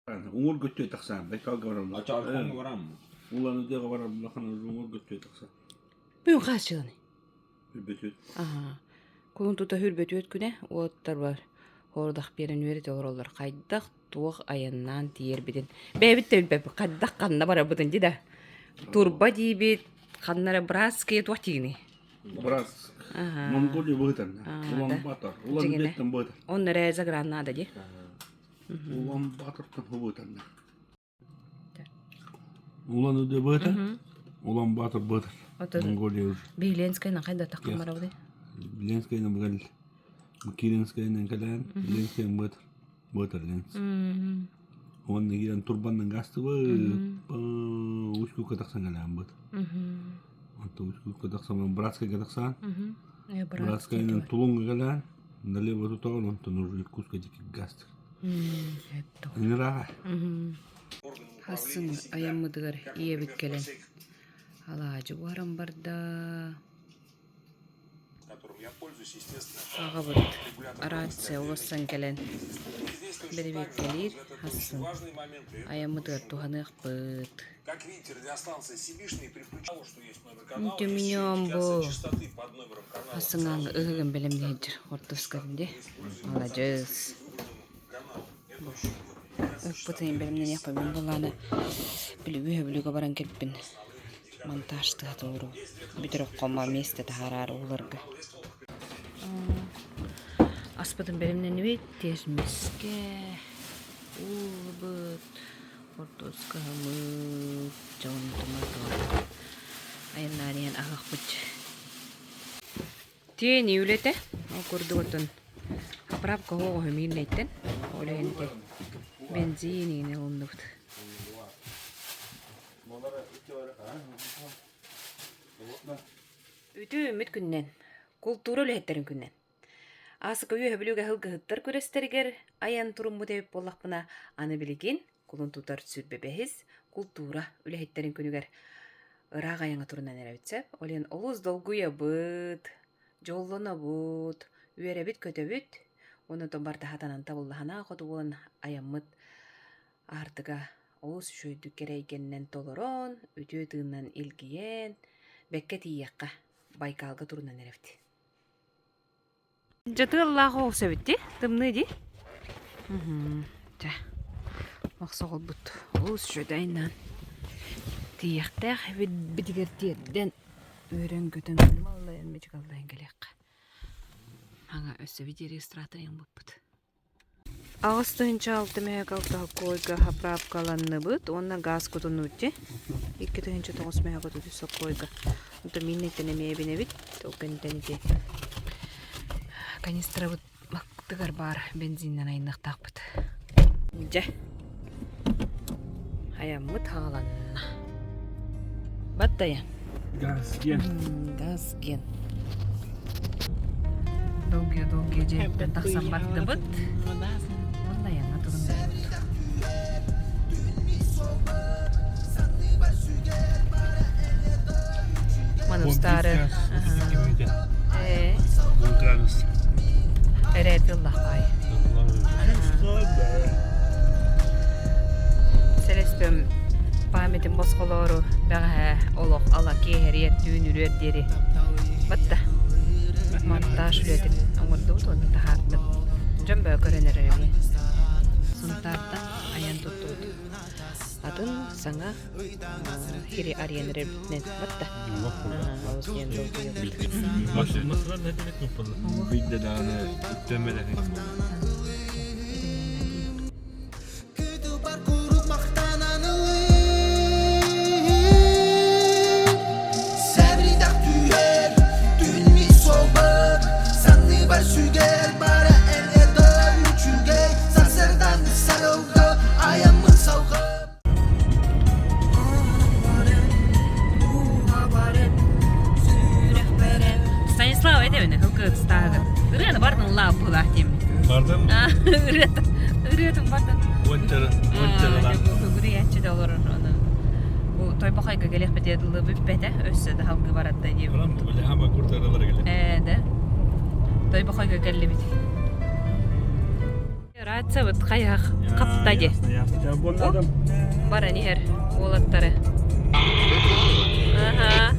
Уҥуор көттүө тахсан, Байкалга барар. Ача барам. Улан-Удэҕэ барар улахан уҥуор көттүө тахсан. Бүгүн хаас дьылыный? Үрбөтүөт. Аһаа. Кулун тута үрбөтүөт күнэ уоттар бар. Хорудах биэрэн үөрэтэ олороллор. Хайдах туох айаннаан тиийэрбитин. Бэйэбит да билбэппит. Хайдах ханна барарбытын дии да. Турба диибит, ханна эрэ братские туох диигиний? Братск. Аһаа. Монголия быһытан. Аа, да. Улан-Батор. Дьиҥинэ. Улан-Удэттэн быһытан. Онно эрэ загран наада дии. Улан-Батортан хобутанна. Улан-Удэ быһыта. Улан-Батор быһытар. Отон Монголия уже. Ленскайынан хайда таххан барабыный? Ленскайынан быгал. Киренскайынан кэлэн, Ленскайын быһытар. Быһытар Ленск. Уонна киирэн турбаннан гастыбы Усть-Кутка тахсан кэлээн быт. Онтон Усть-Кутка тахсан Братскайга тахсан. Братскайынан Тулунга кэлээн налево тутаҕын онтон уже Иркутска диэки гастыр. Ыҥырааҕа. Хасын айаммытыгар ийэбит кэлэн алаадьы буһаран барда. Аҕабыт рация уларсан кэлэн бэрэбиэркэлиир хасын айаммытыгар туһаныахпыт. Түмүнүөм бу хасыҥааҥҥы ыһыгын бэлэмнии сылдьар хортуоскатын дии. Маладьыас. Ыппытын бэлэмнэниэхпин мин былааны били үөһэ Бүлүүгэ баран кэлбин монтажтыы толору бүтэр оккомо миэстэ таһаараары ууларга. Аспытын бэлэмнэннибит тиэрмэскэ ууллубут хортуоскаһымыт дьонтуматон айаннаан иһэн аһыахпыт. Тиэни үлэтэ ол курдук оттон заправка оһоҕоһо миирнэйтэн ол иһин ити бензин иҥин ылынныбыт. Үтүө үүммүт күнүнэн, култуура үлэһиттэрин күнүнэн. Аасыка Үөһэ Бүлүүгэ сылгыһыттар күрэстэригэр айан туруммут эбит буоллахпына, аны билигин кулун тутар 25 култуура үлэһиттэрин күнүгэр ыраах айаҥҥа турунан эрэбит сөп. Ол иһин олус долгуйабыт, дьоллонобут, үөрэбит-көтөбүт уонна оттон барыта сатанан табыллаһына хоту буолан айаммыт аартыга олус үчүгэйдик кэрэ эйгэннэн толорон, үтүө тыынынан илгийэн, бэккэ тиийиэххэ, Байкалга турунан эрэбит. Дьэ тыаллаах оҕус эбит дии, тымныы дии. Чэ, мохсоҕолбут олус үчүгэй айаннаан тиийиэхтээх эбит тиэрдэн үөрэн-көтөн аллайан мичик аллайан кэлиэххэ. Аҥа өссө видеорегистратор ылбыппыт. 8 6 мөһөк алкоголга заправкаланныбыт уонна газ кутунуути 2009 мөһөк отут соккойга онтон мииннэйтэн эмиэ эбинэбит ол кэнниттэн ити канистрабыт бактыгар баар бензиннэн айанныахтаахпыт дьэ айаммыт хааланна баттайа Газ ген. Газ ген. Долгуйа-долгуйа дьиэттэн тахсан бардыбыт. Уонна айаҥҥа туруннубут. Маны устаары. Ээ. Эрээти ыллахпай. Сэлэспэм памятым босхолоору бэҕэһээ олох ала киэһэриэр түүн үрүөр диэри батта монтаж үлэтин оҥордубут уонна таһаардым. Дьон бөҕө көрөн эрэр эмиэ. Сунтаартан айан туттубут. Атын саҥа хири арыйан эрэрбитинэн батта. Олус диэн долгуйабыт. Бидде даҕаны үктэммэтэх Станислав этэбин ылгы ыстааһыгын. Ырыаны бардын ыллааб быһыылаах диэммин. Бардым. Ырыатын ырыатын бардын. Уончара уончаралаах. Гүрүйээччи да олорор ону. Бу Тойбохойго кэлиэхпит дылы бүппэтэ өссө да халгыы баратта диэбит. Онон били ама куртаралар кэлэ. Ээ да. Тойбохойго кэллибит. Рациябыт хайах хапта дии. Баран иһэр уолаттары. Аха.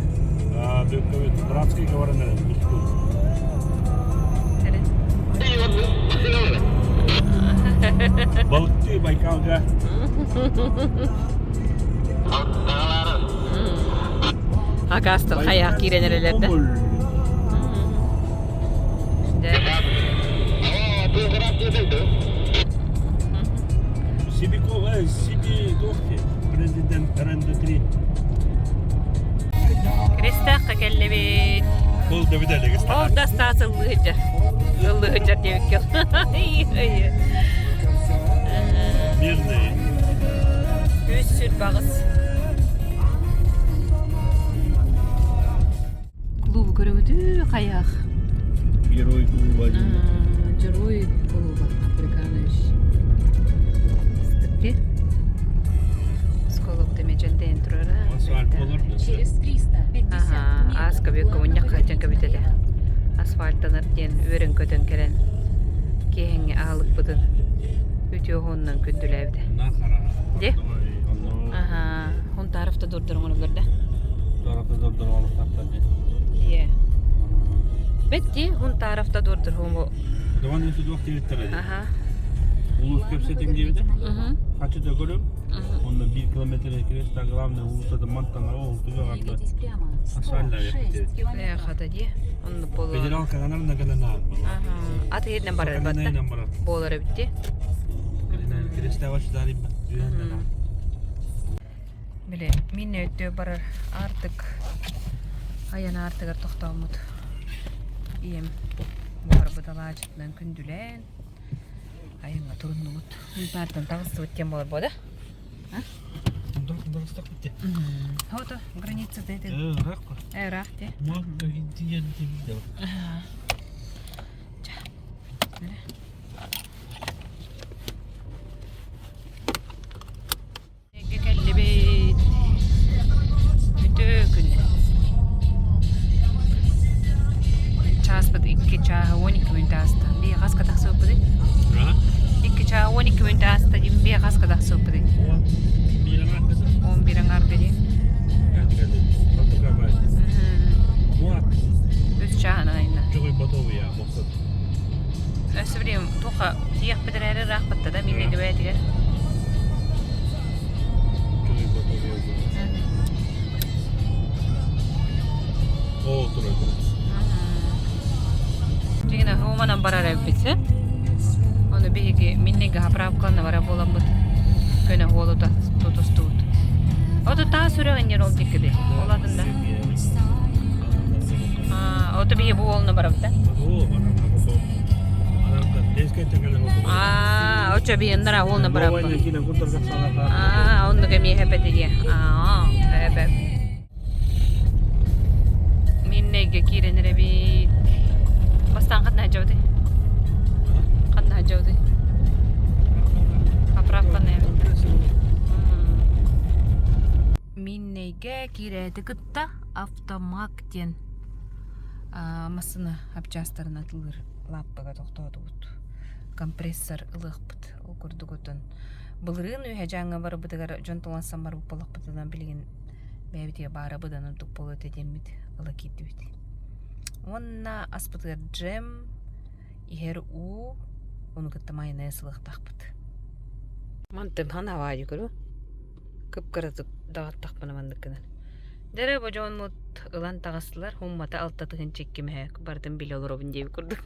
Братский говорен Балыкты Байкалга. Акастар хайах киирэн эрэлэр да. Сибидохти, президент РНД-3. Крестахха кэллибит. Ол да бүтэлиги Ол да стас ыллыһыдьар. Ыллыһыдьар диэбиккэ. Мирный. Үс сүр бағыс. Клубу көрөҥүтүү хайах. Герой клуба. Герой клуба Африканович. Стыпки. Осколок дэмэдьэнтэйэн турара. Асфальт болор. Через 350 Аха, ааска бүккө мунньахха дьэн кэбитэтэ. Асфальтанар диэн үөрэн-көтөн кэлэн киэһэҥҥи аһылыкпытын үтүө уһуннан күндүлээбитэ. Де? Аха, Хунтаровта дурдуруҥ да. Иә. Бетти Хунтаровта дурдуруҥу. Даван өсө диэбиттэр Аха. Улуус кэпсэтиҥ диэбитэ. Хачы төгүрүк. Онно 1 километр креста главное улуста мантан ол туга барда. Асфальт Э, хата дии. Онно боло. Федерал каналар на канал. Аха. Ат иһинэн барар батта. Буолар эбитти. Креста ваш дарим. Били мин өттүө барар аартык айан аартыгар тохтооммут ийэм буһарбыт алаадьытынан күндүлээн айаҥҥа туруннубут. Унтаартан таҕыстыбыт диэн буолар буо да? Хото граница деді. Ыраах де. Кэллибит. Үтүө күн. Чааспыт 2 чааһы 12 мүнөт ааста. Бии хаска тахсыбыппытый? 2 чааһы 12 мүнөт ааста дим бии хаска тахсыбыппытый? 11 аҥаарга дии. Үс чааһынан айна. Өссө билим туха тиэхпит эрээри ыраахпытта да мин бэйэтигэр. Дьиҥинэ ууманан барар эбиппит сөп. Ону биһиги миннигэ заправкалана барар буоламмыт көнө уолу тутустубут. Ото таас үрэҕин ол диэки ол атында. Ото биһи бу уолуна барабыт да? Аа, очо биһи ыннара уолуна барабыт. Аа, оннук эмиэ хэпэтириэ. Аа, хэпэ. Миннэйгэ киирэн эрэбит. Бастаан ханна сылдьабытый? Ханна сылдьабытый? Поправканы Миннэйгэ киирээти кытта автомаг диэн массыына хапчаастарын атылыыр лааппыга тохтоотубут. Компрессор ылыахпыт. Ол курдук отон былырыын үөһэ дьааҥҥа барбытыгар дьон тулансан барбыт буоллахпытына билигин бэйэбитигэр баара быдан ордук буолуо этэ диэммит ыла киирдибит. Уонна аспытыгар джем, иһэр уу, ону кытта майонез ылыахтаахпыт. Мантан ханаваайы көрү. Кып-кыратык даҕаттахпына маннык гынан. Дэрэ бу дьоммут ылан таҕыстылар, хуммата 6 тыһыынча 2 мэһээк барытын билэ олоробун диэбит курдук.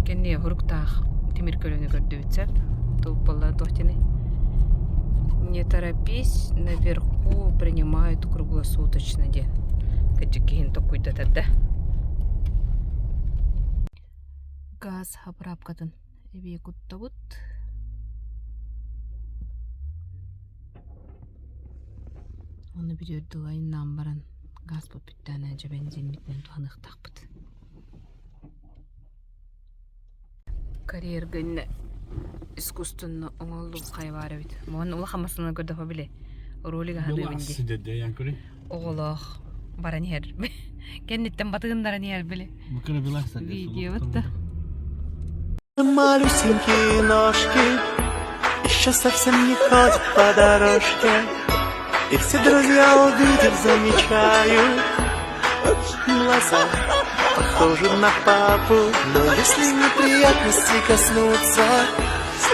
Кэнниэ хуруктаах тимир көлөнү көрдүбүт сөп. Тууппаллар туохтины. Не торопись, наверху принимают круглосуточно диэн. Кырдьык киһини токкуйдатар да. Газ заправкатын эбии куттабыт. Ону бүтүөр айаннаан баран газпыт бүттэҕинэ дьэ бензиммитинэн туһаныахтаахпыт. Карьерга иннэ искусственно оҥоһуллубут хайа баар эбит. Уонна улахан массыынаны көрдөххө били ролик аһаныыбын дии. Оҕолоох баран иһэр. Кэнниттэн батыһыннаран иһэр били. Видео да. Малюсенькие ножки Еще совсем не ходят по дорожке И все друзья, увидев, замечают Глаза похожи на папу Но если неприятности коснутся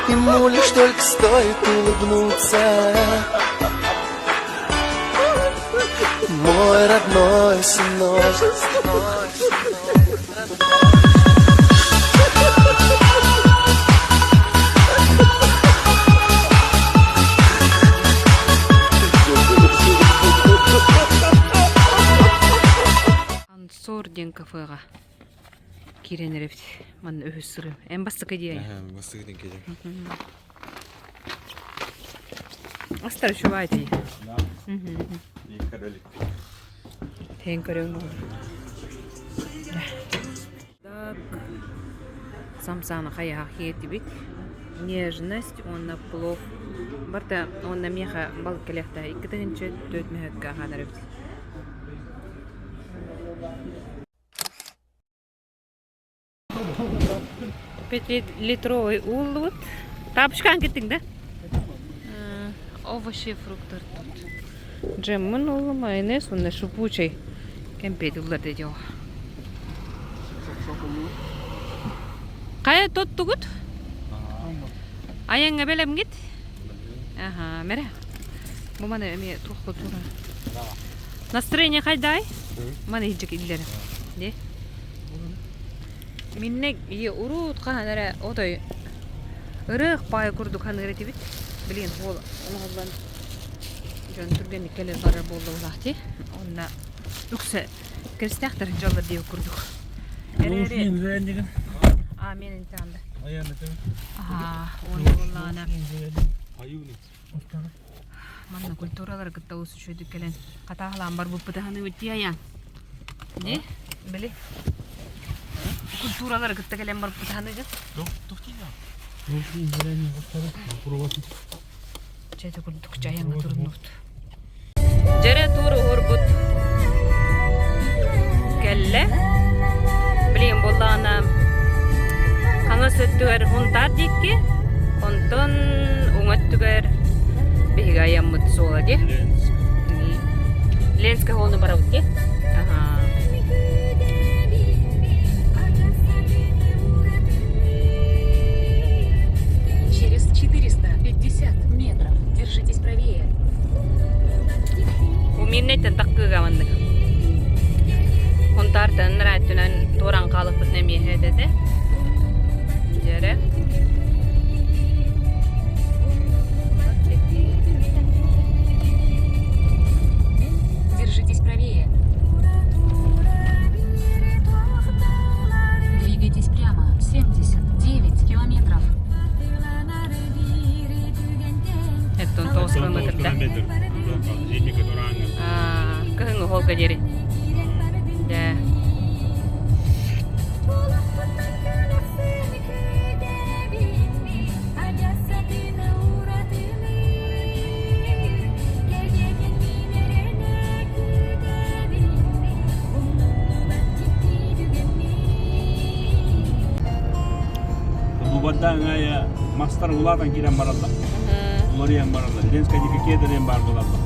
Ему лишь только стоит улыбнуться Мой родной сынок. Ансор диэн кафеҕа киирэн эрэбит. Манна үһүс сырыым. Эн бастакы диэ. Бастакы киирэн. Астар үчүгэй дии. Тэҥ көрөҥ Так, самсаны хайаһах иэтибит. Нежность уонна плов. Барта уонна миэхэ балык кэлиэхтээх 2 4 мүһөккө аһаанар эбит. Пятилитровый ууллубут. Тапочкаан киттиҥ да? Овощи, фрукты тут. Джеммын уулу, майонез уонна шипучай кэмпиэт ыллар дии Хайа тоттугут? Айаҥҥа бэлэмҥит? Аха, мэрэ. Бу маны эмиэ туохха тура. Настроение хайдай? Маны иһдьик иллэрэ. Де? Миннэ ийэ уруут хаһан эрэ отой ырыах паай курдук ханыыр этибит. Билигин суол оҥоһуллан дьон түргэнник кэлэр барар буолла дии. Онно үксэ кэристээхтэр дьаллар диэбит курдук. Эрээри А мен интаанда. Аа, уонна буоллаҕына манна культуралары кытта олус үчүгэйдик кэлэн хатааһылаан барбыппыт аһыныыбыт дии айаан. Дии, били культуралары кытта кэлэн барбыппыт аһыныыгын. Чэ ити курдук дьайаҥҥа туруннубут. Дьэрэ тур уһурбут кэллэ. Билигин буоллаҕына хаҥас өттүгэр Хунтаар диэки, онтон уҥа өттүгэр биһиги айаммыт суола дии. Ленскэй холуну барабыт дии. Аха. Через 450 метров держитесь правее. Уминнейтен таккыга маннык. Хунтаартан ырааттынан туоран хаалыппытын эмиэ этэ. Дьэрэ. Держитесь правее. Двигайтесь прямо 79 километров. Эттон 9 километрда. Кыһыҥҥы холга диэри. Да. Бу бардааҥ мастар улаатан киирэн бараллар. Уларыйан бараллар. Ленскэй диэки кедр баар буолаллар.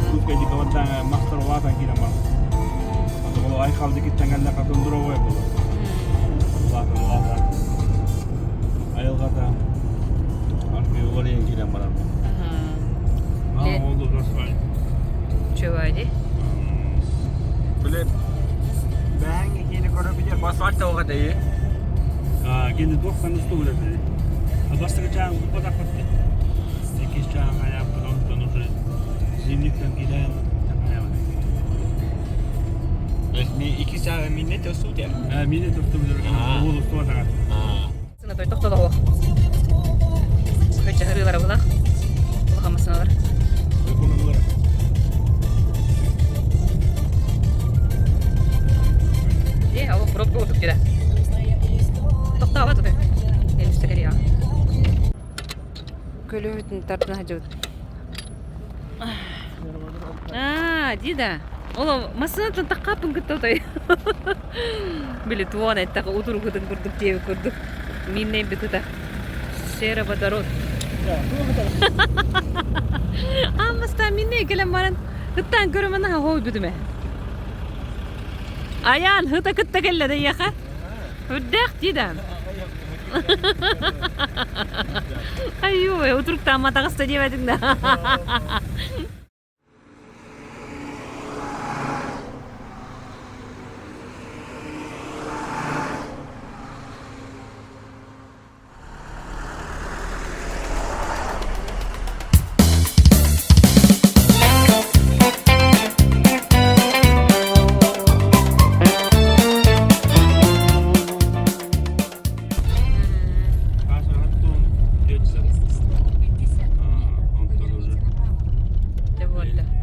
Иркутскай диэки бардааҥ мастар улаатан киирэн бараллар. Ол Айхал диэкиттэн кэллэххэ тундровой буолар. Улаатан улаатан. Айылҕата аргыый уларыйан киирэн барар. Ол расхай. Чего ди? Бile бэһэҥҥэ киини көрө билэр асфальт тоҕо этэйи. Кини туохтан устубут Бастакы чаан куппатахпыт иккис чаан айааппыт онтон уже зимниктан киирэн Иккис чаан минне тостубут я. Мине тостубут уол устубатаҕа. Сына той тохтолоһо. Көчө хырыылара булах. Улахан масыналар. Е, ол пробка курдук дьэ. Тохтообот ото. Элүстэ кэлиэҕэ. Көлөбүтүн тардына сылдьыбыт. Аа, ди да. Ол массыынаттан таххааппын кытта отой. Били туон эттэхэ утуругутун курдук диэбит курдук. Мииннэйбит ыта. Сероводород. Аан бастаан миннэй кэлэн баран ыттаан көрөмөн аха хоойбутум ээ. Айаан ыта кытта кэллэ да эйиэхэ. Үрдээх дии да. Айуу, утуруктаама таҕыста диэбэтиҥ да.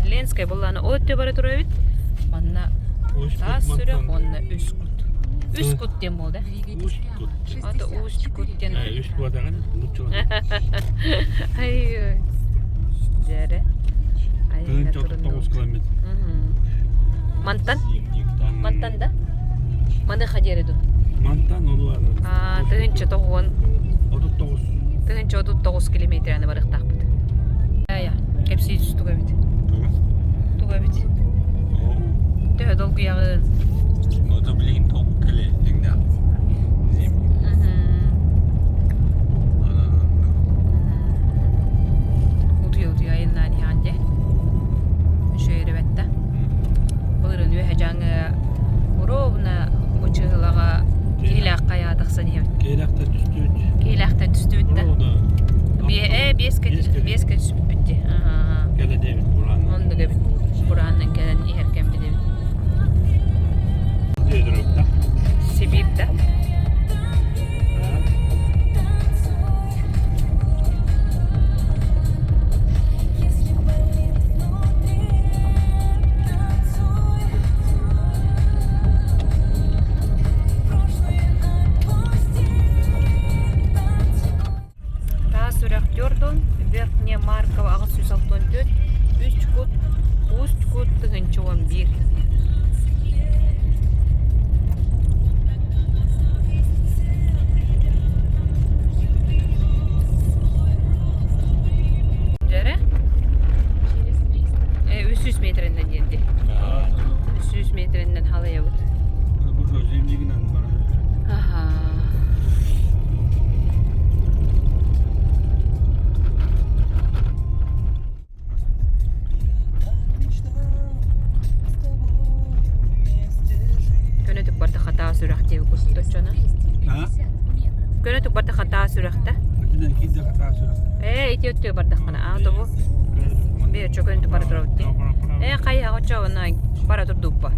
Ленская буоллаҕына ол өттө бара турар эбит. Манна таас сүрэх уонна үс кут. Үс кут диэн буолда. Ата үс кут диэн. Үс куотаҕын Ай Дьэрэ. Тоҕус километр. Мантан? Мантан да? Маныха диэри дуу? Мантан олу Аа, тыһыынча тоҕуон 39. Тыһыынча 39 километраны барыахтаахпыт. Ая, кэпсии түстүк эбит. Туга эбит? Төһө долгуйаҕын? Ото билигин толк кэлэ дьиҥнээх. Утуйа-утуйа айаннаан иһэҕин дии. Үчүгэй эбэттэ. Былырыын үөһэ дьаҥы ровно бу чыһылаҕа Киһилээххэ айаа тахсан иһэбит. Киһилээхтэн түстүбүт. Киһилээхтэн түстүбүт да. Ровно. Бие, биэскэ биэскэ түспүппүт дии. Кэлэ диэбит бураанынан. Оннук эбит. Бураанынан кэлэн иһэр кэммит эбит. Сибиир да. Таас үрэх Дёрдон, Верхняя Маркова 864, үс кут, Усть кут 1011. Дьэрэ? 300 метринэн диэнди. 300 метринэн халайабыт. Аха. Көнөтүк барда хатаа сүрэх диэби кусточчоно. Көнөтүк барда хатаа сүрэхтэ. Ээ, ити өттүө бардахпына. Аа, тобу. Бээ, чөкөнтүк бара турабыт дии. Ээ, хайа, оччоҕуна бара турдуппа.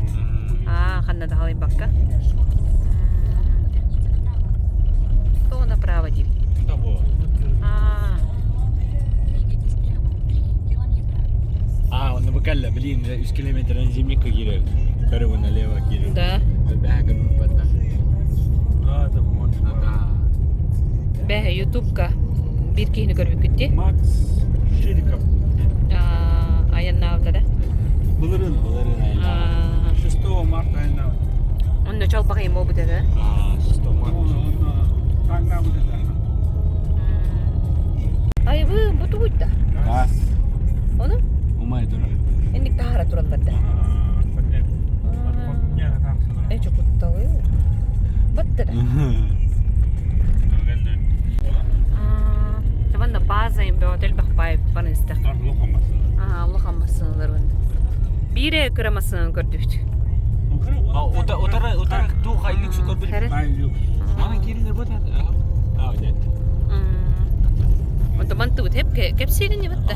Аа, ханна да халыйбакка. То направо диир. Аа. А, он буквально, блин, үс километрдан зимникка киирэр. Көрө налево киирэр. Да. Бэһэ көрбүт Да, это Да. Бэһэ ютубка биир киһини көрбүккүт дии. Макс Шириков. Айаннаабыта да? Былырын. Былырын айаннаабыт. 6 марта айаннаабыт. Онно чалбаҕайым буолбут этэ. А, 6 марта. Таҥнаабыт этэ. Айбы, бу тугуйда? Газ. Ону? Умай турар. Инник таһара тураллар да. Э, чокутталы. Баттыра. Манна база им бөҕөтө элбэх баай барын истэх. Улахан массыыналар Биире кыра массыынаны көрдүбүт. Утары утары туох айлык көрбүт. Мана киирилер бу А, нет. Онто мантыбыт хеп кэпсиирин ебатта.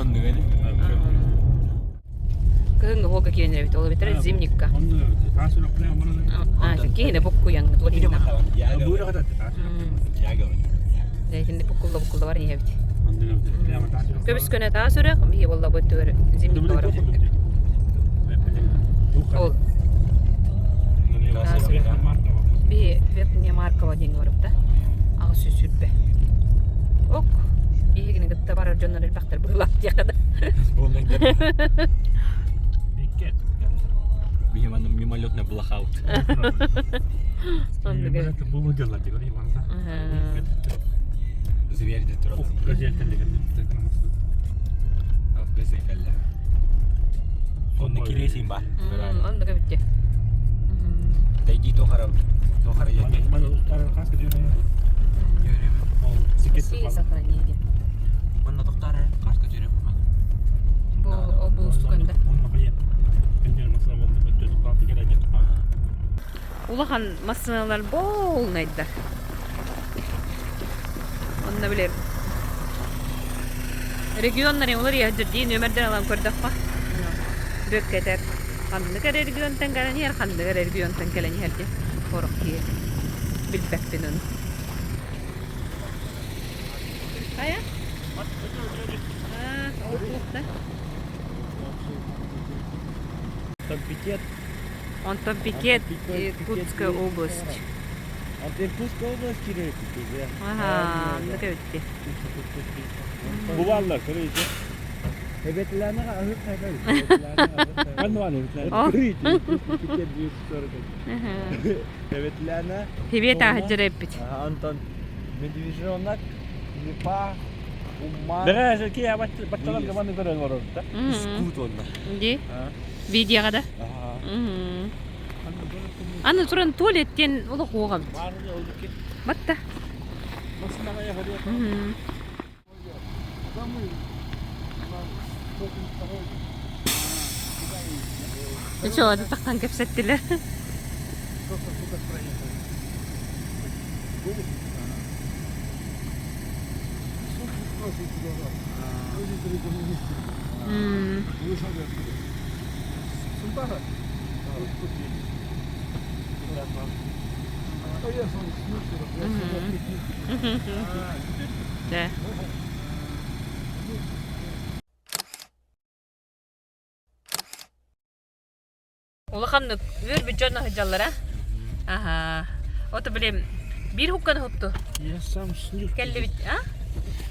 Кыһыҥҥы уолга киирэн эрэбит, ол эбэтэр зимникка. Аа, киһини буккуйаҥ Итинник буккулла буккулла бар иһэбит. Көбүс көнө таас үрэх, биһи буолла бу өттүгэр зимникка барабыт. Ол биһи Верхняя Маркова диэҥҥэ барыбыта. 820. Ок, биһигини кытта барар дьоннор элбэхтэр быһыылаах диэххэ да. Мимолетный блэкаут. Оннук. Булу дьаллар дигэр Иванта. Зверь турар. Онно кириэсин бар. Оннук эбитти. Тайди тохара тохара яке. Россия сохранение. Онно тохтар карта жүрөк Бу обуустуканда. Улахан массыыналар полнайдар. Онно били регионнарын улар иһдирдии нүөмэрдэр ылан көрдөххө бүөккэтэр ханнык эрэ регионтан кэлэн иһэр ханнык эрэ регионтан кэлэн иһэр диэн сорох киһи билбэппин ону. Хайа? Аа, ол туохта? Пикет. Онтон Пикет, Иркутская область. От Иркутской области киирэр Аха, оннук эбитти. Бу бааллар, көрөйдө. Эбэтилээни аһык хайда. Ханна баар эбитлэр? Пикет 240. Эбэтилээни Привет аһыдьыр эппит. Антон Медвежонок, Липа, Умма. Бэҕэ ки батталар гаманы көрөн олорор да. Искут онно. Ди. Видеоға да. Аны туран туалеттен олох уоҕабыт. Батта. Чоо, таххан кэпсэттилэр. Да. Улаханнык үөр дьон сылдьаллара. Аха. Ото билим биир хукканы хупту. Я сам с Нюрки. Кэллибит, а?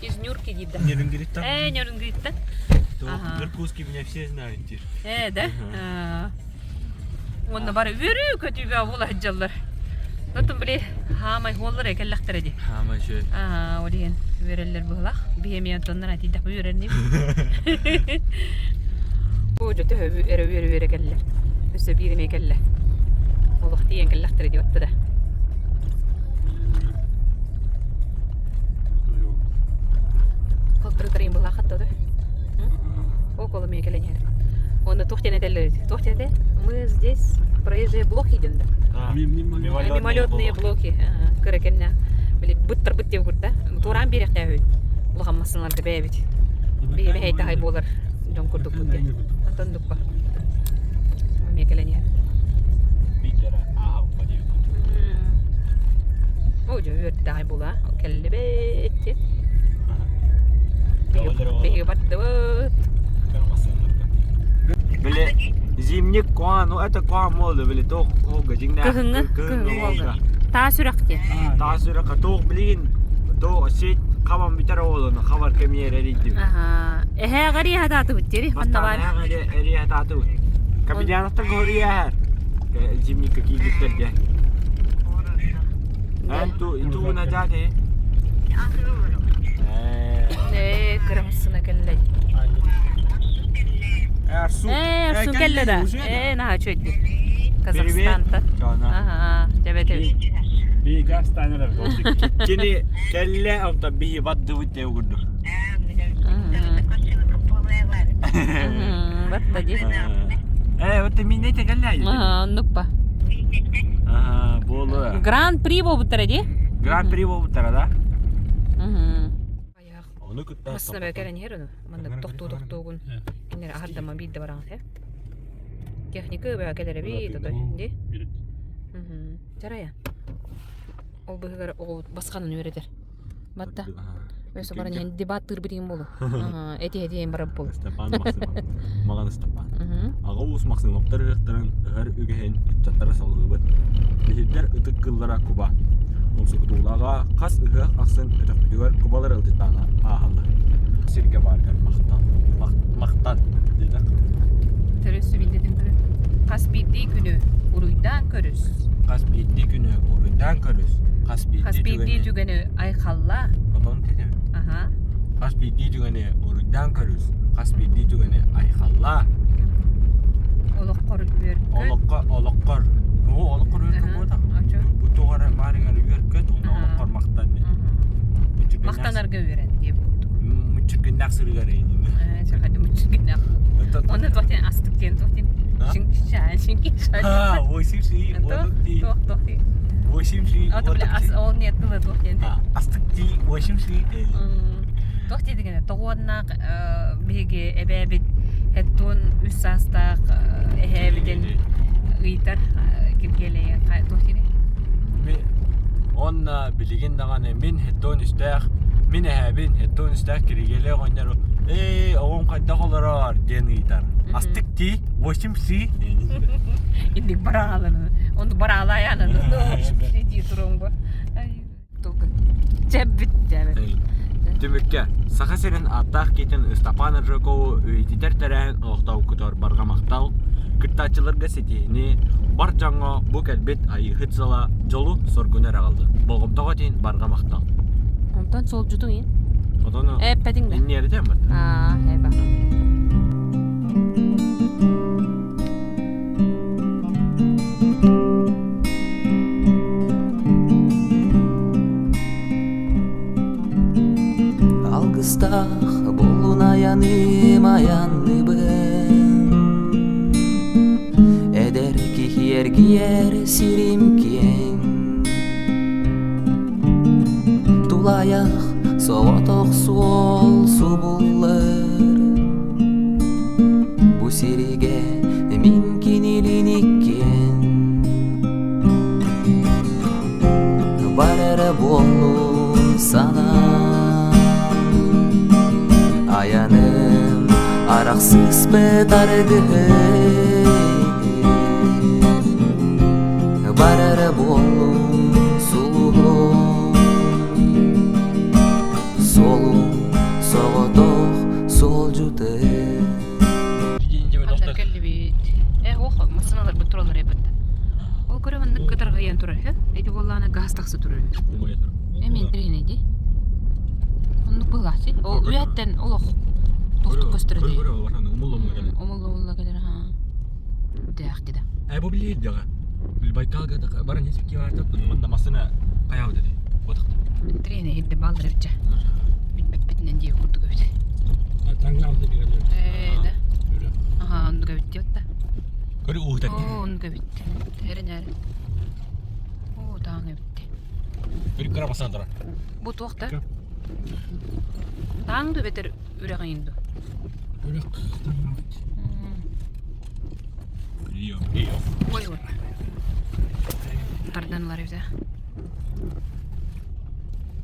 Из Нюрки диир да. Нерюнгриттан. Э, Нерюнгриттан. Ага. В Иркутске меня все знают. Э, да? Уонна бары үөрүү көтүүбэ буола сылдьаллар. Отон били хаамай хуоллар кэллэхтэрэ дии. Хаама еще. Аа, ол иһин үөрэллэр быһылах. Биһи антоннар атыйдах үөрэрним. Оо, дьэ төһө эрэ үөрэ үөрэ кэллэр. Өссө биир эмиэ кэллэ. Олох тиийэн кэллэхтэрэ дии да. Холтурутарыйын быһылаах хатта Около меня кэлэн иһэр. Онно туох диэн этэллэр Туох диэн этэ? Мы здесь проезжие блоки диэн да. Мимолетные блоки. Кыра кэмнэ били быттарбыт диэн курда. Туораан биэрэхтээбит. Улахан массыналарга бэйэбит. Биһи бэһэй буолар дьон курдукпут диэн. Онтон дукпа. Эмиэ кэлэн иһэр. О, дьэ үөрдэҕэй була. Кэллибит диэн. Биһиги бардыбыт. Били зимник куан, ну это куан молды, били тоқ холга жиңнә. Кыһыҥҥы, кыһыҥҥы уолга. Таас үрэх диэн. Таас үрэх тоқ билигин то сет хабан бүтэр оолону хабар кэмиэр эрийдим. Аха. Эһээ гари хатаатыбыт дири. Ханна бар. Эри хатаатыбыт. Капитановтар көрүяһэр. Зимник киирбиттэр диэн. Эн ту ту натаате. Ээ, кырамсына кэллэ. Арсу. Ээ, Арсу кэллэ да. Ээ, наһаа үчүгэйдик. Казахстантан. Аха, тэбэ тэбэ. Би газ танер Кини кэллэ онтон биһи бардыбыт диэ курдук. Батта ди. Э, вот миннете кэллэ. Аха, оннук па. Аа, буолуо. Гран-при буолбуттара ди. Гран-при буолбуттара да? Ону кытта Массына бэкэрэн иһэр ону. Маннык тохтуу тохтуугун. Кинилэр аһардама биирдэ бараҕын һэ. Техника бэҕэ кэлэрэби тотой ди. Чарая. Ол быһыгар оҕобут басханын үөрэтэр. Батта. Өссө баран иһэн дебаттыырбыт иһин буолу. Эти-эти барар буолу. Степан Максимов. Маҕан Степан. Аҕа уус Максимовтар ыһыахтарын ыһар үгэһин ыччаттара салгыыбыт. Биһирдэр ытык кыллара куба. Умсугутуулааҕа хас ыһыах ахсын өтөхпүтүгэр кубалар ыалдьыттаан ааһаллар. Сиргэ бааргар махтан. Махтан. Диэтэх. Төрөссү билдетин көрө. Хас биирдии күнү уруйдаан көрүс. Хас биирдии күнү уруйдаан көрүс. Хас биирдии, Хас биирдии түгэни айхаллаа. Отон тиһэ. Аха. Хас биирдии түгэни уруйдаан көрүс. Хас биирдии түгэни айхаллаа. Олоххор үөркөт. Олоххо олоххор. Оо олоххор үөркөт буотах. Бу туох эрэ баарыгар үөркөт, онно олоххор махтан диэн. Махтанарга үөрэн диэбит курдук. Мүччүргүннээх сырыгар эйинин. Сахады мүччүргүннээх. Онно туох диэн астык диэн туох диэн шинкиша шинкиша. А, восемь ши, Туох туох туох диэн. Восемь ши. А бля ас ол нет тыла туох диэн. Астык ти восемь ши. Туох диэтигинэ тоҕуоннаах биһиги эбээбит хэттуон үс саастаах эһээбитин ыйтар Киргиэлэйэ туох диэний? Онно билигин даҕаны мин хэттуон үстээх, мин эһээбин хэттуон үстээх Киргиэлэй оҕонньору «Ээ, оҕом хайдах олорор?» диэн ыйытар. Астык ти, восемь си. Инник барааланы, ону бараалаайаананы дии туруҥ бу. Чэббит дьэбит. Түмүккэ, Саха сирин ааттаах киитин Ыстапаан Аржакову үйэтитэр тэрээһин олохтообуккутугар барҕа махтал, кыттааччыларга ситиһини, бар дьоҥҥо бу кэлбит Айыыһыт сыла дьолу-соргуну эрэ аҕаллын. Болҕомтоҕо тиин барҕа махтал. Онтон суолдьутуҥ ин? Отону Эппэтиҥ да? Инниэритэ бат. Аа, эба. Алгыстаах буолун айаным аянныбын Эдэр киһи эргийэр сирим киэҥ Тулаайах соҕотох суол субуллар Бу сиригэ мин кинилин иккиэн Бар эрэ буоллун санаам Айаным арахсыспыт аргыһый Бар эрэ буоллун сулуһум Суолум соҕотох суолдьутым Ханна кэллибит? Э, ох, массыыналарбыт тураллар эбит. Ол көрө маннык кытарҕайан турар үһү. Ити буоллаҕына газ тахса турар үһү. Эми интэриэһинэй дии. Оннук быһыылаах дии. Ол үөһэттэн олох туохтук көстөр этий? Умулла-умулла кэлэр аhaa. Дээх дии да. Э, бу билиир даҕа. Байкалга баран испики баартат, манна массыына хайаабыт эти. Отахта. Интэриэһинэй иһирдэ бааллар эбит дьэ. Билбэппитинэн диэх курдук эбит. Ээ, да. Аhaa, оннук эбит диэт да. Көрү уута. Оо, оннук эбит. Эрин эрин. Оо, тааҥ эбит. Көрү кыра басан турар. Бу туох да? Тааҥ ду бэтэр үрэҕиҥ ду? Үрэх Прием, прием. Ой, ой. Тардан ылар эбит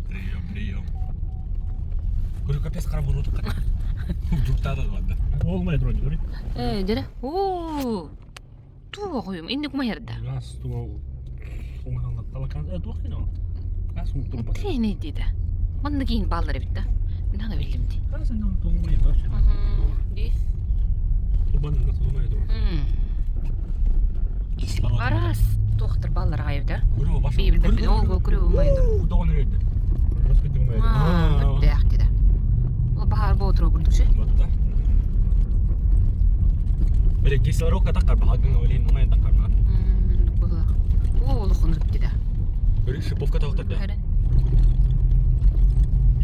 Прием, прием. Көрү капец қара бурутук. Жуктады ладно. Olmay вроде, говорит. Э, дьэ, оо, туох ойум, инник умайарда. Газ туо умалан э туох кино. Газ ум турба. Тиэнэй дида. Манна киин бааллар эбит да. Наҥа биллим ди. Газ эн туңмай вообще. Ди. Турбан газ умай тур. Араас туохтар бааллар аҕай эбит Көрү баш. Бии билбэппин, ол ол көрү умай тур. Доҕон үрдэ. Газ кыдым умай. Үрдээх дида. Ол баһаар боотура курдук ше. Батта. Били кислородка таққар баһагын олин умай таққар ба. Быһылах. Оо, улахан дида. Көрү шиповка тағытар да. Хэрэн.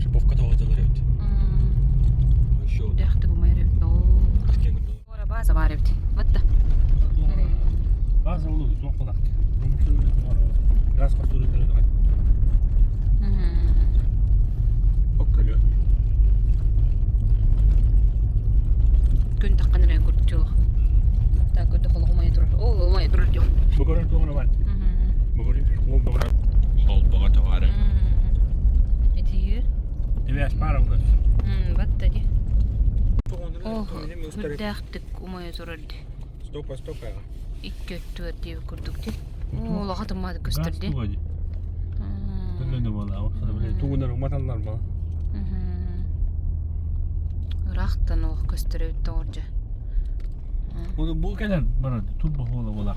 Шиповка тағыталар эбит. Еще. Үрдээхтик умайар эбит. Оо. Аскен. Ора база баар эбит. Батта. Газ улу туох булак. Газ костуру көрөдө. Оккөлө. Күн таххан эрэн курдук дьолох. Так көрдө холох умайа турар. Оо, умайа турар дьон. Бүгөрөр туоҕуна бар. Бүгөрөр ол бүгөрөр. Холбоҕо тоҕары. Этиир. Эбээс пара улас. Батта ди. Ох, үрдээхтик умайа турар ди. Стопа, стопа. Икки өттүгэр диэби курдук ди. Оо, улахан тыммаатык көстөр ди. Газ туга ди. Төлөнө буола. Тугунар уматаллар ба. Ыраахтан олох көстөр эбит тоҕордьо. Оны бу кэлэн барар турба буола буола.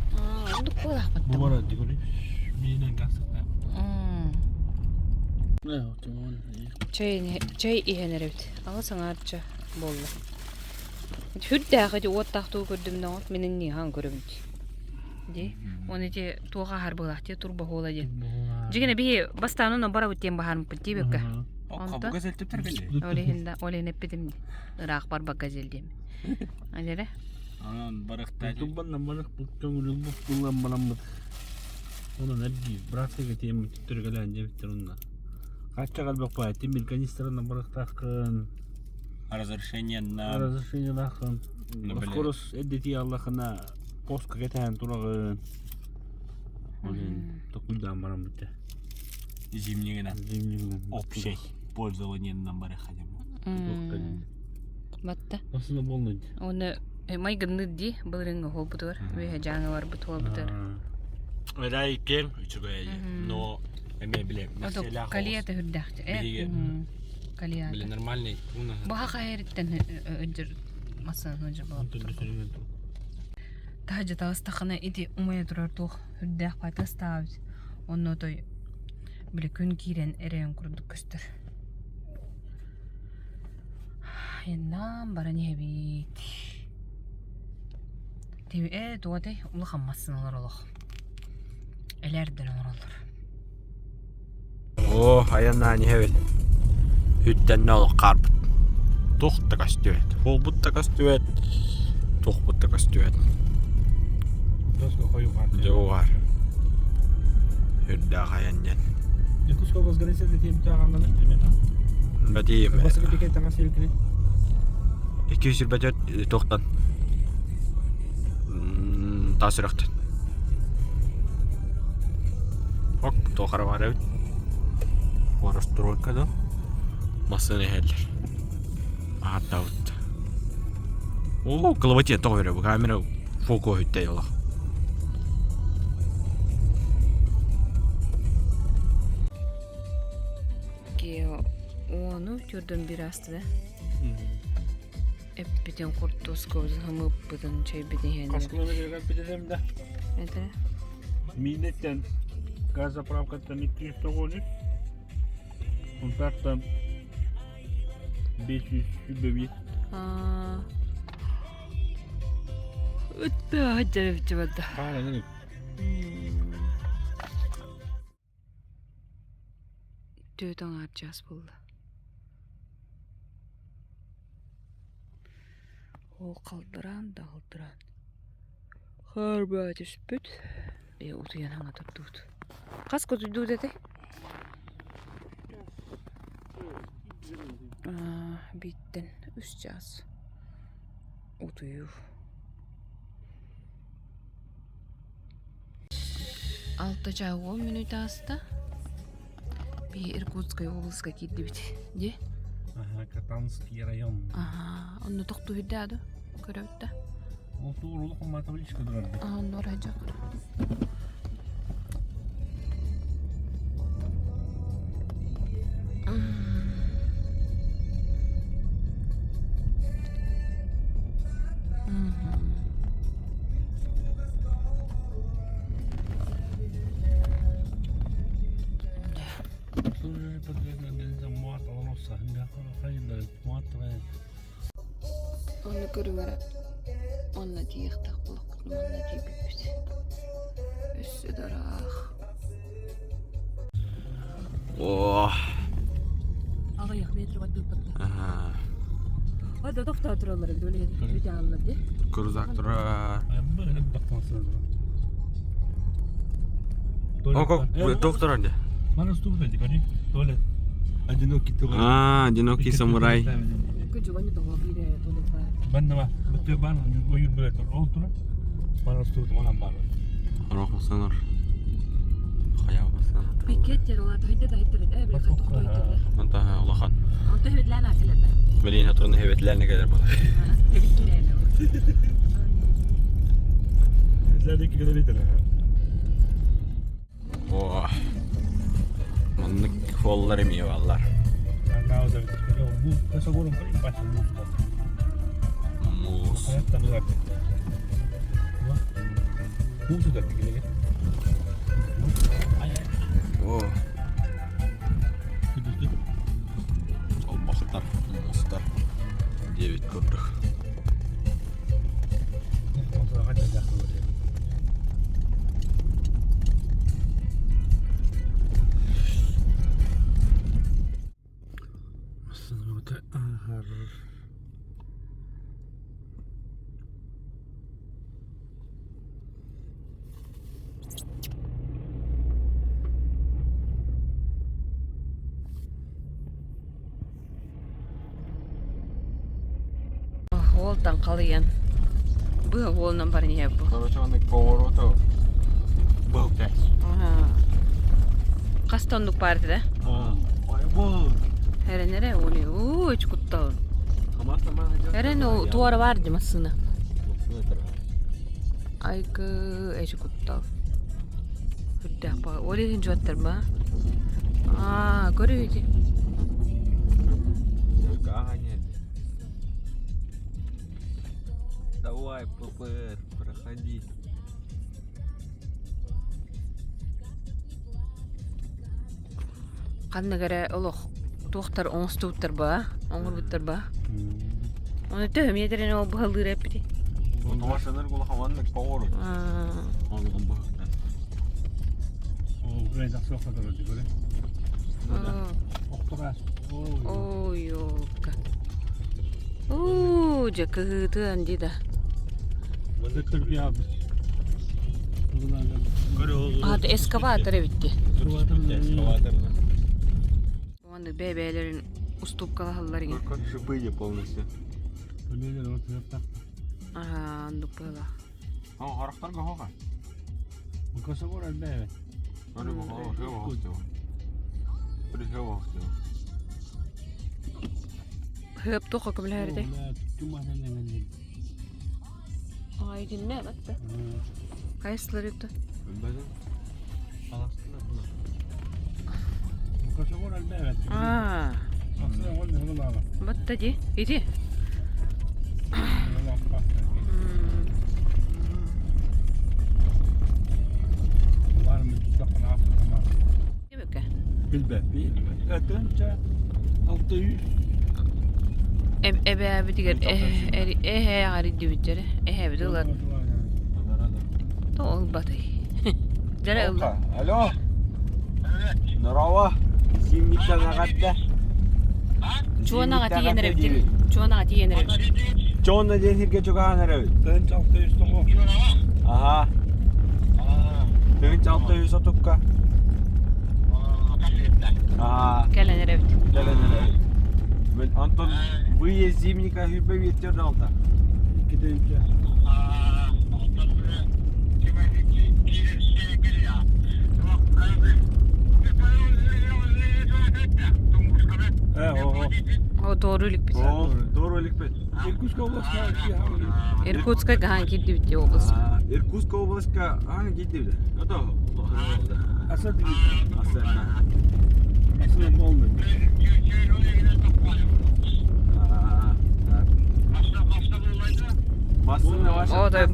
Ондук буолаахпыт. Бу барар дигори биинен гасыкта. Чэй чэй иһэн эрэбит. Аҕыс аҥаарча буолла. Сүрдээх ити уоттаах туу көрдүм да мин инниһаан көрөбүн. Ди. Оны ити туох аһар буолаах ти турба буола диэн. Дьигине биһи бастаан онон барабыт диэн баһаармыппыт диэбэккэ. Онтон ол иһин да ол иһин эппитим ыраах барбакка газель диэм. Алере. Анан барыхта. Тубанна барых көҥүл буллан бараммыт. Онон эргий братскайга тиэммит түттөргөлөөн диэбиттэр онно. Хачча кэлбэх баай тимир канистраны барыхтааххын. Разрешение на Разрешениелааххын. Скорость эрдэтии аллахына постка кэтэһэн тураҕын. Ол токуйдаан баран бүтэ. Зимнигинэн. Зимнигинэн. Общий пользованиеннан барыха диэн. Батта. Осуна болнуй. Оны майгынныыр дии былырыҥҥы уолбутугар. Үөһэ дьааҥы барбыт уолбутугар. Эрэй кең үчүгэй. Но эме биле мәселе Калията үрдәхти. Калията. Биле нормальный. Баха хайырыттан өддөр массаны өддөр болот. Таһдьа таҕыстаххына ити умайа турар туох үрдээх патастаабыт. Онно той били күн киирэн эрэйэн курдук көстөр. Айаннаан баран иһэбит. Ээ туотай улахан массыыналар олох. Элээрдэн олороллор. Оо, айаннаан иһэбит. Үттэннэ олох хаарбыт. Туох да көстүбэт. Буолбут да көстүбэт, туохпут да көстүбэт. Дьэ угаар. Үрдээх айан диэн. Якутская область граница Бэтиим. 224 туохтан таас үрэхтэн. Ок, туох эрэ баар эбит. Расстройка да. Массыына иһэллэр. Ааттаабыт. Оо, кылабатия тоҕо эрэ бу камера фокус үттэй олох. Уону түрдөн бир асты да. Эппитин куртускабытын хымыппытын чэйбитин иһэн. Хас километр кэлбитим да? Это? Миинеттен газ заправкаттан 293, Контактан 521. Өттө хаддара битти. Хаана Түөрт аҥаар чаас буолла. Ол халдыраан да халдыраан. Хаарбаа түспүт. Ээ утуйан хаҥа турдубут. Хас кутуйдуут этэй? Бииртэн үс чаас утуйуу. Алта чаа уон мүнүүтэ ааста. Биһи Иркутскай обласка киирдибит. Дии? Ага, Катанский район. Аха, онно тохтуу да көрөбүт да. Ол туурулук табличка турар. Аа, онно орайдьах. Ону көрүҥ эрэ онно тиийиэхтээх буоллахпытына манна тиийбиппит. Өссө да ыраах. О. Аҕыйах метр бардыыппыт. Ага. Ада тохтоо тураллар эбит, ол иһин бүтэ дии. Крузак турар. О, как доктор де. Мана ступит, көрі. Туалет. Одинокий туалет. А, одинокий самурай. Күжүгөнү тоҕо биирэ туалет баар. Баннама, бүттө бан, ойур билет. Ол тура. Мана ступит, манан бар. Орох масанар. Хайа масанар. Пикеттер олата хайда да хайда э били тохтоо иттер. Онта улахан. Онто хебетлээн акелерде. Билин хатырын хебетлэрне келер була. Зәдеки километр. О. Маннык холлар эмиэ баллар. Муус. О. Олбохтор, муустар диэбит курдук. Уол таҥхалыйан быһа уолунан баран иһэр бу. Короче, он повороту был пять. Хас да оннук баар этэ да? Эрэн эрэ уони уу эч куттал. Эрэн ол туора баар дии массыына. Айгы эч куттал. Үрдээх баҕа. Ол иһин дьуоттарма. Аа, көрү ити. Давай, ППР, проходи. Ханнык эрэ олох туохтар оҥостубуттар ба, оҥорбуттар ба. Ону төһө миэтэрин ол быһалыыр эппити. Ой, ёлка. Уу, дьэ кыһыытыан дии да. Аата эскаватор эбитти. Уонна бэйэ-бэйэлэрин устуупкалаһаллар иҥин. Как шипы полностью. Аха, оннук быһыылаах. О, харахтарга хоха. Хыап туохха көмөлөһөр этэй? Ай, итиннэ батта. Хайсылар это? Аа. Батта ди. Иди. Билбэппин. 600. Эбээбитигэр эһээ арыйдыбыттара. Эһээбит ылар. Тоҕо ылбатый? Дьэрэ ылла. Алло. Здорово. Зимниктан аҕатта. Чуонаҕа тиийэн эрэбит. Чуонаҕа тиийэн эрэбит. Чуона диэн сиргэ чугаһаан эрэбит. 1600 тоҕо. Аха. 1600 отукка. Аа. Кэлэн эрэбит. Кэлэн эрэбит. Антон выезд зимника хүбэ биэттер алта. Иккитинчи. Э, о, О, doğru иликпит. О, doğru иликпит. Иркутская область. Иркутская хаһан киирдибит дии область. Иркутская областька аан киирдибит. Ото Аса Асарна. Аса полный. Массына О, да.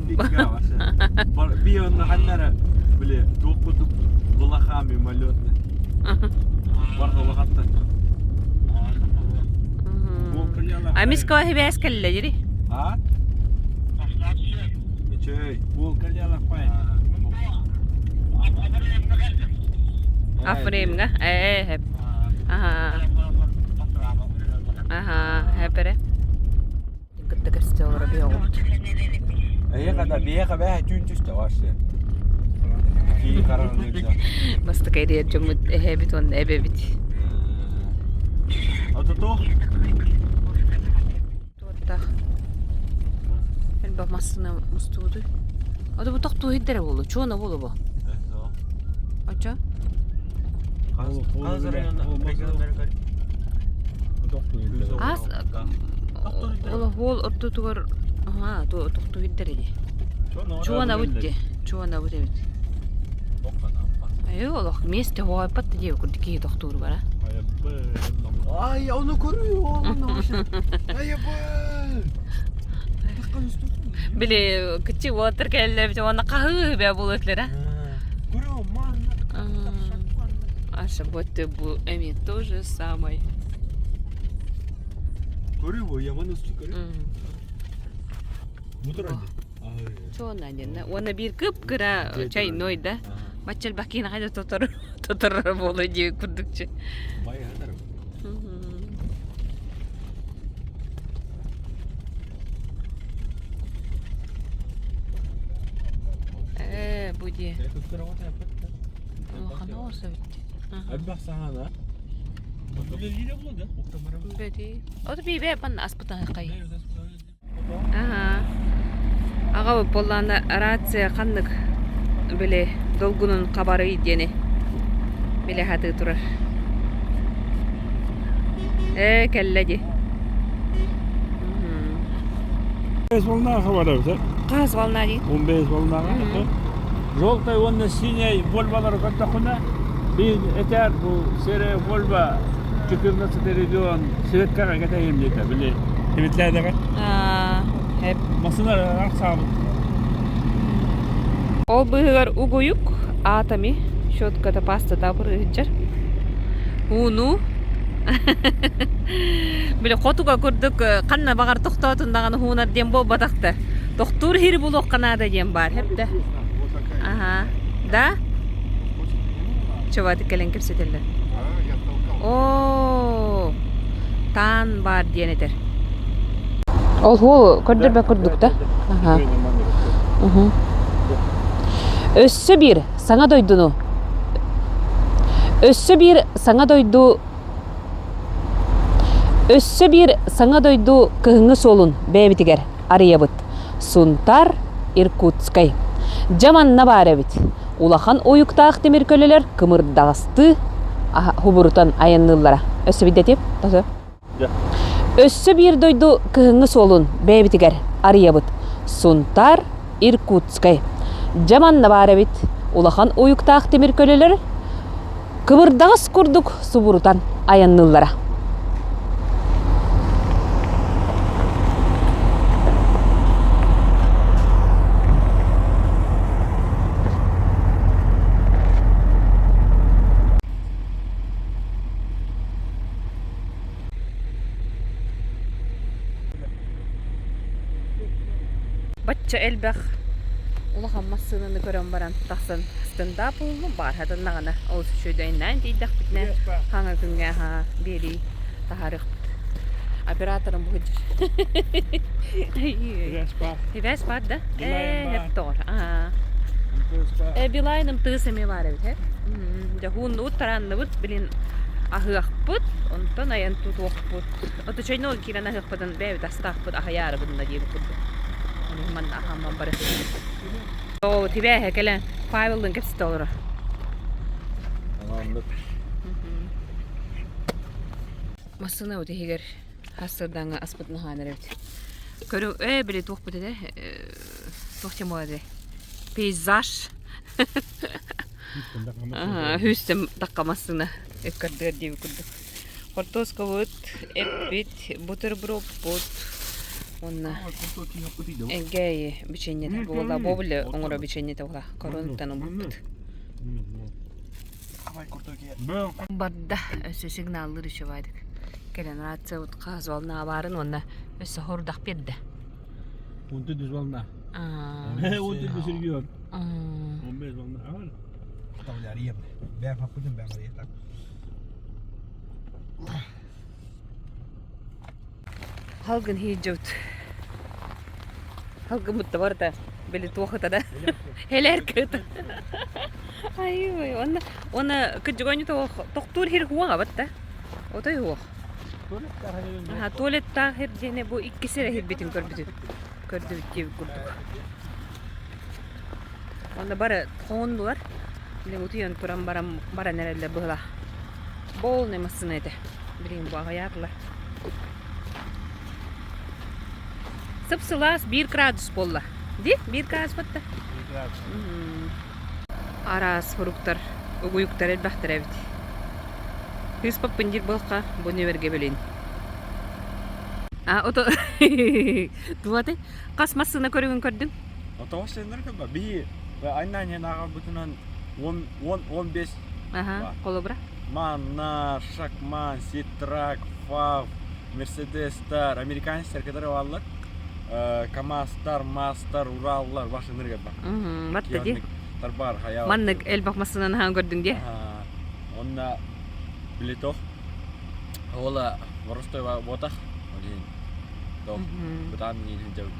Би онно ханнара били туох курдук былаха мимолетный. Бар улахаттан. А мискова хибээс кэллэ дири. А? Үчүгэй. Афремҥа ээ хэп. Аха. Аха, хэпере. Кытта кэпсэтэ олоро биһоҕубут. Эйиэхэ да биһиэхэ бэһэ түүн түстэ вообще. Кии хараҥныырда. Бастакы эрийэр дьоммут эһээбит уонна эбэбит. Отутуох. Туоттах. Элбэх массыына мустубутуй. Ото бу тохтуу иһирдэрэ буолуо, чуона буолуо бу. Очо? Аас ол хуол ортотугар аха тохтуу иһирдэр ини. Чуонабыт дии. Чуонабыт эбит. Айыы олох миэстэ хоойпат да диэбит курдук киһи тохтууругар а. Ай, ону көрүү, ону Айыбы! Били кыччы уолаттар кэлэллэр эбит уонна хаһыы бэ буолуо этилэрэ. Аша вот бу эмиэ то же самое. Көрүү бу яман усту көрүү. Чуона диэн уонна биир кып-кыра чайной да. Бачча элбэх хайда тотор тоторор буолуо дии курдукчу. Ээ, бу дии. Улахан оҕус эбит. Элбэх саһаана. Бэти. От бибэ пан аспытан хай. Аха. Аҕа буоллаана рация ханнык били долгунун хабарый диэни билэ сатыы турар. Ээ, кэллэ дии. 15 волнаға барабыз, Хас волна дии? 15 волнаға. Желтая уонна синяя Вольвалары көрдөххүнэ, биир этэр бу серая Вольва 14 регион Светкаҕа кэтэһиим диэтэ, били Светлээдэҕэ. Хэп. Массыына ахсаабыт. Ол быыһыгар угуйук атами щетката пастата бырыһыдьар. Ууну били хотуга курдук ханна баҕар тохтоотун даҕаны хуунар диэн буолбатах да. Тохтуур иһири булуохха наада диэн баар хэптэ. Ага. Да? Чуваты кэлэн кэпсэтэллэр. Оо, таан баар диэн этэр. Ол хуол көрдөрбө курдук да. Аха. Өссө биир саҥа дойдуну Өссө биир саҥа дойду Өссө биир саҥа дойду кыһыҥҥы суолун бэйэбитигэр арыйабыт. Сунтар, Иркутскай. Дьэ манна баар эбит. Улахан уйуктаах тимир көлөлөр кымырдаҕастыы хубурутан айанныыллара. Өссө биирдэтип, тосо. Өссө биир дойду кыһыҥҥы суолун бэйэбитигэр арыйабыт. Сунтар, Иркутскай. Дьэ манна баар эбит. Улахан уйуктаах тимир көлөлөр кыбырдаҕас курдук субурутан айанныыллара. Бачча элбэх улахан массыынаны көрөн баран тахсан стендап ууллум баарһатыннаҕына олус үчүгэйинээн тиийдэхпитинэ хаҥа күҥҥэ аһаа биэрии таһаарыахпыт. Операторым бу сылдьар. Сибээс баар да? Ээ, эп тоҕор. Аа. Э, Билайным тыыс эмиэ баар эбит, э? Дьэ, хууннубут, тараанныбыт, билин аһыахпыт, онтон айан тутуохпут. Ото чойнуга киирэн аһыахпытын бэйэбит астаахпыт аһыйаарыбын да диэбит курдук. Ону манна аһаамман бары. Оо, тибээһэ кэлэн Павеллыын кэпсэтэ олорор. Массыына вот иһигэр хас сырдаҥҥа аспытын аһаан эрэбит. Көрү, ээ, били туохпут этэ, туох тема этэ? Пейзаж. Хүүстэм такка массыына ыккардыар диэбит курдук. Хортуоскабыт, эппит, бутербродпут уонна эҥгээйи бичиэнньэтэ буола, бобуле оҥоро бичиэнньэтэ буола коронуттан ылбыппыт. Барда өссө сигналлыыр үчүгэйдик. Кэлэн рациябыт хас волна баарын уонна өссө хордах биэрдэ. Унты düz волна. Унты düz регион. 15 волна. Халгын хийдьут. Халгыммыт барыта били туохыта да. Хэлэр кыта. Ай ой, онно онно кыдьыгоню тохтуур хир хуаҕа батта. Отой хуох. Аха, туалеттаах хир диэни бу иккис эрэ хирбитин көрбүтүм. Көрдүбүт диэбит курдук. Онно бары хоҥуннулар. Билигин утуйан туран баран баран эрэллэр быһыылаах. Полный массыына этэ. Билигин бу аҕыйаатылар. Сып-сылаас биир градус буолла. Ди, биир градус батта. Араас фруктар, угуйуктар элбэхтэр эбит. Кыыспаппын диир буолха, бу нүөмэргэ билин. А, ото туаты хас массыына көрүгүн көрдүҥ? Отоҕо сеннер кэлбэ. Биһи айнан ааҕарбытынан 10 10 15 Аха, холобура. Манна, Шакман, Ситрак, Фав, Мерседестар, американецтар которые бааллар. КамАЗтар, МАЗтар, Ураллар башыныр кэлбэ. Батта ди. Тарбар хаял. Маннык элбэх массыынаны хаан көрдүҥ дии. Онна билетох. Ола боростой ботах. Олин. Тох. Бытаан нин жабыт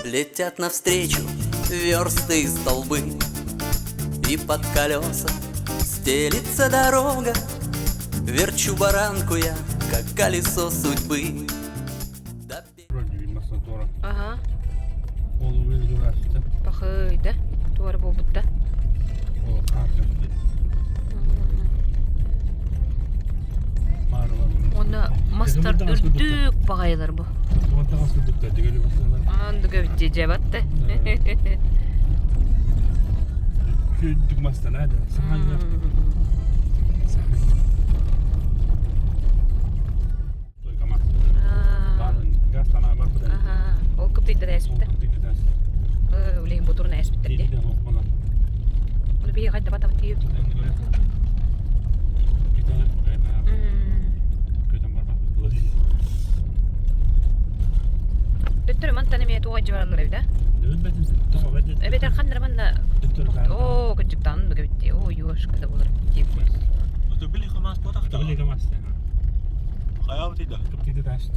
Летят навстречу версты и столбы, И под колеса стелится дорога. Верчу баранку я, как колесо судьбы. Аха. Пахыйда. Туора буолбутта. Онно мастар үрдүк баҕайылар бу. Андыга битти дьабатта. Үрдүк мастар да. Саҥа Ол кыптыйдара эспиттэр. Үлэһин бутурун эспиттэр дии. Оны биһи хайда батабыт тиийэбит. Төттөрү мантан эмиэ туох дьыбараллар эбит, а? Эбэтэр ханнара манна Оо, кырдьыктаан да эбит дии. Оо, ёшка да булар дии. Били хамаас буотахта. Били хамаас. Хайаабыт ыйда? Кыптыйда тааст.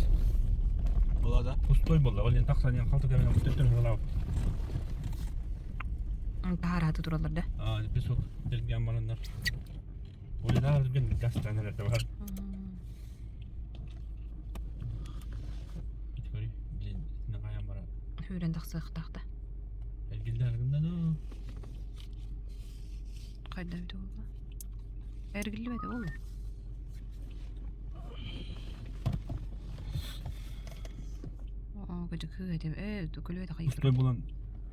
Була да. Пустой буолла. Ол тахсан ян халта кэмэн төттөр хылаабыт. Таһарааты тураллар да. Аа, песок делген бараннар. Ол да газ танар да бар. Ити блин, нагаян бара. Хүрэн тахсыахтаахта. Эргиллэр гында да. Хайда эбитэ буолла? Эргиллибэтэ буолла. Оо, кыдьык этим. Э, көлүөтэ хайы Пустой булан.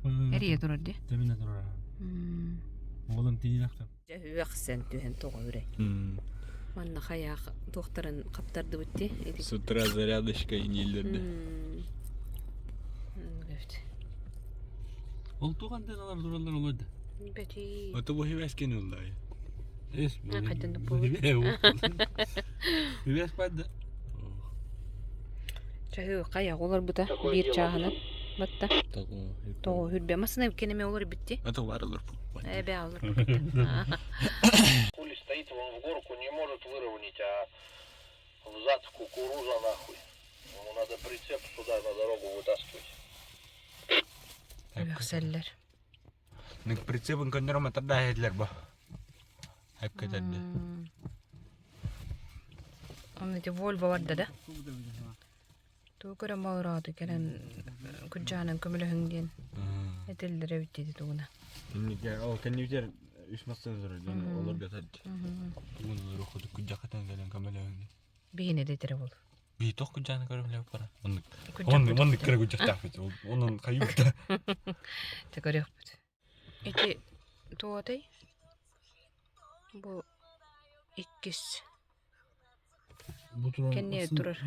Эрийэ турар дии. Тэминэ турар. Уолан тиийнахта. Үөхсэн түһэн тоҕо үрэй. Манна хайаах туохтарын хаптардыбыт дии. С утра зарядочка и ниллерди. Ол туган алар туралар олойду. Бэти. Ото бу хивэскин уллай. Эс. Хайдан да буолуо. Хивэс падда. Чаһы хайа олорбута биир чааһынан батта. Тоҕо хүрбэ масына кенеме олор битти. Ото бар олор. Эбэ олор. Хули стоит, он в горку не может выровнять, а взад кукуруза нахуй. Ему надо прицеп сюда на дорогу вытаскивать. Үөхсэллэр. Ник прицепын көннөр матарда хедлер ба. Хеп кетерди. Онно ити Вольво барда да? Туу көрөн болорооту кэлэн күрдьаанан көмөлөһүҥ диэн этиллэрэ эбит диэти тугуна. Инниге ол кеннибитер үс мастан зор ден олор гатад. Тугун олор ходу күджакатан келен көмөлөһүң. Биһине дэтэрэ бол. Би тох күджаны көрөмлөп бара. Оннук. Күрдьэх Оннук оннук кыра күджактаах Онун хайыбыта. Тэ көрүөхпүт. Ити туотай бу иккис Бу турар. кэнниэ турар.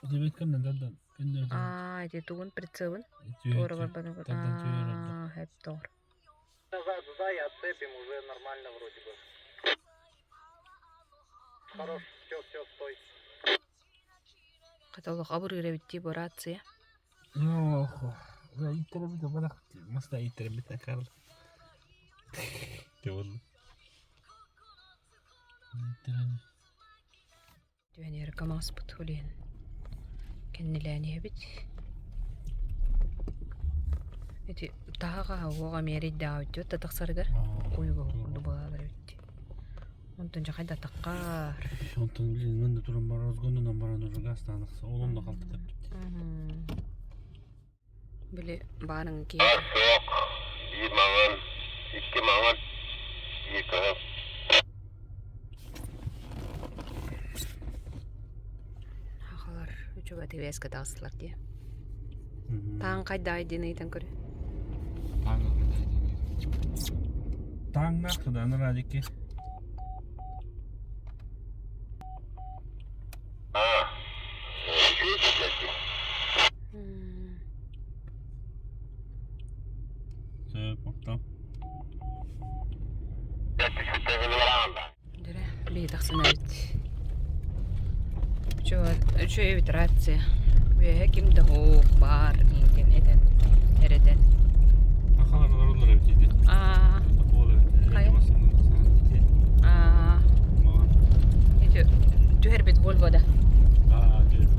Дебет кэннэ дардан. Кэннэ. Аа, ити тугун прицебын туора барбаны. Тардан түйөр Аа, хэп тоор. Назад сдай, отцепим, уже нормально вроде бы. Хорош, все, все, стой. Хата олох абырыыр эбит дии бу рация. Ох, иттеребит барах. Маста иттеребит Карл. Те ол. Иттеребит. Түһэн иһэр КамАЗпыт улиһин кэннилээн иһэбит. Ити таһаҕа уоҕа миэрийдээҕит дии тахсарыгар уйуга курдук баалар эбит дии. Онтон дьэ хайда таххаар. Онтон блин, мен да туран бар разгонунан баран уже газ таанахса. Ол онно қалты теппит. Били баарыҥ киһи Суох, биир маҥан, икки маҥан, биир кыһыл. ТВС-ка таҕыстылар дии. Таан хайдаай диэн ыйытан көрө. Тааҥнаах сыдааны радикки. Сөп, оттон. Дөрө, бии тахсан эбит. Үчүгэй эбит рация. Үөһэ ким да суох баар диэн этэн эрэтэн. Сахалар олороллор эбит ити. Аа. Хайа? Аа. Ити түһэрбит Вольвода. Аа, түһэрбит.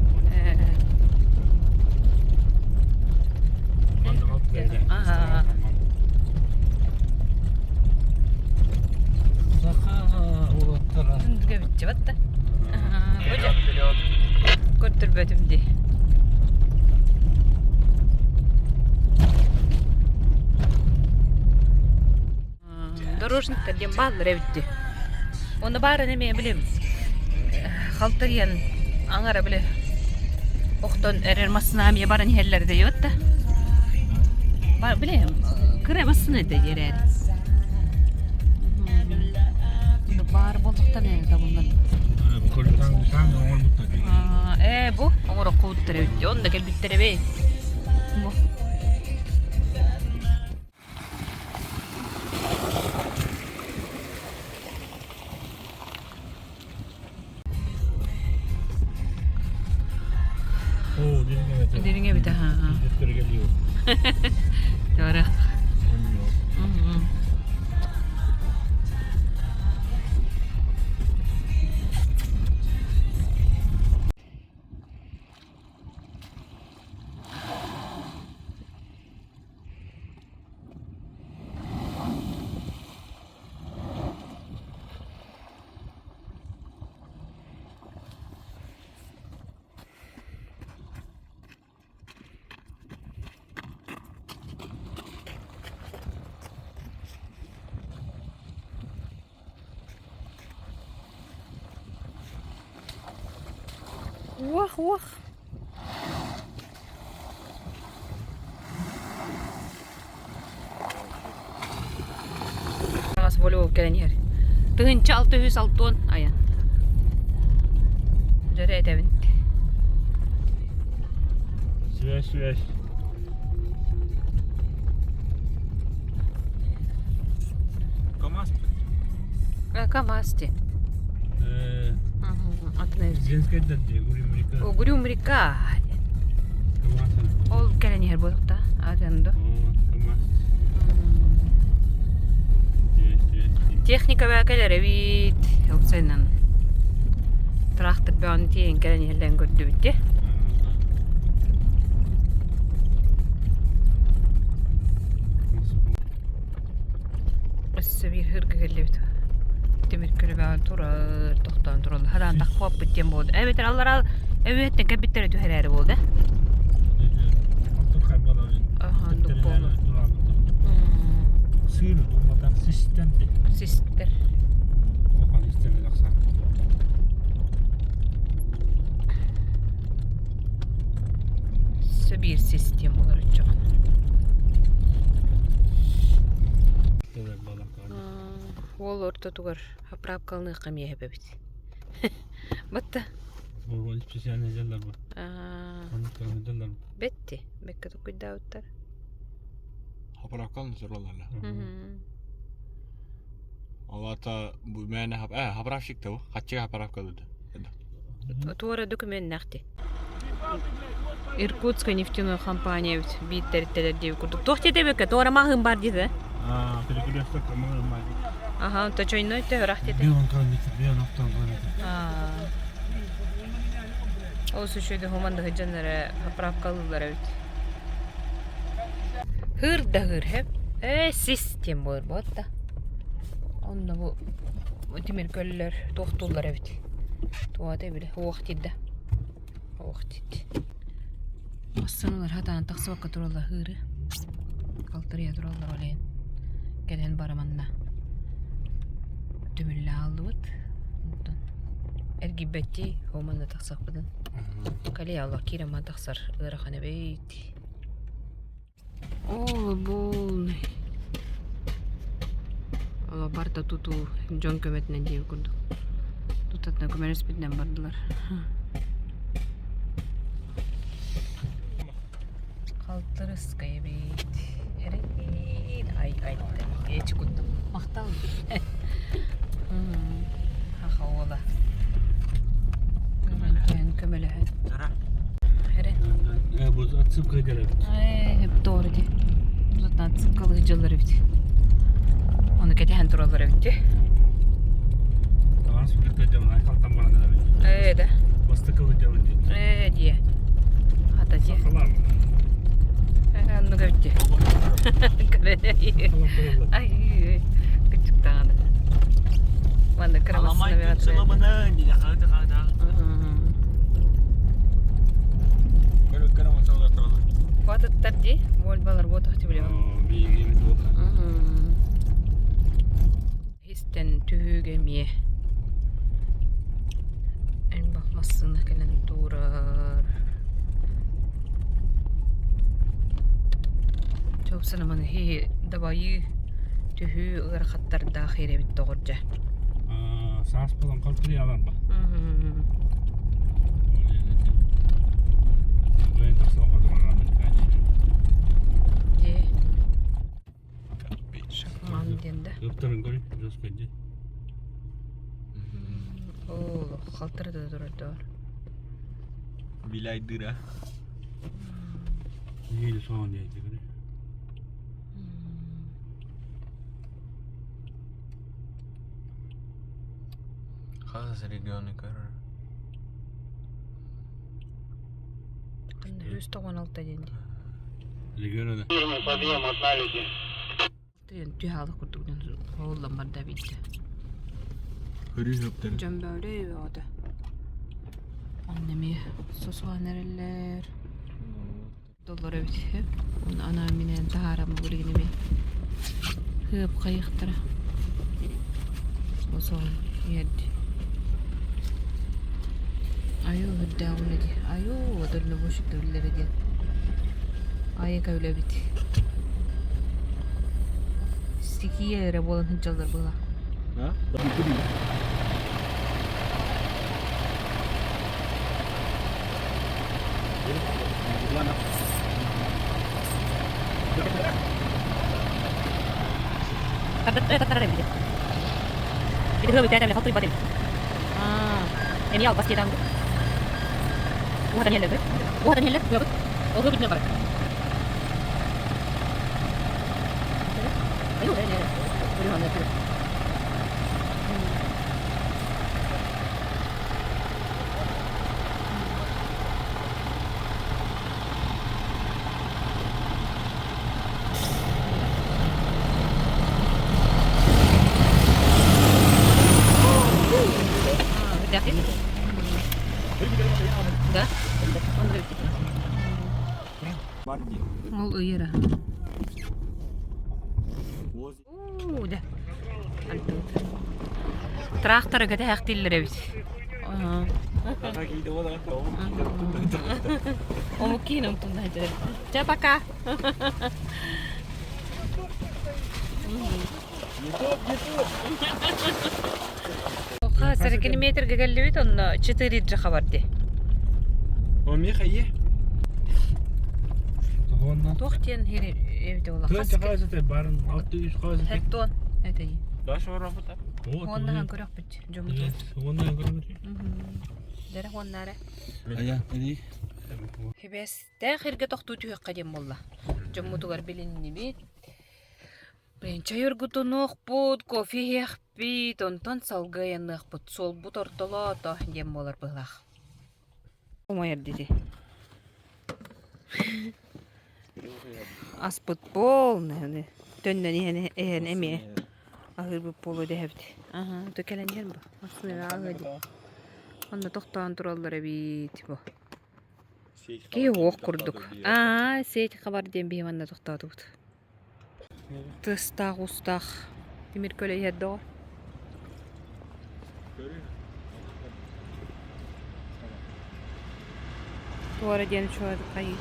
Ага. Саха уолаттара. Түндүгэ бүтчэ Көрдөрбөтүм дии. Дорожниктар диэн бааллар эбит дии. Онно баарын эмиэ билим халтарыйан аҥара били охтон эрэр массыына эмиэ баран иһэллэр диэбит да. Билем кыра массыына этэ диэрээр. Баар буолтуктан ээ табыллан. Ээ бу оҥороккубуттар эбит. Онно кэлбиттэр эбит. Бу. Оо, дириҥ эбит. Дириҥ эбит, аха. Туора. Уох, уох. Таҥас волейбол кэлэн иһэр. 1660 айан. Дьөрө этэбин. Связь, связь. КамАЗ? КамАЗ ти. Женскайдан дии, Угрюм река. Угрюм река. КамАЗ. Ол кэлэн иһэр буолуохта. Атын ду. КамАЗ. Техника баа кэлэр эбит. Опсайынан. Трактор бөҕөнү тиэйэн кэлэн иһэллэрин көрдүбүт дии. Өссө биир һырга кэллибит. Тимир көлөбөҕө турар, тохтоон тураллар. Хараан тахпаппыт диэн буолду. Эбэтэр аллараа эбиэттэн кэлбиттэрэ түһэрээри буолда. Аха, буолла. Сыыр буолбатах систэн Систер. Улахан истэн тахсан. Өссө биир систем болар оччоҕуна. Уол ортотугар оправкалыныахха эмиэ эбэбит. Батта. Специально дьаллар бу. Бетти. Бекке тукуйдаабыттар. Оправкалын сороллар. Ол аата бу мээнэ хаправщик да бу. Хаччыга хаправкалыды. Туора докуменнахти. Иркутская нефтяной компания эбит биир тэрилтэлэр диэбит курдук. Туох диэтэбиккэ туора маҕаһыын баар диэтэ. Аа, перекресток маҕаһыын баар диэтэ. Аха, точойной төһөрөх диэтэ. Бион километр, бион оптон километр. Аа. Ол үчүгэй хуман да сылдьаннара поправкалыыллар эбит. Хыр да хыр хэп. Ээ, сис диэн буолар буолта. Онно бу тимир көллөр туохтууллар эбит. Туота эбилэ уох тиийдэ. Уох тиийдэ. Ассаналар хатаан тахсыбакка тураллар хыыры. Халтарыйа тураллар ол иһин. Кэлэн бараманна. Түмүллэ хааллыбыт. Онтон. Эргийбэттии, ол манна тахсахпытын. Кэлиэ алла киирэн ман тахсар ыарахан эбит. Оо, полный. Оло барда тутуу дьон көмөтүнэн диэбит курдук. Тутатына көмөлөспүтүнэн бардылар. Халтырыскай эбит. Эрэйин ай ай эчи куттум. Махтал. Хаха уола. Көмөлөһөн көмөлөһөн. Эрэ. Бу отсыпка кэлэбит. Ээ, тоҕо ди. Бузаттан отсыпкалыы дьыллар эбит. Ону кэтэһэн тураллар эбит ди. Таҕас үлэтэ дьон айхалтан баран эрэбит. Ээ да. Бастакы дьон дии. Ээ дии. Хата дии. Сахалар. Ээ оннук эбит дии. Ай, кычыктаҕаны. Манна кыра Аламай массыына күн сылабына, Хватыттар дии, Вольвалар буотах билэбин. Истэн түһүүгэ эмиэ элбэх массыына кэлэн турар. Чопсана маны хи дабайыы түһүү ыарахаттардаах ирэбит доҕордьа. Саас буолан халтырыйалар ба. Дьэ. Шахман диэн да. Ыптарын көрүй, жестко Оо, халтыры да турар доор. Биляйдыра. Или соған дейді көрүй. Хас регионы көрөр. Ханна 196 диэн дии. Регионы. Тыйын түһаалык курдук хоһуллан барда биирдэ. Көрүү хөптөр. Дьон бөөлөй бөҕөтө. Онно эмиэ сосуһан эрэллэр. Доллар эбит. Оны анаан минээн таһааран билигин эмиэ хыап хайыахтара. Осоон иһэрди. Айуу үрдээх үлэ дии. Айуу дальнобойщик үлэлэрэ диэн. Айыка үлэбит. Стихия эрэ буолан сылдьаллар быһа. Да? Ол ыйыра. Уу, да. Тракторы кэтэһэхтииллэр эбит. Омук киин умтунна Чэ, пока. Хасыр километрге келлибит, онно 4 жаха барды. О, меха е. Туох диэн эбите була? Тыа чахаасытай барын, 600 хаасытай. Хеттон. Это Дальше работа. Уоннаһан көрөхпүт дьоммутун. Уоннаһан көрөхпүт. Дэрэ уоннаары. Ая, эди. Хибэстээх эргэ тохтуу түһүөххэ диэн буолла. Дьоммутугар билиннибит. Блин, чай оргутунуохпут, кофе иһиэхпит, онтон салгыы айанныахпыт. Суолбут ортолоото диэн буолар быһыылаах. Умайар диди. Аспыт полный, төннөн иһэн иһэн эмиэ аһыырбыт буолуо дэһэбит. Аһа, то кэлэн иһэр бу. Массыына аһыа дии. Онно тохтоон тураллар эбит бу. Киһи уох курдук. Аа, сеть хабар диэн биһи манна тохтоотубут. Тыастаах-уустаах тимир көлө иһэр доҕор. Туора диэн үчүгэй хайыы.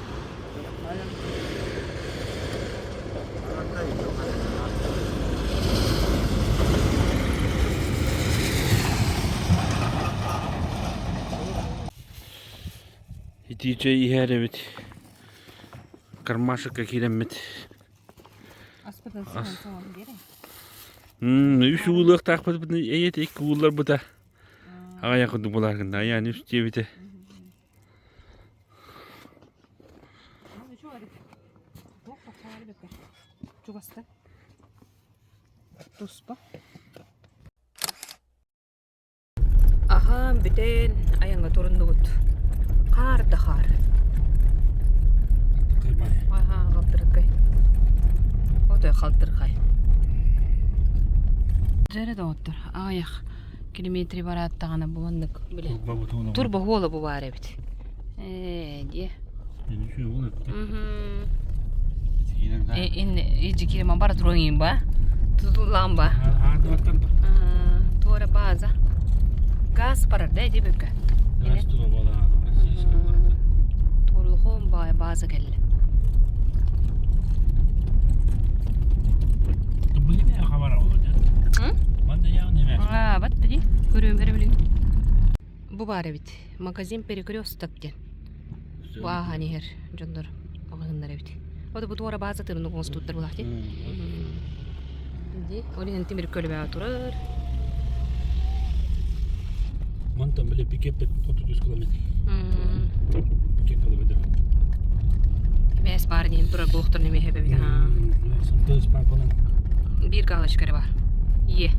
Итии чэй иһэр эбит. Кармашекка киирэммит. Үс уулуохтаахпыт эйэт икки уулларбыта. Аҕыйах курдук булааргын айаан үс диэбитэ. Чугаста. Туспа. Аһаан бүтэн айаҥҥа туруннубут. Хаар да хаар. Аһаа, халтыркай. Отой халтырхай. Дьэрэ доҕоттор, аҕыйах километри барааттаҕына бу маннык били турба хуола бу баар эбит. Ээ, диэ. Ижикирема бара туруҥ ба тутуллаан ба туора база газ барар да ити бүккэ туорлухуун база кэллэ бат ди көрүөм эрэ билигин бу баар эбит магазин перекресток диэн Бу ааһан иһэр дьоннор маҕаһыыннар эбит. Ото бу туора бааза тырыннык оҥостубуттар булаах дии. Дии. Ол иһин тимир көлөбөҕө турар. Мантан били пикет 33 километр. Пикет километр. Эмээс баар диэн турар буохтар неме хэбэбит. Биир галочка эрэ бар. Ие.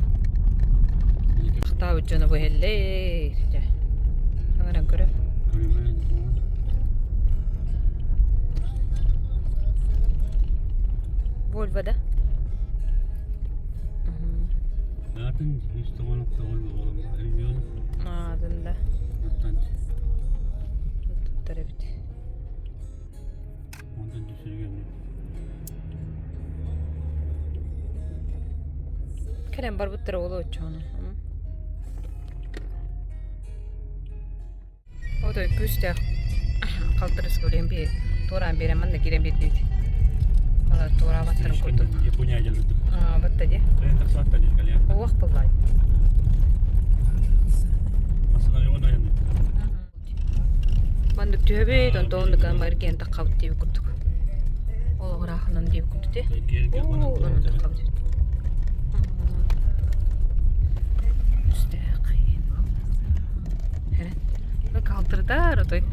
Хтаабыт дьоно бу иһэллэр. Дьэ. Аҥаран көрө. Вольво да? Аатын да. Туттар эбит. Кэлэн барбыттара уолу оччоҕуна. Отой күүстээх халтырыс көрүөн би туораан биэрэн манна киирэн биэрдибит. Алар туораабаттарын курдук. Япония дьаллыдык. Батта дии. Уох буллай. Маннык түһэбит, онтон оннук марген таххабыт диэбит курдук. Олоҕураахынан диэбит курдук ти. Оо, онон таххабыт эбит. Калтырдар отой.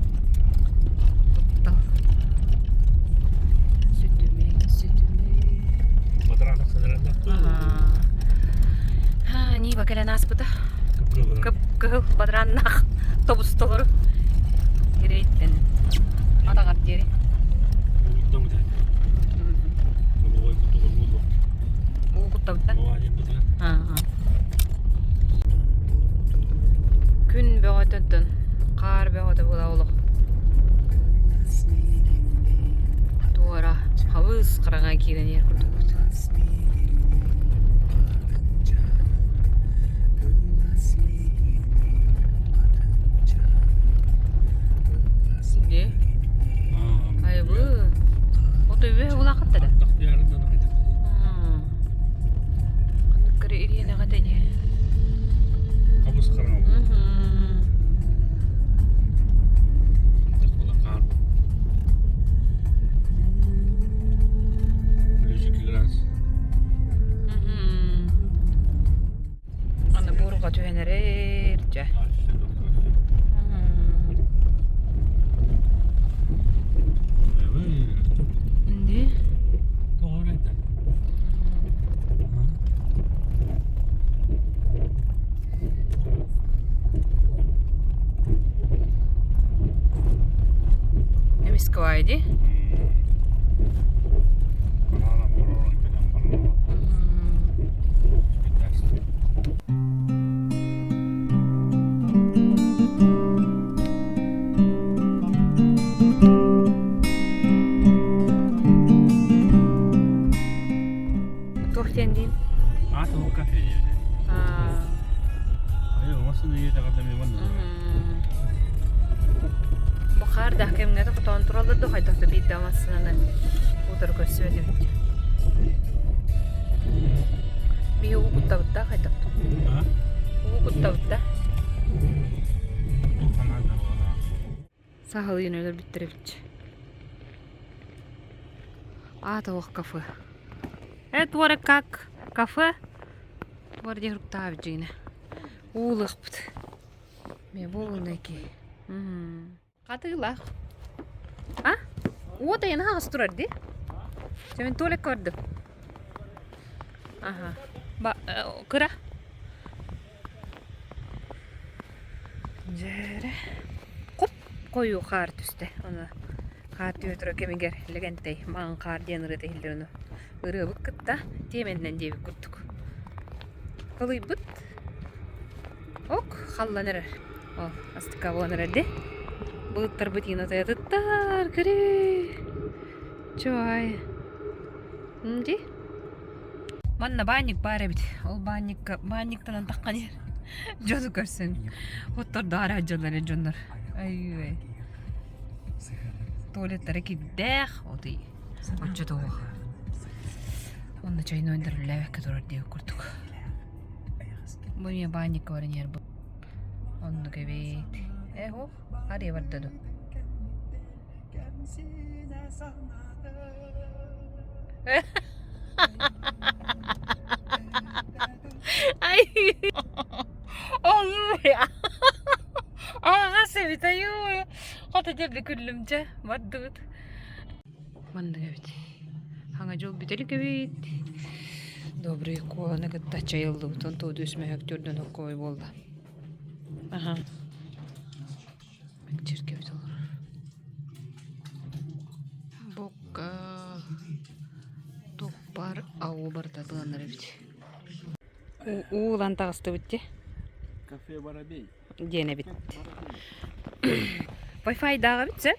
Сүтүмэй, сүтүмэй. Нива кэлэн ааспыта. Кып-кыһыл бадырааннаах тобус толору. Ирэйттэн атаҕар диэри. Уу куттабыта. Күн бөҕөтөттөн хаар бөҕөтө буола олох. Туора хабыс хараҥа киирэн иһэр курдукпут. Дии. Айбы. Ото үө улаахаттара. Ханнык ириэнэҕэ тэни. Хабыс хараҥа. Аны буурга түһэн эрэр дьэ. Инди. Эмискэ дии. Туох диэн диин? Аата кафе диэбитэ. Айы, оҥостон үйэ таҕарда мен манна. Бу хаардаах кэмҥэ тохтоон тураллар да хайдах да биирдэ массыынаны утары көрсүбэт эбит. Биһи уу куттабыт да хайдах Уу куттабыт да. Саһылыйын өлөрбүттэр эбит. Аата ох кафе. Э, туора как? Кафе? Туора дии хуруктаабыт дьиҥинэ. Уулуохпут. Мэ буолунай ки. Хатыылаах. А? Уот айана хаҕыс турар дии. Чэ мин туалет көрдүм. Аха. Ба, кыра. Дьээрэ. Хоп хойуу хаар түстэ. Ону хаар түһэ турар кэмигэр Лэгэнтэй маҥан хаар диэн ырыата иһиллэр ону ырыабыт кытта тиэмэннэн диэбит курдук. Кылыйбыт ок халлан эрэр. Ол астыкка буолан эрэр дии. Былыттарбыт иин отойатыттар көрүүй. Чуой. Дии. Манна баанньык баар эбит. Ол баанньыкка баанньыктанан таххан иһэр. Дьону көрсөн. Оттордоох дьоннор дьоннор. Ай-ой. Туалеттара кирдээх, отуй. Оччотооҕу. Онно чайнойдар үлэлээбэккэ турар диэбит курдук. Бу эмиэ баанньыкка баран иһэр бу. Оннук эбит. Э, ох, арыйа барда ду. Ай! Ой! Аҕас эбит, айуу! Хата дьэ күллүм дьэ, бардыбыт. Маннык эбит. Хаҥа дьол бүтэлик эбит. Добрый куоланы кытта чайыллыбыт. Онтон үс мөһөктүрдэн оккой буолла. Аха. Чиркэбит олорор. Бокка туппар ау барыта тыланар эбит. Уу ылан таҕыстыбыт дии. Кафе Воробей. Диэн эбит. Wi-Fi-даах эбит сэ.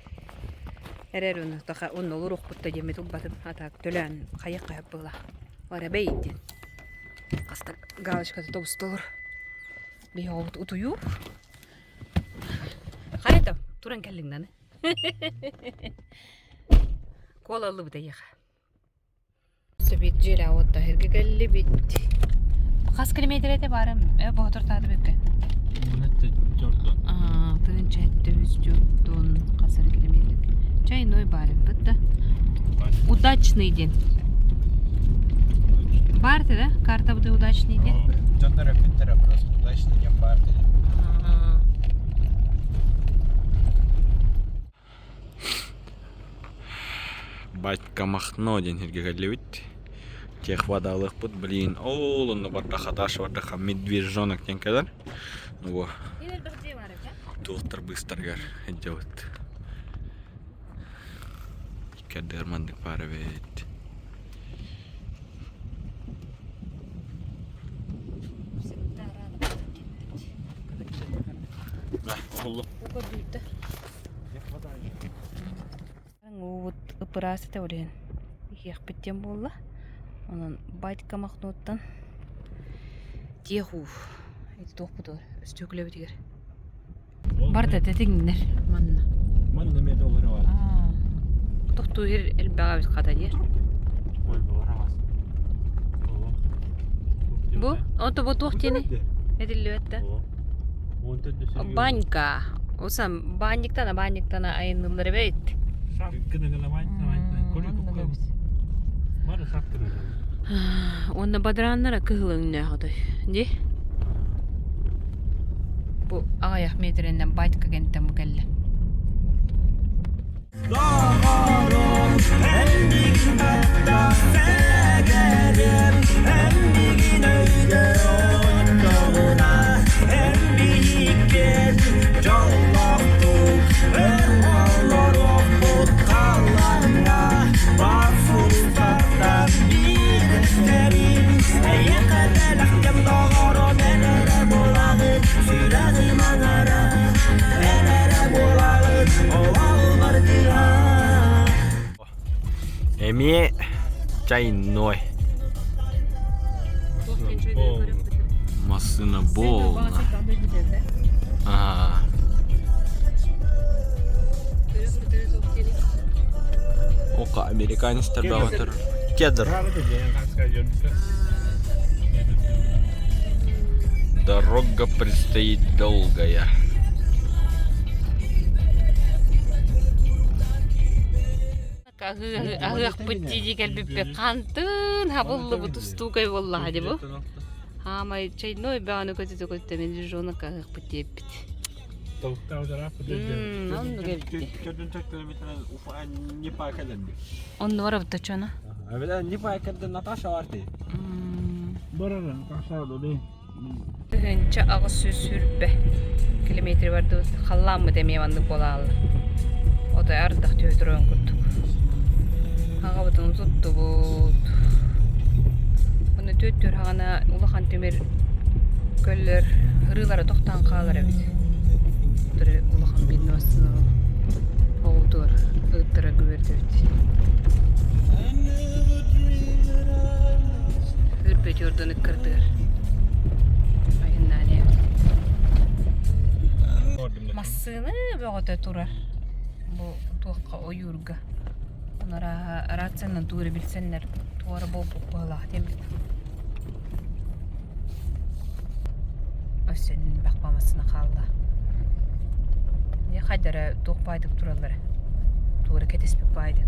Эрэр уну таха онно олоруохпут да диэммит ылбатым. Атаак төлөөн хайах хайах буола. Воробей диэн. Хаста галочката тобустолор. Биһи оҕобут утуйуур. Хайа туран кэллиҥ наны. Куола ыллыбыт эйиэхэ. Сөбүт дьиэлээх уотта иһиргэ кэллибит. Хас километр этэ баарым? Э, боһотор тааты бүккэ. Тыынча үс төртун хас эрэ километр. Чайной баар эбит да. Удачный день. Баар да? Карта будет удачный день. Дьоннор эппиттэрэ просто удачный день баар диэн. Батька Махно диэн сиргэ кэллибит. Техвадаалыахпыт, блин, ол онно бардаха, Даша бардаха медвежонок диэн кэлэр. Ну, туохтар быыстарыгар сылдьабыт. Иккэрдигэр маннык баар эбит. Уубут ыпыраас этэ ол иһин иһиэхпит диэн буолла. Онон батька махнуоттан тиэх уу ити туохпутугар өстүөкүлэбитигэр Барда тэтиҥнэр манна. Манна эмиэ доллары бар. Тохтуу иһэр элбэҕэ эбит хата диэ. Ой, барамас. Бу? Ото бу туох диэний? Этиллибэт да. Банька. Усам банниктана банниктана айыннылар эбит. Уонна бадарааннара кыһыл өҥнөөх отой. Дии? Бу аҕыйах миэтэрэнэн батька кэнтэн бу кэллэ. Эмиэ чайной. Массыына буолла. Аа. Ока американецтар бөҕөтөр. Кедр. Дорога предстоит долгая. Аһыахпыт дии кэлбиппит хантын хабыллыбыт устуукай буоллаҕа дии бу. Хаамай чайной бөҕөнү көтүтэ көтүтэ медвежонок аһыахпыт диэппит. Оннук эбит. Онно барабыт чона. Наташа 1820 километр бардыбыт. Халлааммыт эмиэ маннык буолаалла. Отой ардах түһэ турарын курдук. Аҕабытын утуттубут. Ону түөттүүр хаҕана улахан тимир көллөр ырыылара тохтоон хаалар эбит. Улахан биир массыына оҕутугар ыыттара күбүрдэбит. Үрбэт ордон ыккардыгар. Айаннаан Массыына бөҕөтө турар. Бу туохха ойуурга. Арааһа рациянан тугу билсэннэр туора буолбут быһыылаах диэн Өссө элбэх массыына хаалла. Дьэ хайдара туох баайдык тураллара. Туора кэтэспит баайдык.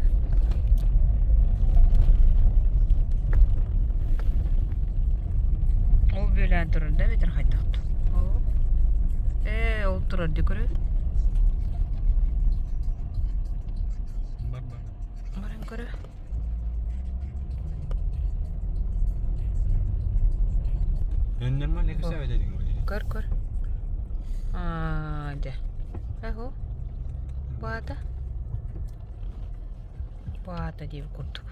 Ол бүөлээн турар да эбэтэр хайдах дуу? Ээ, ол турар дии көрө. Баран көрө. Көр көр. Аа, дьэ. Эһу. Баата. Баата диэбит курдук.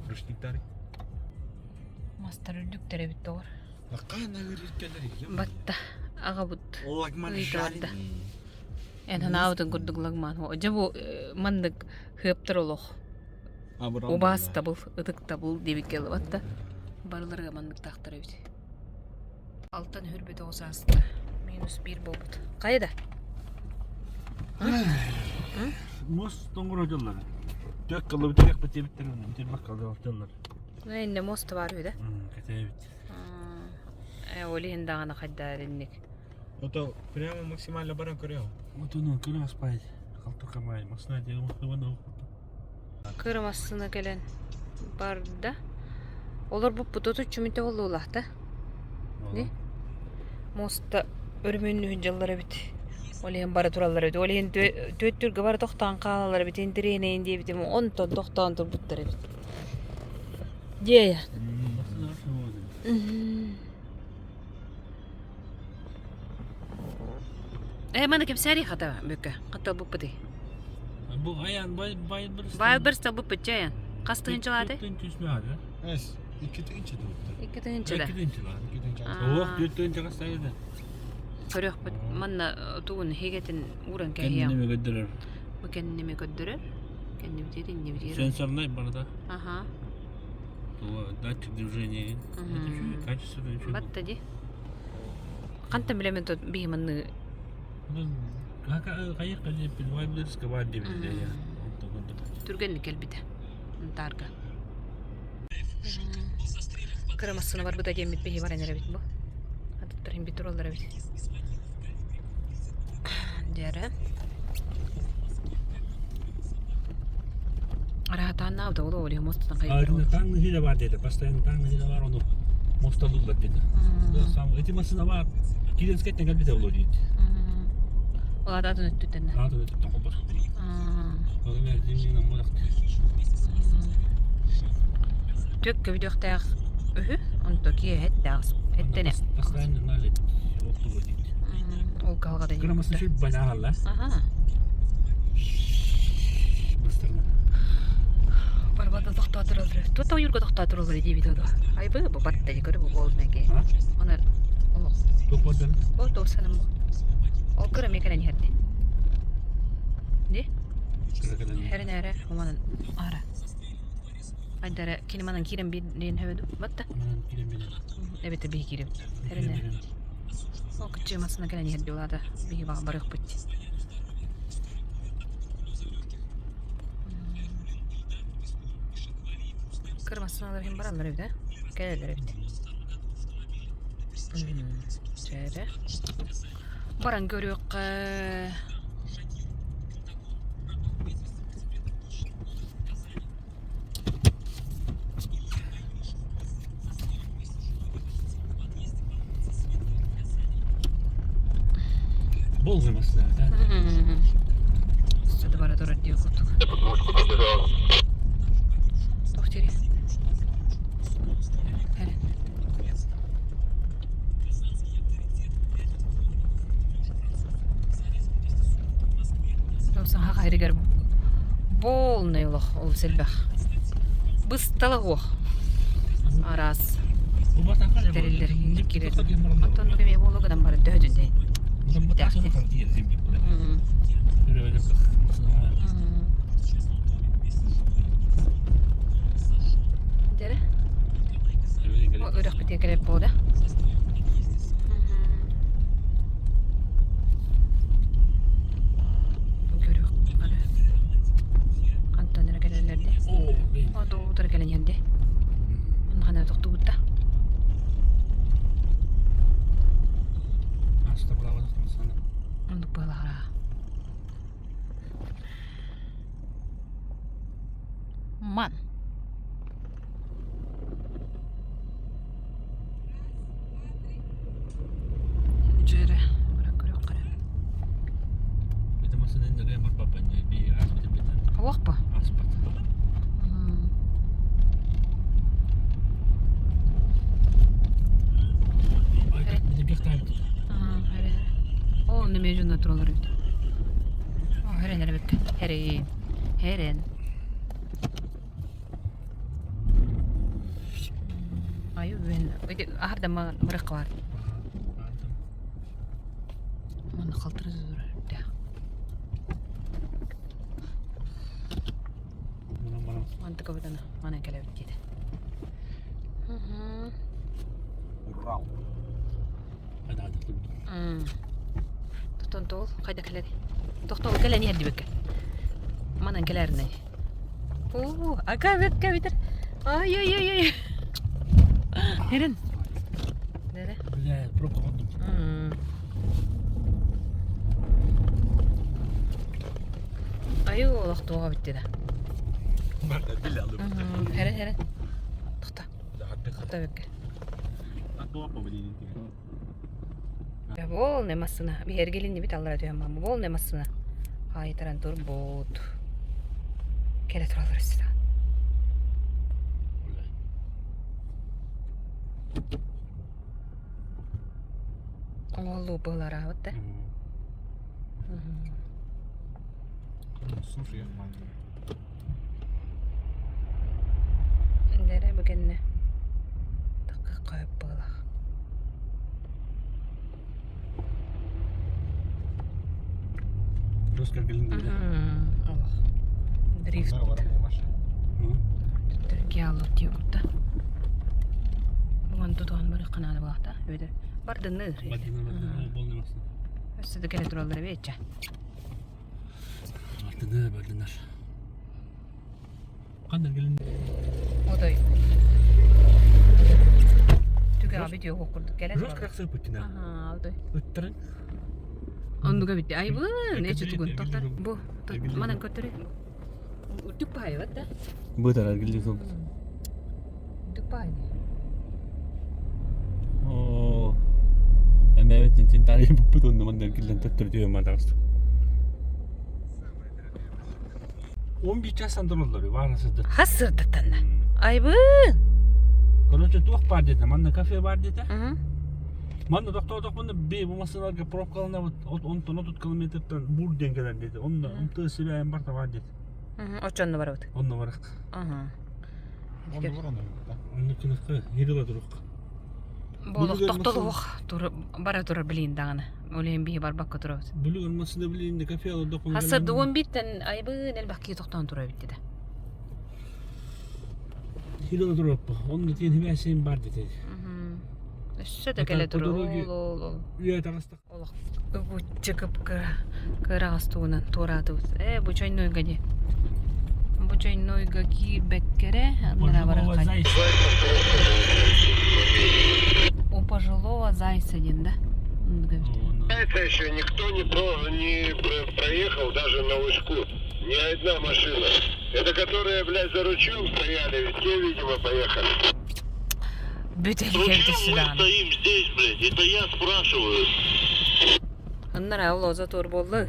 Рушниктары. Мастар үрдүктэр эбит доҕор. Батта аҕабыт ыйытарда. Эн ханаабытын курдук лагман. Дьэ бу маннык хыаптар олох. Убаастабыл, ытыктабыл диэбиккэ ылыбат да. Барыларыга манныктаахтар эбит. Алтан үрбүт оҕус ааста. Минус биир буолбут. Хайа да? Муос тоҥоро дьоллор. Тök кылыбыт тиэхпит диэбиттэр бүтэрбэк кылдьаллар. Инне муос табаар үһү да? Кэтээбит. Э, ол иһин даҕаны хайдаар инник. Ото прямо максимально баран көрөҕүн. Отуну көрө аспайт. Халтыркамай, масына диэн Кыра массыына кэлэн барда. Олорбуппут отуччу мүнтэ буоллулаах да. Не? Муоста өрөмүөннүүһүн дьаллар эбит. Ол иһин бара тураллар эбит. Ол иһин түөттүүргэ бары тохтоон хаалаллар эбит. Интэриэһинэйин диэбитим. Онтон тохтоон турбуттар эбит. Дьиэ. Э, маны кэпсээри хата бүккэ. Хата буппутый. Бу айан Вайлдберрис. Вайлдберрис талбыппыт чэ айан. Хас тыһыынчалааты? Тыһыынча Эс, 2 тыһыынча туттар. 2 тыһыынча да. 2 тыһыынча 2 тыһыынча. Ох, 4 тыһыынча хастайда. Көрүөхпүт. Манна тугун хигэтин ууран кэһиэм. Кэнниме көрдөрөр. Бу кэнниме көрдөрөр. Кэннибитир, иннибитир. Сенсорный барда. Аха. Датчик движения. Это качество еще. Батта ди. Хантан билэмин тут биһи манны Түргэнник кэлбитэ Ынтаарга. Кыра массыына барбыта диэммит биһи баран эрэбит бу. Атыттар иһин тураллар эбит. Дьэрэ. Араатааннаабыта ол оҕо мостан хайдах Таҥны хиле бар деді, постоянно таҥны хиле бар, оны мосталылар деді. Эти машина бар, Киренскайтан кэлбитэ боло дейт. Ол атын өттүттэн. Атын өттүттэн холбос. Түк көбүдүөхтээх үһү, онто киэһэ эттээх эттэнэ. Постоянно налит оттуга дейт. Ол калгада Кырамасы сүр банаалла. Аха. Бастырма. Барбата тохтоотураллар. Тута ойуурга тохтоотураллар диэбит одо. Айбы бу батта көрө бу буолна ке. Онон олох. Тохтоотан. Ол тоосаным бу. Ол кыра мекенен иһэрди. Ди? Херин эрэ оманан ара. Айдара кини манан киирэн биир хөбөдү. Батта. Эбэтэ биһи киирем. Херин эрэ. Ол кыччыы массына кэлэн иһэрди улаата биһи барыахпыт. Кыр массыыналар иһин бараллар эбит ээ, кэлэллэр эбит. Чээрэ. Баран көрүөххэ. Болзы массыына, да? Сюда бара турар дии курдук. Туох дири? Эрин. Саха хайрыгар полный олох ол сэлбэх. Быстала уох. Араас тэриллэр кирер. Оттон кеме болу гынан баран төһөдүн дей. Дere. Үрэх битиэ кэлэр буолда. Көрүөх бары. Хантан эрэ кэлэллэр дии. Одуутара кэлэн иһэн дии. Онно ханна тохтуубут да. Оннук быһалаара. Ман. Дьэрэ, Уохпа? Оо, онно эмиэ дьоннор тураллар эбит. Хэрэн эрэ бэккэ. Хэрин. Хэрэн. Айы үөн аһарда мырык бар. Манна халтыры турар үрдээх. Мантыка бутана манан кэлэбит диэтэ. Урал. Тотон тоол хайда кэлэри. Тохтол кэлэн иһэрдибекке. Манан кэлээринэй. Оо, ака бекке битер. Ай ай ай ай. Эрин. Нере? Бля, пробка қондым. Айы олохтуға битти да. Херен херен. Тохта. Тохта бекке. Бол не массына. Биһэргилиннибит аллара түһэн бааммы. Бол не массына. Хаайтаран турбут. Кэлэ тураллар өссө Оҥоһуллуу быһылараабыт да. Дэрэ бу кэннэ такка хөп быһылаах. Олох. Дрифт. Геаллот диye курда. Буган тутуһан барыахха наада буолаахта. Эбэтэр бардынныр. Өссө да кэлэ тураллар эбиэччэ. Бардынар, бардынар. Ханна кэлин? Отой. Түгэҕэ видео курдук кэлэ Жестко сыппыттына. Аха, отой. Ыттарын. Оннуга битти. Айбын, эчи тугун тоқтар. Бу, манан көттөрү. Үрдүк баайыбат да. Бытар аргилли сол. Үрдүк баай. Оо. Эмээбит тинтари буппут онно манна киллэн төттөрү түһэн матаҕыст. 11 частан тураллар баара сырдык. Хас сырдыктанна. Айбын. Короче, туох баар диэтэ, манна кафе баар диэтэ. Манна тохтоотохпуна би бу массыыналарга пробкаланабыт, онтон 30 километртан бур диэн кэлэр диэтэ. Онно МТС сибээһин барта баар диэтэ. Оччонно барабыт. Онно барах. Аха. Онно кыныкка хирила турук. Болох тохтолуох тур бара турар билин даҕаны. Ол иһин биһи барбакка турабыт. Бүлүгэр массыына билин кафе алырдах. Хасырды он биттен айбын элбэх киһи тохтоон турар эбит деді. Хирила тураппа. Онно тиэн хибээсин бар дете. Өссө да кэлэ турар. Ол ол ол. Үйэ таҕыстах. Олох ыбыччы кып-кыра кыараҕас тугунан туораатыбыт. Ээ бу чойнуйга дии. Бу чойнойга киирбэккэ эрэ анараа Пожилого барахха. зайца. У пожилого зайца диэн да? Оннук эбит. Это еще никто не, про, не проехал даже на узку. Ни одна машина. Это которые, блядь, за ручьем стояли, те, видимо, поехали. Бүтэһик Мы стоим здесь, блядь, это я спрашиваю. Аннара ол оза тур буолла.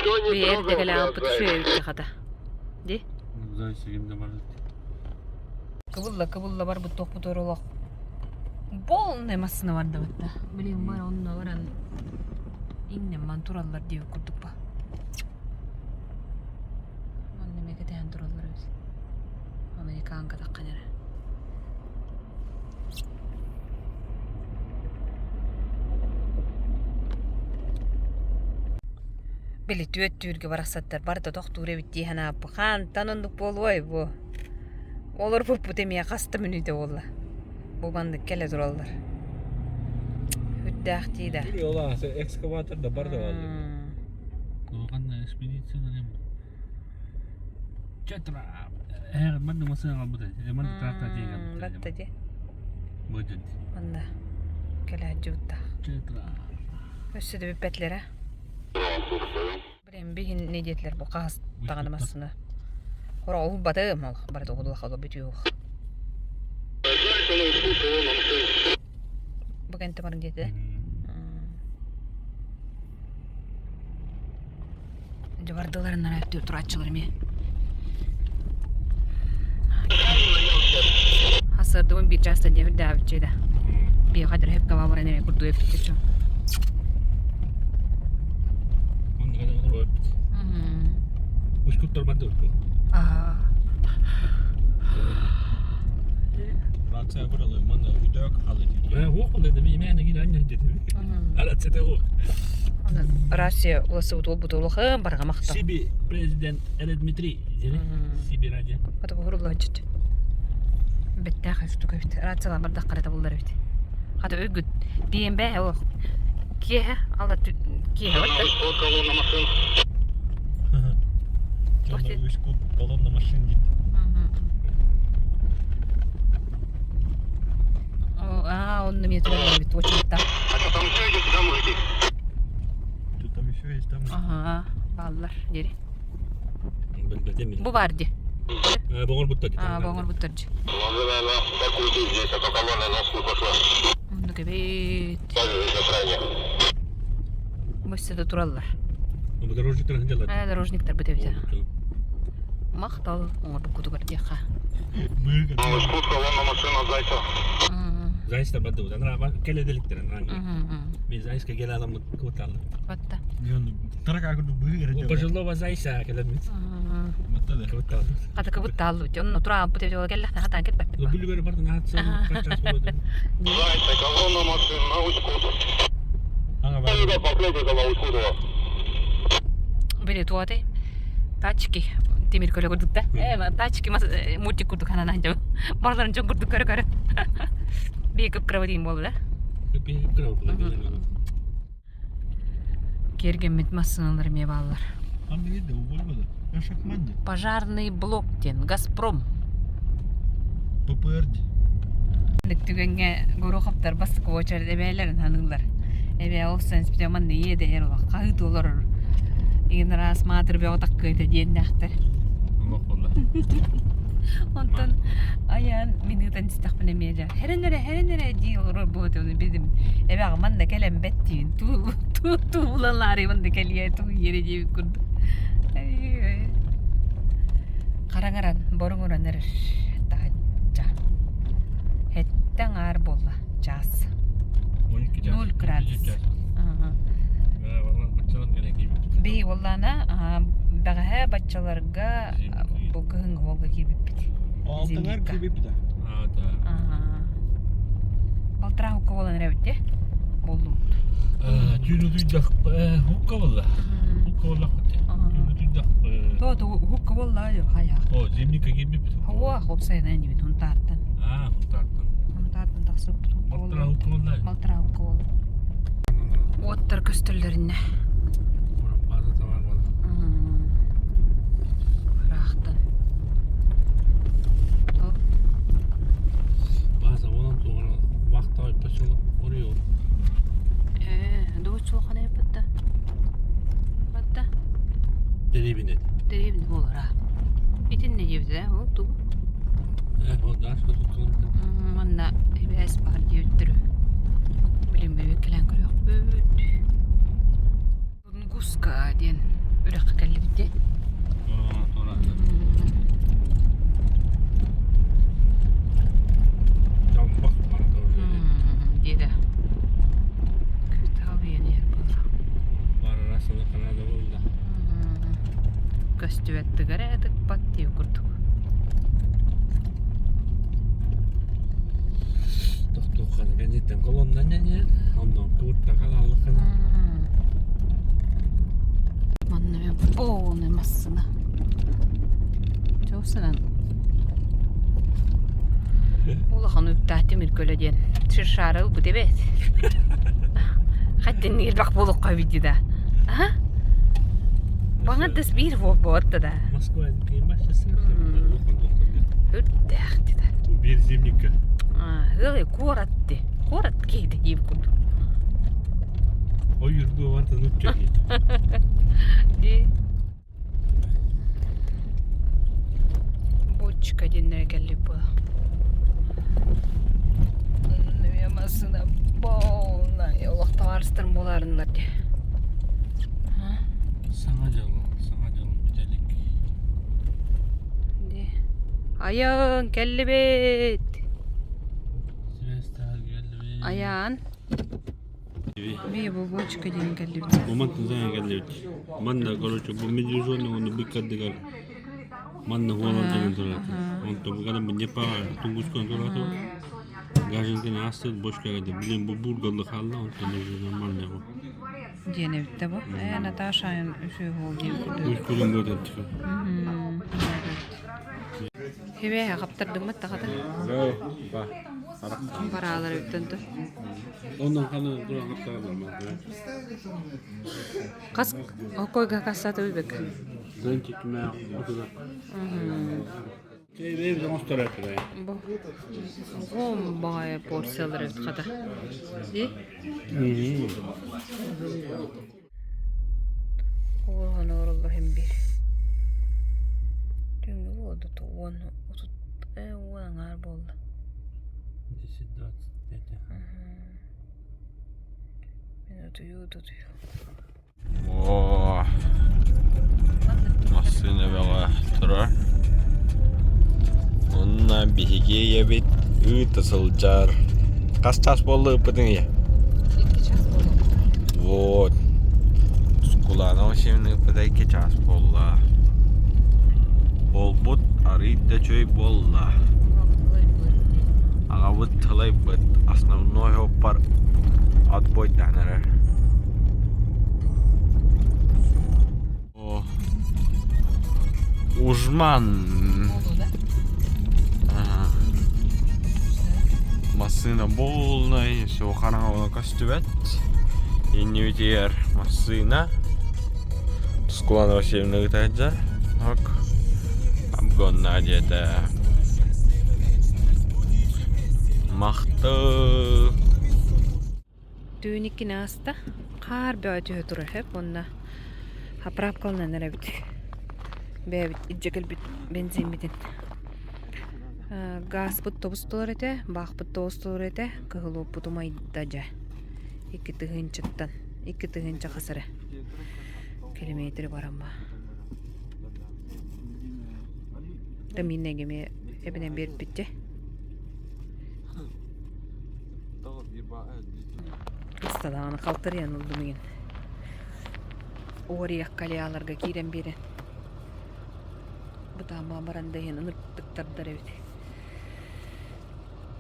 Кто не Биэр трогал, дэгэлээн блядь, аппыт зайца? үчүгэй хата. Ди. Зайца кимде барбыт. Кыбылла кыбылла барбыт тохпут олох. Полный массына барда батта. Блин, бар онно баран иҥнэн ман тураллар диэбит курдук ба. Манна эмиэ кэтэһэн тураллар эбит. Американка таххан эрэ. Били түөттүүргэ барахсаттар барыта тохтуур эбит дии санааппы. Хантан оннук буолуой бу? Олорбуппут эмиэ хас да мүнүүтэ буолла. Бу маннык кэлэ тураллар. Үрдээх дии да. Экскаватор да бар да Куһаҕан экспедициялар Четра эр манна масына албыта. Манна трактор диэн Батта дии. Будет. Манна кэлээччи Четра. Өссө да бүппэтлэрэ. Блин, биһин не диэтилэр бу хаһыс даҕаны массыына. Хоро уһулбатым ол барыта уһулла бүтүөх. Бу кэнтэ баран диэтэ. Дьэ бардыларынан өттүр турааччылар эмиэ. Хасырдыбын биир чаастан диэбит даабыччы да. Биэҕэ дөрөһүп каба баран эмиэ курдук эппит Ускуттар барды утку. Аа. Рация бұралы, мында үдök халы Э, хуох да ми мэн ги анья деді. Ала цете хуох. Рация уласы утул бутулухым барга махта. Сиби президент Эле Дмитрий. Деді. Сиби радио. Ата бухурулла чүт. Беттэх өстүк эбит. Рациялар бардах карата буллар эбит. Хата өйгүт. Биэн бээ ол. Киэһэ алла киэһэ батта. колонна машин. Колонна машин дейді. Аа, онно мен тураллар эбит очередта. А что там еще идет, да, мужики? Что там еще есть там? Ага, бааллар дири. Билбетем. Бу бар ди. Боңор бутта ди. Аа, боңор буттар ди. Ладно, здесь, а то колонна нас не пошла. Оннук эбит. Даже заранее. Мөссөдө тураллар. Бу дорожниктар ханжалар. Аа, дорожниктар бит эбит. Мактал оңор букутугар диэха. Ускут колонна машина зайца. Зайста барды. Анра бар келеделиктер анра. Мен зайска келе аламын куталы. Батта. Пожилого зайца келемит. Куталы. Хата кыбыттааллы бит. Онно тура бут эбит келлэхтэн хатаан кетпэппит. Бу бүлүгөр барды наатса качас болот. Зайца, колонна машин на Усть-Куту. Аңа Да, последняя была Усть-Кутова. Били туотай. Тачки тимир көлө курдук да. Э, тачки мас мультик курдук ханан жа. Барларын жон курдук көрө көрө. Би көп кроводин болду да. Кергеммит массыналар эме бааллар. Пожарный блок ден Газпром. ППР Түгэҥҥэ Гороховтар бастакы уочарат эбээлэрин ханыыллар. Эбээ ол сен манна ийэ дэһэр олох хаһыыт олорор. Игин араас маатыр бөҕө таккыйта диэннээхтэр. Онтон айан мин ыытан истэхпинэ эмиэ дьэ хэрэн эрэ хэрэн эрэ дии олорор буолуо билим. Эбээҕэ манна кэлэн бэт диибин туу туу туулалаары манна кэлиэ туу иэрэ диэбит курдук. Хараҥаран боруҥуран эрэр таһырдьа. Хэттэн аар буолла чаас. 0 градус. Би уоллаана бэҕэһээ баччаларга бу кыһыҥҥы уолга киирбиппит. Алтыңар Зимникка. кибипта. Балтыраа хукка буолан эрэбит дии. Буоллубут. Түүнү түйдэх хукка болла. Хукка болла хотя. Түүнү түйдэх. То хукка буолла хайа. О, зимникка киирбиппит. Хауа хопсайынан диибит Хунтаартан. Аа, Хунтаартан. Хунтаартан тахсыбыт хукка Балтыраа буолла. хукка болла. Балтыраа хукка буолла. Уоттар көстөллөрүнэ. База тавар болла. Ыраахтан. Соччо улахан эбит да. Батта. Дэриэбинэ. Дэриэбинэ буолара. Итиннэ диэбитэ ол тугу? Э, ол даш Манна эбээс баар диэбиттэр. Билин бэбик кэлэн көрүөхпүт. Тунгуска диэн үрэххэ кэллибит дии. Диэтэ. Көстүбэт тыгар ээ тыкпат диир курдук. Тохтуоххана кэнниттэн колоннан ньэньээн, оннон кыбыттан халааллаххына. Манна мен полный массына. Чоусанан. Улахан үптээх тимир көлө диэн шишара ылбыт эбээт. Хаттин элбэх буолуохха эбит да. Аха. Баҥардас биир буолбуот да. Москва Үрдээх да. Биир зимникка. Ыалы куорат ди. Куорат киһитэ диир курдук. Ой үргү вантан үпчэ Ди. Бочка диэннэрэ кэллик буола. Массыына полная олох табаарыстарым буолаарыннар дии. Саҥа дьыл, саҥа дьыл бүтэлик. Дии. Айан кэллибит. Сибээс кэллибит. Айаан. Бие бу бочка диэн кэллибит. Бу мантан саҥа кэллибит. Манна, короче, бу медвежонок уонна быккардыгар манна хуолан туран турата. Онтон бу кэлэн Непа Тунгускан турата. Гажинканы астыт бочкага да билин бу бургаллы хаалла, онтон уже нормально бу. Диэн эбит да бу. Э, Наташа үсүү хоол диэн курдук. Үс күнүн көтөттүк. Хебе хаптардыммыт тахата. Ба. Бараалар эбиттен ту. Онон ханы туран хаптардым. Хас окойга кассата үбек. Зонтик мэ отуда. Бэйбэ оҥостор этилэр. Бу Гом баҕайы порциялар эбит хата. Ди? Уоһан олороллор иһин биир. Түүҥҥү буолла уон отут уон аҥаар буолла. 10:25. Мин утуйуу да утуйуу. О, массыына бөҕө турар. Онно биһиги ийэбит ыыта сылдьар. Хас чаас буолла ыыппытыҥ ийэ? 2 час буолла. Вот. Тускулаана Васильевна ыыппыта 2 чаас буолла. Буолбут арыый да үчүгэй буолла. Аҕабыт тылайбыт основной оппар отбойдаан эрэр. О, Ужман. Ага. Массыына полная, все хараҥа көстүбэт. Иннибитигэр массыына. Тускулана Васильевна ыытааччы. Ок. Обгонна диэтэ. Махтал. Түүн иккини ааста. Хаар бөҕө түһэ турар сөп уонна заправкаланан эрэбит. Бэйэбит илдьэ кэлбит бензиммитин. Газпыт тобус толор этэ, баахпыт тобус толор этэ, кыһыл уоппут умайда дьэ. 2 тыһыынчаттан, 2 тыһыынча хас эрэ километри барамма. Тамина эмиэ эбинэн биэрбит дьэ. Ыстадаҕына халтарыйан ыллым игин. Уоруйах колеяларга киирэн биэрэн. Бытаама баран да иһин ынырыктыктардар эбит.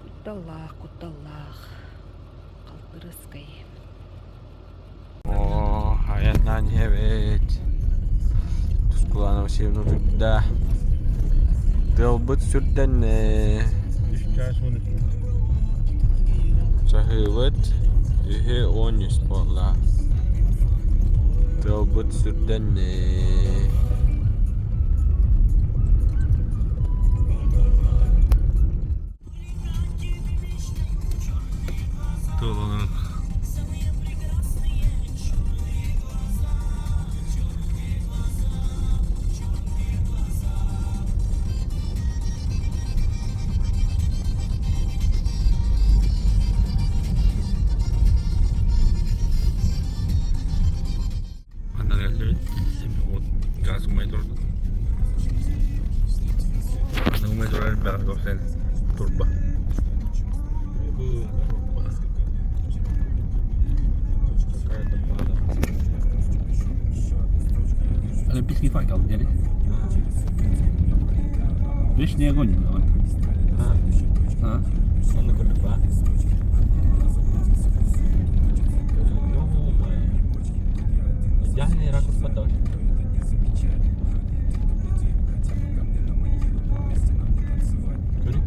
Кутталлаах, кутталлаах. Халтырыскай. О, айаннаан иһэбит. Тускулана Васильевна утуйда. Тыалбыт сүрдэннэ. Чаһыыбыт 3:13 буолла. Тыалбыт сүрдэннэ. Тыаланан. Олимпийский факел диэри. Вечный огонь. А? Онно көрдүк ба? Идеальный ракурс поддаш. Көрү.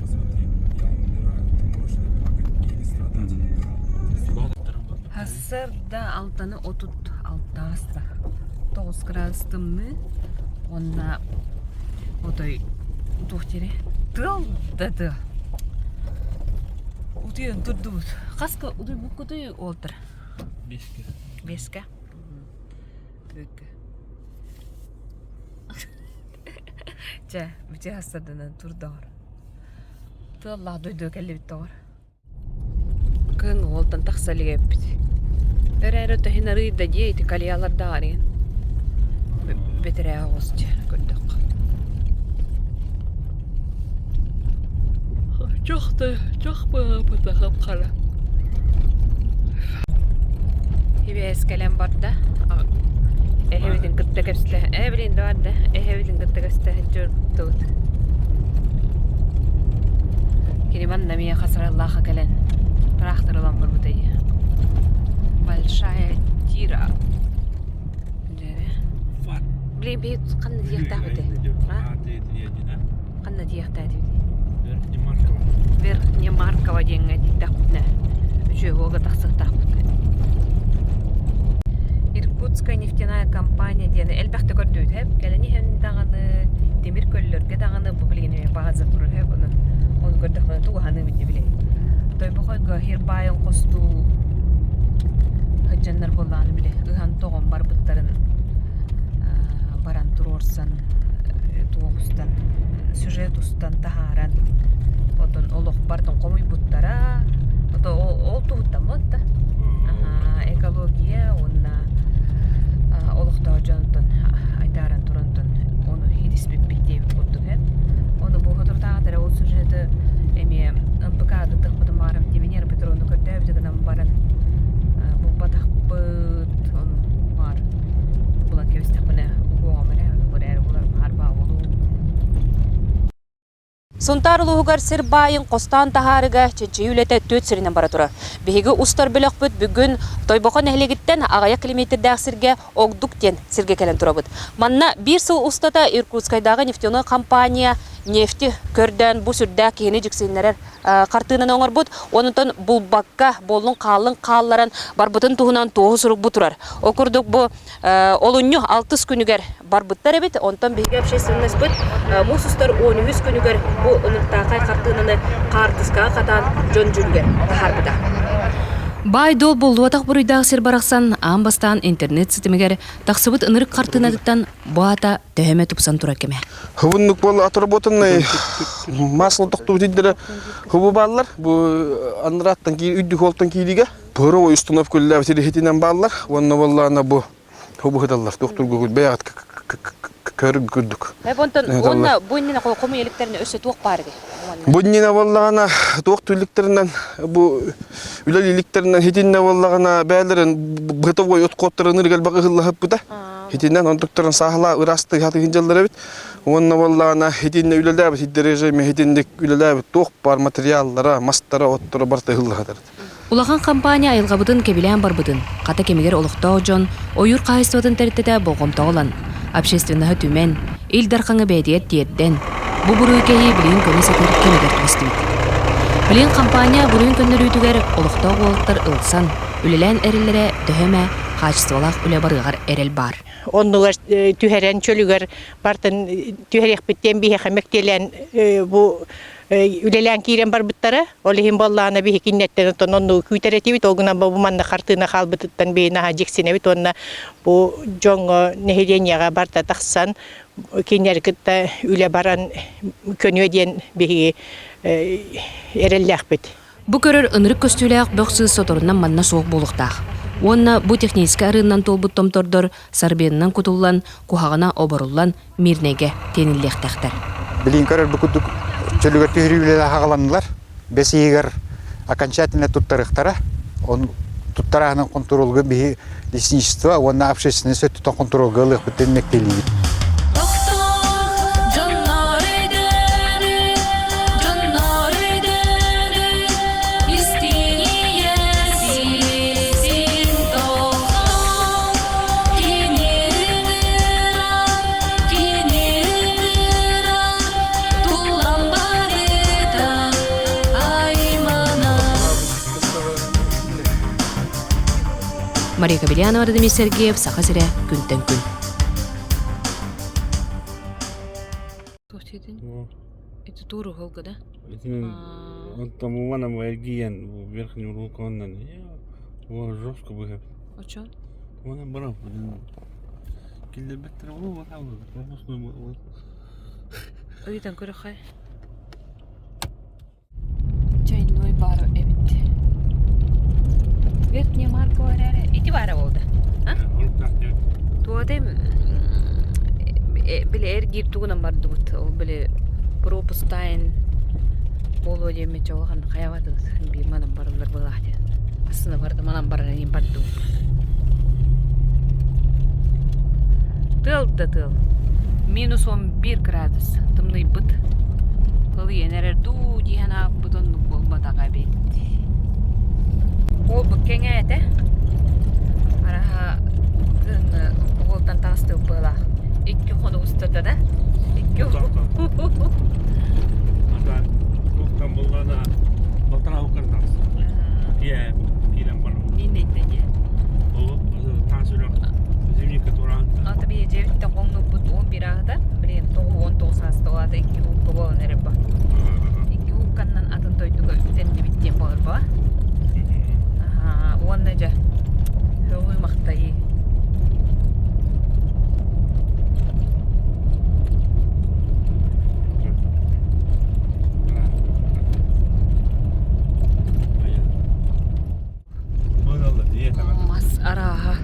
Сарсыарда алтаны 36 ааста. 9 градус тымныы уонна отой туох диэри тыал да тыал. Утуйан турдубут. Хаска утуйбуккутуй уолтар? Беске. Беске. Бүккө. Чэ, бүтэ хастарданан турдоҕор. Тыаллаах дойдуга кэллибит доҕор. Кыһыҥҥы уолтан тахса илик эбиппит. Эрээри төһүн арыйда дии ити кальялардаах арыйан. Бэтэрээ оҕус дьэ көрдөххө. Чох да чох баҕаппыта хап-хара. Ибээс кэлэн барда. Эһэбитин кытта кэпсэтэ. Ээ билин да барда. Эһэбитин кытта кэпсэтэ сылдьыбыт. Кини манна миэхэ сараллаахха кэлэн тыраахтар ылан барбытай. Большая тира. Дьэ. Блин, биһи ханна диэхтээхпитий? Ханна диэхтээтибитий? Верхнемарково диэҥҥэ тиийдэхпитинэ үчүгэй уолга тахсыахтаахпыт. Иркутская нефтяная компания диэн элбэхтэ көрдүбүт һэп. Кэлэн иһэн даҕаны тимир көллөргө даҕаны бу билигин эмиэ бааза турар һэп. Ону ону көрдөхпүнэ тугу саныыбын дии билигин. Тойбохойго сир баайын хостуу сылдьаннар буоллаҕына били ыһан-тоҕон барбыттарын баран туруорсан туох устан сюжет устан таһааран отон олох бартын хомуйбуттара ото ол туһуттан буолта экология уонна олохтоох дьонтон айдааран туронтон ону хитиспиппит диэбит курдук һэ ону бу соторутааҕыта эрэ ол сюжеты эмиэ НПК ыытыахпытын баҕарам диэбин Петровну көрдөөбүтэ гынан баран булбатахпыт ону баар булан кэбистэхпинэ угуоҕум эрэ эрээри буларым харбаа буолуу Сунтаар улууһугар сир баайын хостоон таһаарыга чинчийии үлэтэ түөрт сиринэн бара турар. Биһиги устар бөлөхпүт бүгүн Тойбохо нэһилиэгиттэн аҕыйах километрдээх сиргэ Огдук диэн сиргэ кэлэн турабыт. Манна биир сыл устата Иркутскайдааҕы нефтяной компания нефти көрдөөн бу сүрдээх киһини дьиксиннэрэр хартыынаны оҥорбут. Онтон булбакка буоллун-хааллын хаалларан барбытын туһунан туоһу сурук бу турар. Ол курдук бу олунньу алтыс күнүгэр барбыттар эбит. Онтон биһиги общественностьпыт муус устар 13 күнүгэр бу ынырыктаахай хартыынаны хаартыскаҕа хатаан дьон дьүүлүгэр таһаарбыта. Баай-дуол буллубатах буруйдаах сир барахсан аан бастаан интернет ситимигэр тахсыбыт ынырык хартыынатыттан бу аата төһө эмэ тупсан турар кэмэ. Хубуннук буол отработанный масло тохтубут иддere хубу бааллар. Бу анрааттан үрдүк уолтан кииригэ. Пыровой установка үллээбит иһитинэн бааллар. Уонна буоллаана бу хубу хыталлар. Тохтургу бэйэҕит көргүрдүк. Онтон уонна бу иннинэ хомуйа иликтеринэ өссө туох баар эбит? Бу иннинэ буоллаҕына туох түллүктэринэн бу үлэлииликтэринэн хитиннэ буоллаҕына бээлэрин бытовой отходтарын ырыгалбак ыһыллаһыппыта. Хитиннэн онтуктарын сааһылаа ыраастыы хатыһын дьаллар эбит. Уонна буоллаҕына хитиннэ үлэлээбит хиддережиме хитинник үлэлээбит туох бар материаллара, мастара, отторо барыта ыһыллаһатар. Улахан компания айылҕабытын кэбилээн барбытын, хата кэмигэр олохтоох дьон ойуур хаһаайыстыбатын тэрилтэтэ болҕомтоҕо ылан, общественноһы түмэн, Ил Дархаҥҥа бэйэтигэр тиэрдэн, бу буруйу кэһии билигин көнө сытар кэмигэр түбэстибит. Билигин компания буруйун көннөрүүтүгэр олохтоох уолаттар ылсан, үлэлээн эрэллэрэ төһө эмэ хаачыстыбалаах үлэ барыаҕар эрэл баар. Оннугар түһэрэн чөлүгэр бартын түһэриэхпит диэн биһиэхэ мэктиэлээн бу үлэлээн киирэн барбыттара. Ол иһин буоллаҕына биһи кинилэртэн оттон оннугу күүтэр этибит. Ол гынан бу манна хартыына хаалбытыттан биһи наһаа дьиксинэбит уонна бу дьоҥҥо нэһилиэнньэҕэ барыта тахсан кинилэри кытта үлэ баран көнүө диэн биһиги эрэллээхпит. Бу көрөр ынырык көстүүлээх бөх сыыс соторунан манна суох буолуохтаах. Уонна бу техническэй арыыннан туолбут томтордор сарбианынан кутуллан, куһаҕана оборуллан Мирнэйгэ тиэниллиэхтээхтэр. Билигин көрөр бу курдук чөлүгэр түһэрии үлэлэ хаҕаланнылар. Бэс ыйыгар окончательно туттарыахтара. Он туттарааһынын хонтуруолга биһи лесничество уонна общественность өттүттэн хонтуруолга ылыахпыт диэн мэктиэлиибит. Мария Кобельянова, Радомир Сергеев, Саха сирэ, күнтэн күн. Это туру холга, да? Онтон мумана эргийэн верхний руконнан жестко быһа. Очон? Уона барам. Киллэрбэттэр ол Ыйтан көрөххай. Чайной бар эбит. Верхняя Маркова эрэ ити баара буолда. А? Туоте били эргиир тугунан бардыбыт. Ол били пропустайын буолуо диэммит чоҕохан хайабатыбыт. Биир манан барыллар буолаах диэн. Астына барды манан баран иин бардыбыт. Тыал да тыал. Минус 11 градус. Тымныйбыт. Кылыйан эрэр дуу дии санаабыт оннук буолбатах эбит. Уолбут кэҥээтэ. Араһа кыһыҥҥы уолтан таҕыстыбыт быһыылаах. Икки хонук устата да. Икки Туохтан буллаана балтараа уккар таҕыста. Киэ киирэн баран. Миннейтен Ол таас үрэх зимника тураан. Ата бии дьиэбиттэн хоҥнуппут 11 ааһыта. Билигин 9-19 ааста ол аата икки уукка буолан эрэр ба. Икки уукканнан атын дойдуга үктэннибит диэн буолар ба. Уонна дьэ һөҕүү махтайыы. Мас арааһа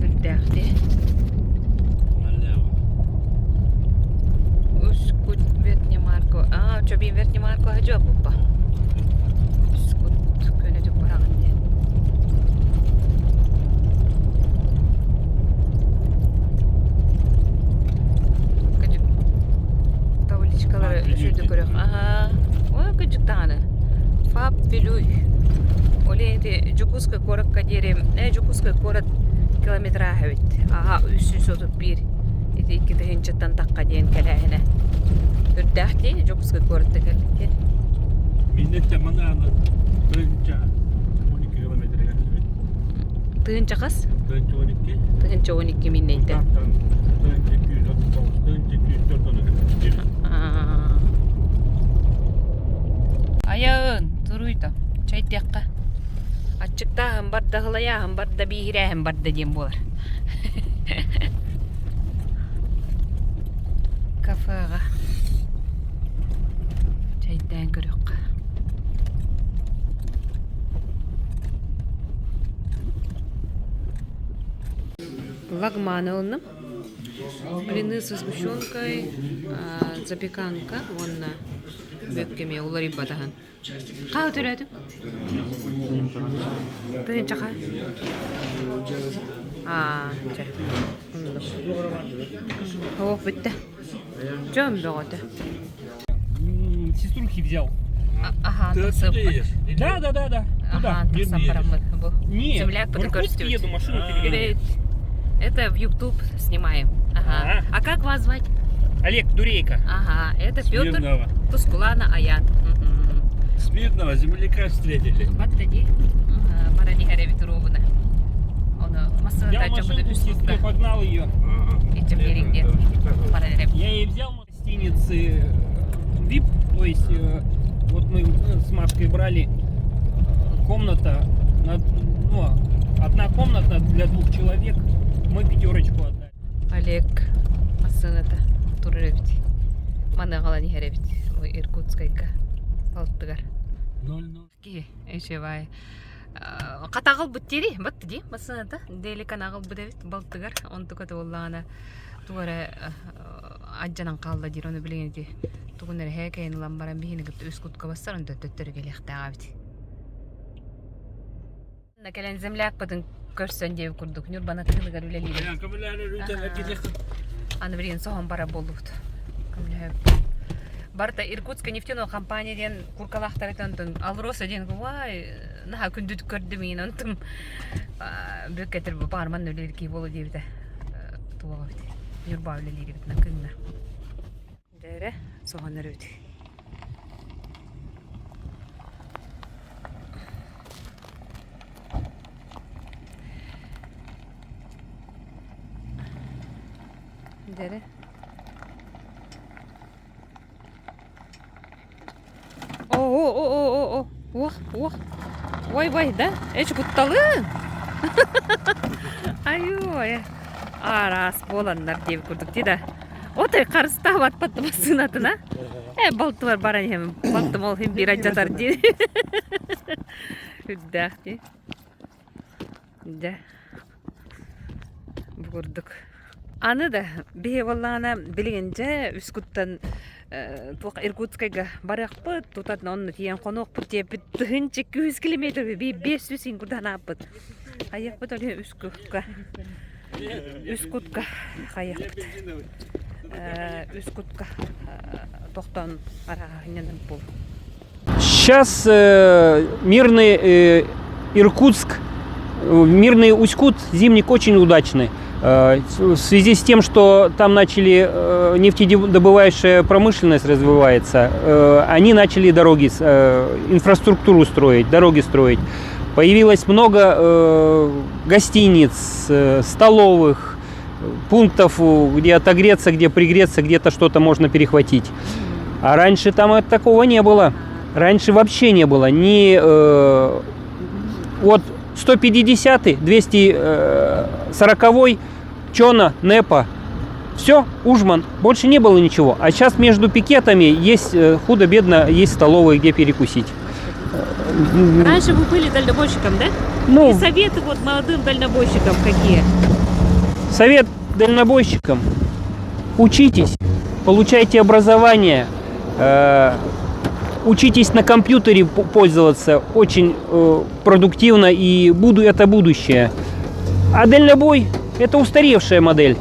үрдээхти. Ускут Верхнемарко. Аа, чобин Верхнемарко хажуа пуппа. Ускут көнөтүк бараҕын диэн. Табличкалары үчүгдүк көрөх. Аха. Ой, кыдьык даҕаны. Фаб Вилюй. Ол ити Дьокуускай куоракка диэри, э, Дьокуускай куорат километраһа эбит. Аха, 331. Ити икки тыһыынчаттан тахха диэн кэлээһинэ. Үрдээх дии, Дьокуускай куоратта кэлбит. Миннеттэ манааны тыынча 12 километрга Тыынча хас? Тыынча 12. Тыынча 12 миннейтен. Тыынча 239, тыынча 249. Айаын, туруйда, чайдыахха. Аччыктааһын барда, һылайааһын барда, бииһирээһин барда диэн буолар. Кафеҕа чайдаан көрүөххэ. Лагман ылынным. Блины со сгущенкой, запеканка уонна бөккеме уларыйбатаһын. Хаа төлөөтүм? Тыынчаха. Аа, чэ. Ох, бүттэ. Дьон бөҕөтө. Сеструхи взял. Ага, Ты отсюда едешь? Да, да, да, да. Туда. Ага, тахсан бараммыт. Бу. Нет, Земляк в Иркутск еду, машину перегоняю. Это в YouTube снимаем. Ага. А как вас звать? Олег Дурейко. Ага, это Петр Смирнова. Тускулана Аян. Смирнова земляка встретили. Баттади. Барани хэрэбит уруубуна. Ону Взял машинку сестре, погнал ее. Я ей взял в гостинице VIP, то есть вот мы с Машкой брали комната, ну, одна комната для двух человек, мы пятерочку отдали. Олег массыыната турар эбит. Маны аҕалан иһэр эбит Иркутскайга балтыгар. 0-0. Киһи эшебай хатаҕылбыт диэри батты дии массыыната деликан аҕалбыт эбит балтыгар онтука туоллаҕына тугу эрэ алдьанан хаалла диир ону билигин ити тугун эрэ һээкэйин ылан баран биһини кытта үс кутка бассар онтон төттөрү кэлиэхтээх эбит кэлэн землякпытын көрсөн диэбит курдук Ньурбаны тыылыгар үлэлиир аны билигин соһон барар буоллубут барыта Иркутская нефтяной компания диэн куркалаахтар этэ онтон Алроса диэн уай наһаа күндүтүк көрдүм иин онтум бүккэтир баарман үлэлиир киһи буолуо диэбитэ туох эбит Ньурба үлэлиир эбит Накыҥҥа Дээрэ соһон өрөбүт Дэрэ. О, о, о, о, о, о, уох, уох. Ой, ой, да? Эч кутталыын. Айой. Араас буоланнар диэбит курдук дии да. Отой харыстаабат массыынатын, а? Э, балтыбар баран иһэм. Балтым ол иһин биир алдьатар дии. Үрдээх дии. Дьэ, бу курдук. Аны да биһи буоллаҕына билигин дьэ үс куттан туох Иркутскайга барыахпыт, тутат онно тиийэн хонуохпут диэппит тыһыынча күүс километр 500 син курдаан ааппыт. Хайыахпыт ол үс кутка үс кутка хайыахпыт үс кутка тохтоон арааһынньанан буол. Сейчас э, мирный э, Иркутск, э, мирный Усть-Кут, зимник очень удачный. Э, в связи с тем, что там начали э, нефтедобывающая промышленность развивается, э, они начали дороги, инфраструктуру строить, дороги строить. Появилось много гостиниц, столовых, пунктов, где отогреться, где пригреться, где-то что-то можно перехватить. А раньше там такого не было. Раньше вообще не было ни э, вот 150-й, 240-й, Чона, Непа, все, Ужман, больше не было ничего. А сейчас между пикетами есть э, худо-бедно, есть столовые, где перекусить. Раньше вы были дальнобойщиком, да? Ну, И советы вот молодым дальнобойщикам какие? Совет дальнобойщикам. Учитесь, получайте образование, э, учитесь на компьютере пользоваться очень э, продуктивно и буду это будущее. А дальнобой – это устаревшая модель.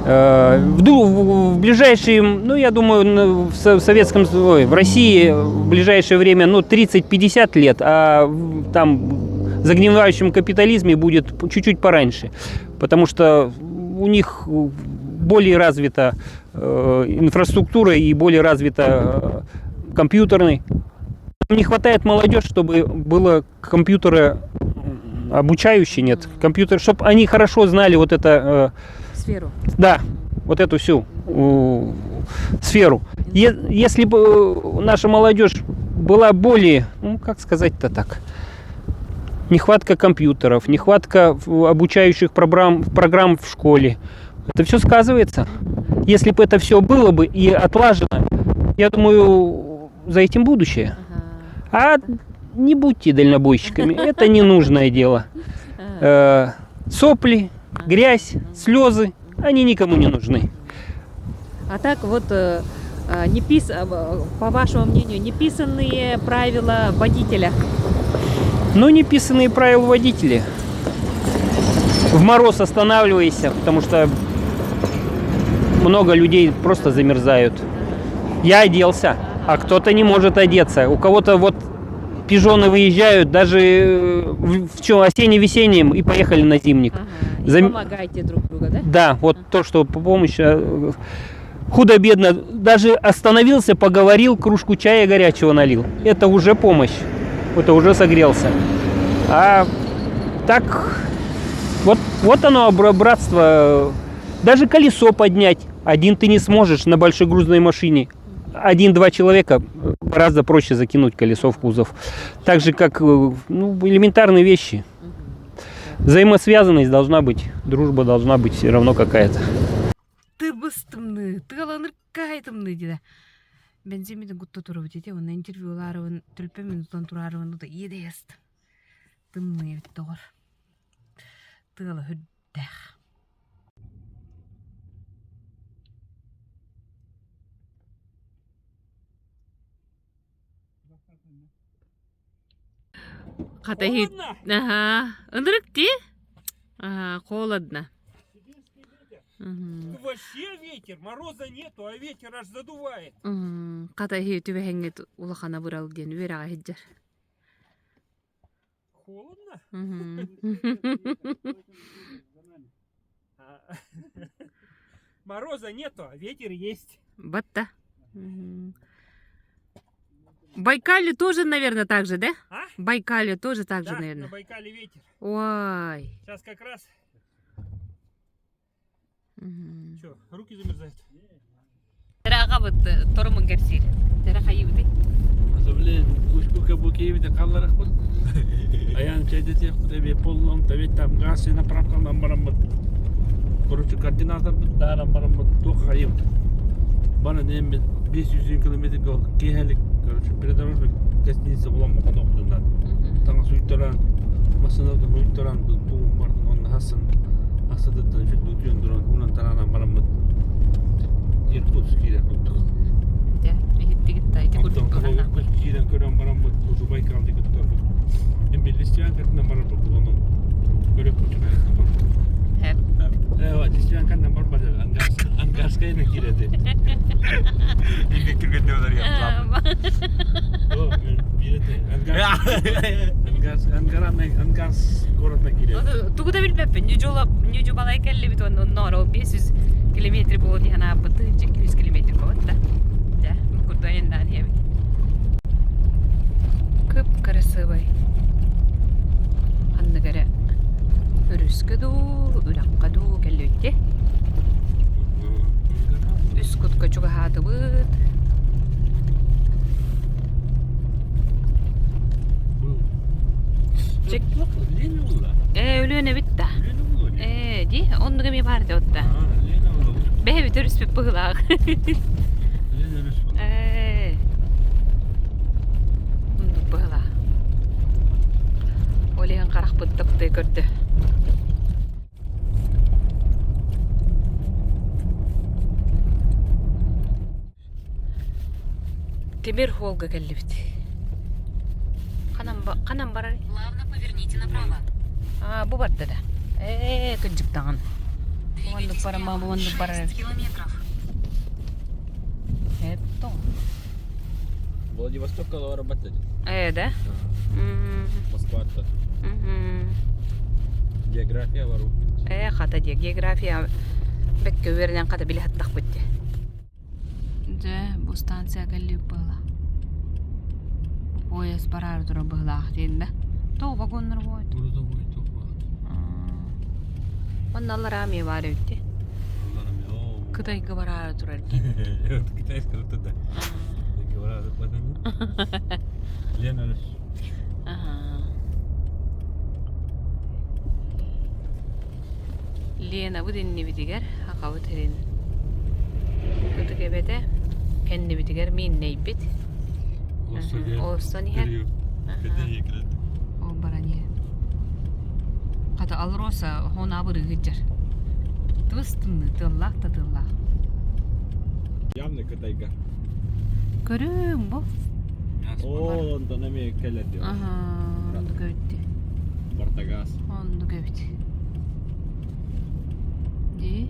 Э, в, в ближайшие, ну, я думаю, в Советском, ой, в России в ближайшее время, ну, 30-50 лет, а там в загнивающем капитализме будет чуть-чуть пораньше, потому что у них более развита э, инфраструктура и более развита э, компьютерный. Не хватает молодежь, чтобы было компьютера обучающие, нет, компьютер, чтобы они хорошо знали вот это... Сферу. Да, вот эту всю сферу. Если бы наша молодежь была более, ну, как сказать-то так, нехватка компьютеров, нехватка обучающих программ, программ в школе, это все сказывается. Если бы это все было бы и отлажено, я думаю, за этим будущее. А не будьте дальнобойщиками, это ненужное дело. Э, сопли, грязь, слезы, они никому не нужны. А так вот, э, э, не пис... по вашему мнению, неписанные правила водителя? Ну, неписанные правила водителя. В мороз останавливайся, потому что много людей просто замерзают. Я оделся, а кто-то не может одеться. У кого-то вот пижоны выезжают даже э, в, в чем осенне-весеннем и поехали на зимник. Ага, и Зам... Помогайте друг другу, да? Да, вот то, что по помощи э, худо-бедно, даже остановился, поговорил, кружку чая горячего налил. Это уже помощь, это уже согрелся. А так, вот, вот оно, братство. Даже колесо поднять один ты не сможешь на большой грузной машине один-два человека гораздо проще закинуть колесо в кузов. Так же, как э, ну, элементарные вещи. Взаимосвязанность должна быть, дружба должна быть все равно какая-то. Тыбыс-тымныы, тыаланыркай тымныы диде. Бензин кутта турабыт ити, онно интервьюларыбын төлпө минутан турарыбын ута иэдэйэст. Тымныы эбит доҕор. Тыала үрдээх. Хата Ага. Ынырык дии? Ага, холодно. Угу. Вообще ветер, мороза нету, а ветер аж задувает. Хата иһи түбэһэҥҥит улахана бырал диэн үөрэҕэ сылдьар. Холодно? Мороза нету, а ветер есть. Батта. Байкале тоже, наверное, так же, да? А? Байкале тоже так же, Да, наверное. на Байкале ветер. Ой. Сейчас как раз. Че, руки замерзают. Тэрэ аҕабыт торумун кэпсиир. Тэрэ хайыыбытый? Ата блин, Усть-Кутка бу Киевде қалларақпыт. Аян чайдетиэхпит эбиэ поллон, табит там газ заправканан бараммыт. Короче, координаторбыт дааран бараммыт туох хайыбыт. Бара неммит 500 километрга киэһэлик, короче, придорожный гостиница булан хонохтунан. Таҥас уйтаран, массыынатын уйтаран, тугун бартын онно хасын асадыттан үчүт утуйан туран уунан тараанан бараммыт Иркутск киирэр курдук. Дьэ, иһиттигит да ити курдук Онтон Иркутск киирэн көрөн бараммыт уже Байкал диэки тутарбыт. Эм Листвянкатынан барарбыт буланан көрөккүт Хэп. Э, Листвянканан барбат Ангарскайынан кииреді. Инде киргенде олар Ангас городна кииреді. Тугу да билбэппин. Ньүдьу балай кэллибит уонна онноор ол 500 километр буолуо дии санаабыт 200 километр буолбут да. Дьэ, бу курдук айаннаан иһэбит. Кып-кырасыабай. Ханнык эрэ өрүскэ дуу, үрэххэ дуу кэллибит Үс кутка чугаһаатыбыт. Ээ, өлүөн эбит да. Ээ, дии, оннук эмиэ баар да отта. Бэһэбит өрүспүт быһыылаах. Ээ. Оннук быһыылаах. Ол иһин харахпыт таптыы көрдө. Тимир холга кэллибит. Ханан, ханан барар? Плавно поверните направо. А, бу барда да. Ээ, кырдьык даҕаны. Оннук барама, бу оннук барар. километров. Это. Владивостокка барбат Э, да? Москватта. География бару. Э, хата дии, география бэккэ үөрэнэн хата билэ хаттахпыт дии. Дьэ, бу станция кэллибит быһыылаах. Поезд бараары турар быһыылаах диэн да. Тоҕо вагоннар буойт? Онно аллараа эмиэ баар эбит дии. Кытайга бараары турар дии. Китайская туда. Лена Ленабыт иннибитигэр Хахабыт сирин ытык эбэтэ кэннибитигэр мииннэйбит. Олорсон иһэр. Ол баран иһэр. Хата Алроса хонаабыр ыһыдьар. Тыс тымныы тыаллаах да тыаллаах. Явно Кытайга. Көрүҥ бу. Оо, онтон эмиэ кэлэр диyor. Аха, оннук эбит. Бартагаз. Оннук эбит. Дии.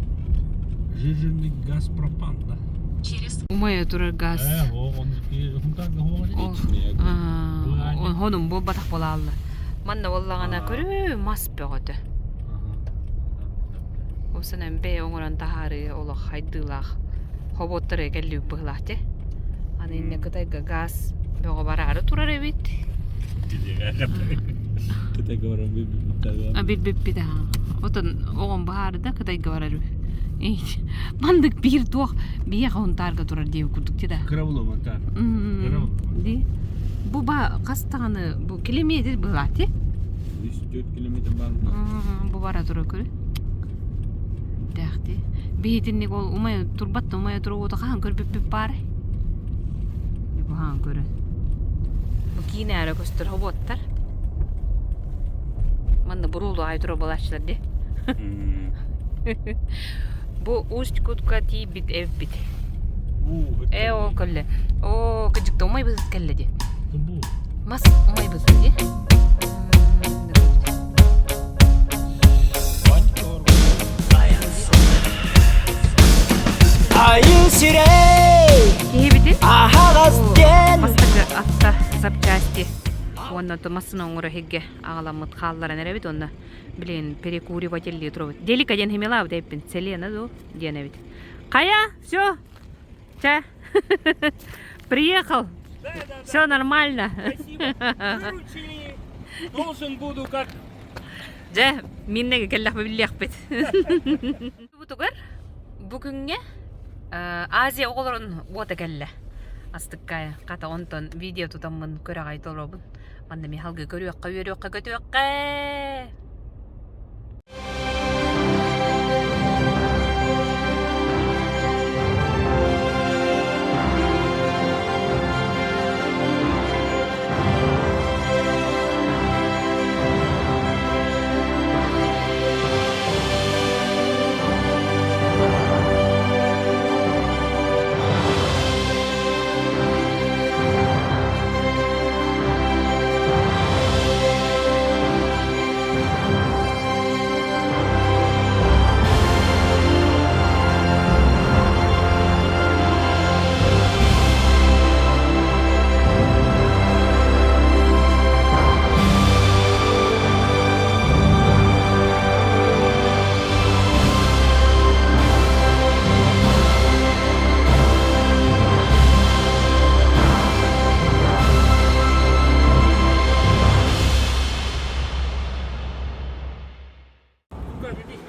Жиженный газ пропан, да? Через Умайа турар газ. Э, он Хонум буолбатах буолаалла. Манна буоллаҕына көрүү мас бөҕөтө. Осынан бэйэ оҥорон таһаарыы олох хайдыылаах хобуоттары кэллибит быһыылаах дии. Аны иннэ Кытайга газ бөҕө бараары турар эбит. Кытайга баран билбиппит Билбиппит аа. Отон оҕом баһаарда Кытайга барар үһү. Мандык биир туох биһиэхэ Һунтаарга турар диэбит курдук дии да. Кыра булуо Монтаар. Ди. Бу ба хас даҕаны бу километр быһыылаах дии. 3-4 километр баар. Бу бара турар көрү. Дэхти. Биһитинник ол умай турбат да умайа туругута хаһан көрбүппүт баары. Бу хаһан көрөн. Бу киинэ эрэ көстөр хобуоттар. Манна буруулу аай турар буолааччылар дии. Бу Усть-Кутка тиийбит эбиппит. Ээ ол кэллэ. Оо, кыдьыкта умайбыт кэллэ дии. Мас умайбыт дии. Айыы сирэй Киһибитин аһаҕас диэн бастакы атта запчасти уонна массыына оҥоро иһиргэ аҕаламмыт хаалларан эрэбит уонна блин перекуриватель турабыт Делика диэн химилаабыт эбиппин Селена дуу диэн эбит хайа все чэ приехал все нормально Спасибо. Выручили. Должен буду как Дьэ, миннеги кэллэхпэ биллиэхпит. Бутугар. Бу күҥҥэ Азия оҕолорун уота кэллэ. Астыкка хата онтон видео тутаммын көрөҕөй толоробун. Манна ми халгы көрүөххэ, үөрүөххэ, көтүөххэ.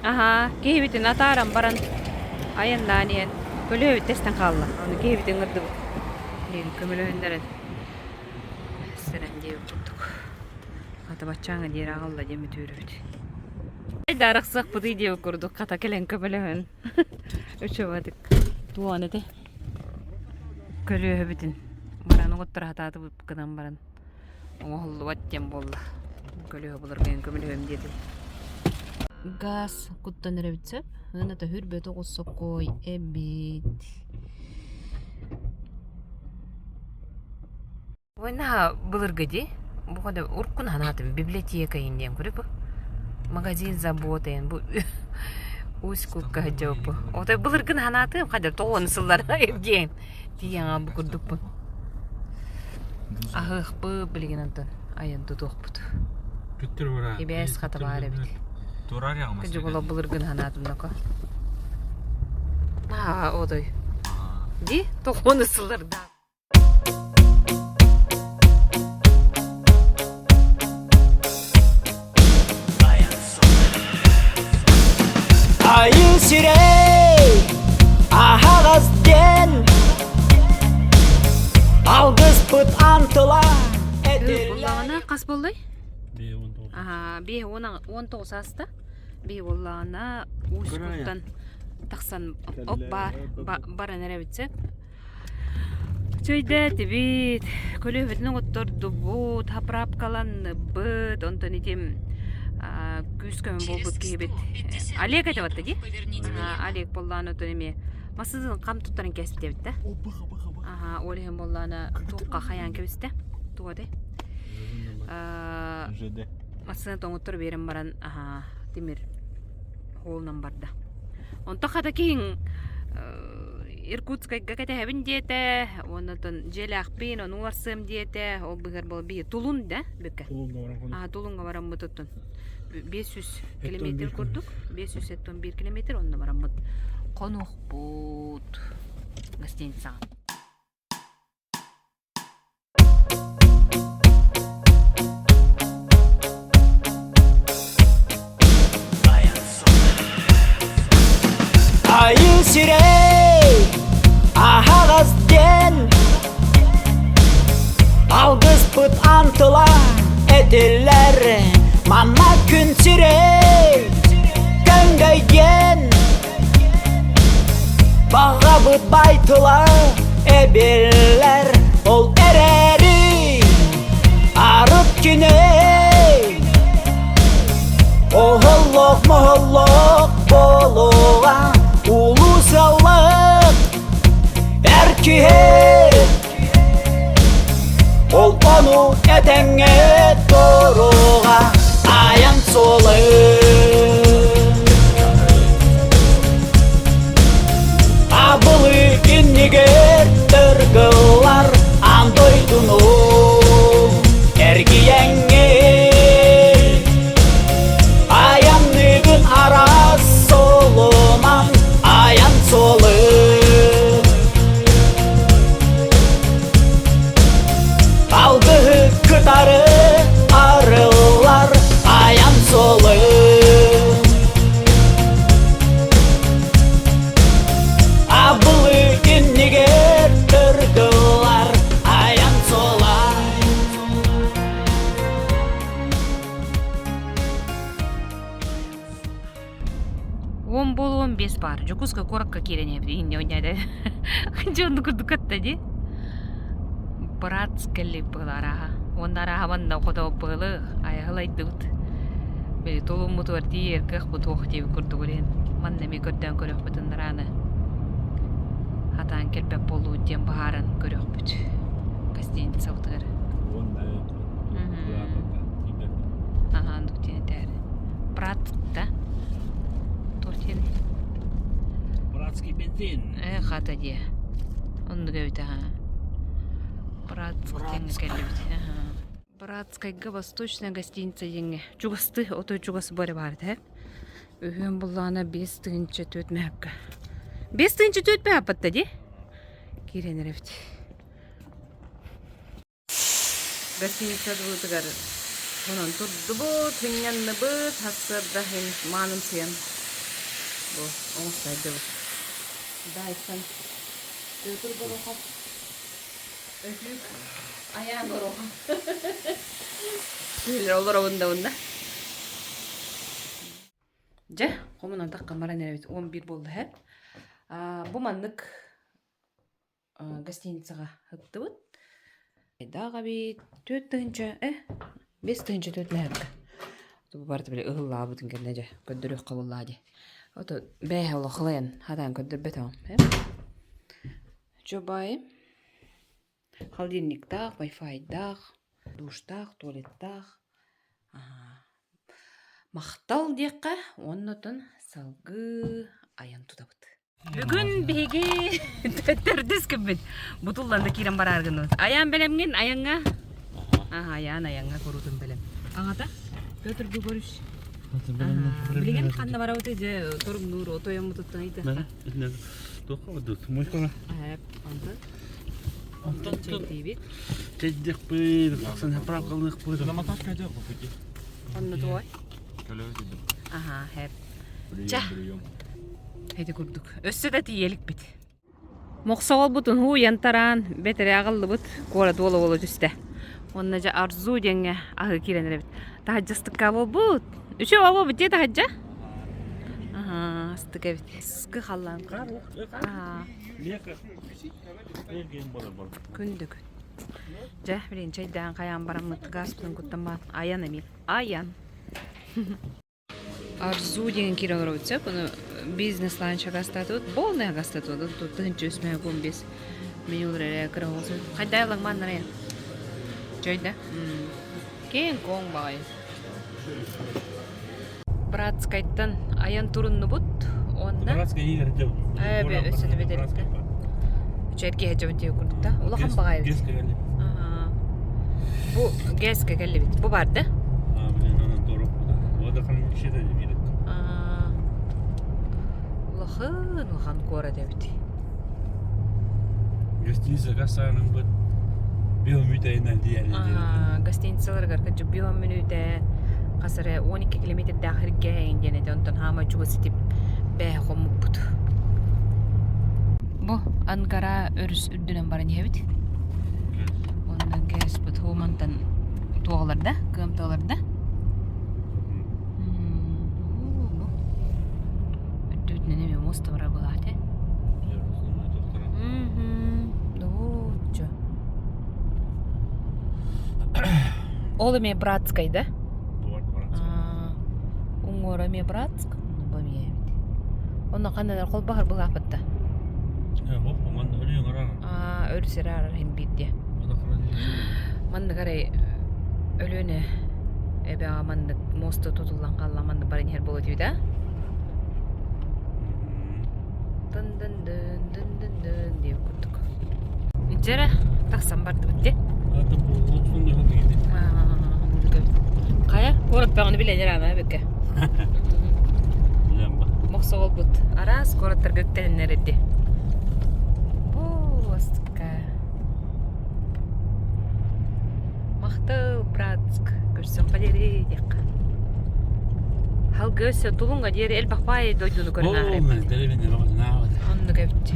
Аһаа, киһибитин атааран баран айаннаан иһэн көлүөһүбүт тэстэн хаалла. Аны киһибитин ыҥырдыбыт. Диэн көмөлөһүннэрэн сэрэн диэбит курдук. Хата баччааҥҥа диэри аҕалла диэн бүтүүрүбүт. Арахсыахпытый диэбит курдук хата кэлэн көмөлөһөн үчүгэйдик туон ити көлүөһүбүтүн баран угуттара сатаатыбыт гынан баран оҥоһуллубат диэн буолла. Көлүөһэ буларгын көмөлөһүөм диэтим. Газ куттан эрэбит сөп. Ыната хүрбөт оҕус соккой эбит. Ой, наһаа былыргы дии. Бу хода уруккун ханаатым библиотека диэн көрө бу. Магазин заботы бу Усть Кукка сылдьыбыппын. Отой былыргын ханаатым хадыр тоҕуон сыллар диэн тиийэн бу курдукпун. Аһыахпыт билигин онтон айан тутуохпут. Ибээс хата баар эбит. Кыдьыгула былыргын ханаатым доко. Аа, отой. Ди, тоҕуон сыллардаах. Айыы сирэй аһаҕас диэн алгыспыт антыла Буоллаҕына хас буоллай? Аха, биэ уон тоҕус ааста. Биэ буоллаҕына Усть-Куттан тахсан оп баран эрэбит сөп. Чөйдөөтүбүт, көлүөһэбитин оҥоттордубут, заправкаланныбыт, онтон ити күүс-көмө буолбут киһибит Олег этэ батта дии? Олег буоллаҕына оттон эмиэ массыынатын хам туттаран кээспит эбит да. Аха, ол иһин буоллаҕына туохха хайаан кэбистэ? Туох этэй? Массыына тоҥоттор биэрэн баран аха тимир холунан барда. Онто хата киһиҥ Иркутскайга кэтэһэбин диэтэ, уонна оттон дьиэлээхпин, ону уларсыам диэтэ, ол быһыар буол биһи Тулун да бүккэ. Аа Тулунга бараммыт оттон 500 километр курдук, 571 километр онно бараммыт хонуохпут гостиницаҕа. Айыы сирэй аһаҕас диэн Алгыспыт антыла этиллэр Манна күн сирэй көҥдөй диэн Баҕабыт байтыла эбиллэр Ол эрээри арыт кини Оһоллоох моһоллоох буолуоҕа Улуу сыаллаах эр киһи Ол ону этэҥҥэ туруоҕа Айан суолун Абылы иннигэр тыргыллар аан дойдуну эргийэҥҥин Айанныгын араас суолунан айан суолун Алгыһы кытары арыллар айан суолун. Уон буолуон биэс баар. Дьокуускай куоракка киирэн иһэбит иһинньэ ойньоодэ. Дьэ оннук курдук кытта дии. Братск кэллик быһыла арааһа. Уонна арааһа манна хотооппыһылы айаһылайдыбыт. Били тулуммутугар тиийэр кыахпыт суох диэбит курдук иһин. Манна эмиэ көрдөөн көрүөхпүтүн нарааны хатаан кэлбэт буоллубут диэн быһааран көрүөхпүт гостиницабытыгар. Аха, оннук диэн этээр. Брат да? Туох диэний? Братский бензин. Э, хата диэ. Оннук эбит аха. Братск диэҥҥэ кэллибит. Аха. Братскайга Восточная гостиница диэҥҥэ чугасты, отой чугас бары баар этэ. Үһүөн буллаҕына 5004 мөһөккө. 5004 мөһөппөттө дии. Киирэн эрэбит. Гостиницабытыгар хонон турдубут, сынньанныбыт, сарсыарда иһин маанымсыйан бу оҥостойдубут. Дайсон Петр Горохов Өтүүк Айаан Горохов Күлэр олоробун да уонна. Дьэ, хомунан таххан баран эрэбит. 11 буолла һэ. Бу маннык гостиницаҕа ыттыбыт. Айдаах эбит 4000 э 5004 мөһөккө. Бу барыта били ыһыллаабытын кэннэ дьэ көрдөрүөххэ буоллаа дии. Ото бээһэ олохлайан хатаан көрдөрбөтөҕүм. Чобай холодильниктаах, вайфайдаах, душтаах, туалеттаах. Махтал диэххэ уонна оттон салгыы айан тутабыт. Бүгүн биһиги төрдүс күммүт. Бутуллан да киирэн бараар гынныбыт. Айаан бэлэмҥин айаҥҥа? Аха, айаан айаҥҥа куруутун бэлэм. Аҕата Петр Григорьевич. Билигин ханна барабыт дьэ торумнуур отойоммутуттан ыйдахха. Туохха бардыбыт? Муйкаҕа. Онтон Онтон чэйдиибит. Чэйдиэхпит, тахсан заправкалыахпыт. Онно туой. Аха, хэп. Чэ. Ити курдук. Өссө да тиийэ иликпит. Мохсоҕолбутун һууйан тараан, бэтэрээ аҕаллыбыт, куорат уола-уола түстэ. Уонна дьэ Арзу диэҥҥэ аһыы киирэн эрэбит. Таһырдьа астыкка буолбут. Үчүгэй буолбут дии таһырдьа. Аһаа, астык эбит. Скы халлаан. Аһаа. Күн да күн. Дьэ, билигин чэйдээн хайаан бараммыт газпытын куттан баан. Айан эмиэ. Айан. Арзу диэн киирэ олоробут сөп. Ону бизнес-ланч агастаатыбыт. Полный агастаатыбыт. Тут 1315 менюлар эрэ кыра оҕус. Хайдай лагманнар Чөйдө. Кең коң баҕайы. Братскайтан айан туруннубут. Онна Братскай иигэр дьэ. Э, өссө да бэдэрикте. Үчэрги дьэ диye курдук да. Улахан баҕайы. Геске кэлли. Бу ГЭСке кэллибит. Бу бар да? А, блин, аны дорог буда. Водохранилище да билет. Улахан, улахан куорат эбит. Гостиница кассаның быт био мүтәйінен диэн. Гостиницаларыгар кырдьык био мүнүүтэ хас эрэ 12 километрдаах сиргэ диэн этэ онтон хаама чугас итип бээһэ хоммуппут. Бу Ангара өрүс үрдүнэн баран иһэбит. Онно ГЭСпит мантан туоҕаларда, кыамталарда. Үрдүбүтүнэн эмиэ муоста барар буолаат ээ. Добуччу. Ол эмиэ Братскай да? Уҥуора эмиэ Братск, бу эмиэ эбит. Онно ханна эрэ холбоһор былааппыт да? Аа, өрүс эрэ арар иһин биирдиэ. Маннык арай Өлүөнэ эбэҕэ маннык муоста тутуллан хаалла маннык баран иһэр буолуо этибит аа? Дын-дын-дын, дын-дын-дын диэбит курдук. Дьэ эрэ, тахсан бардыбыт дии. Хайа, куорат бөҕөнү билэлэр аана эбиккэ. Мохсоҕолбут араас куораттарга үктэнэннэр эрди. Бу астыкка. Махтал, Братск, көрсөххө диэри диэххэ. Халга өссө Тулунга диэри элбэх баай дойдуну көрөн ааһар эбит. Оннук эбит.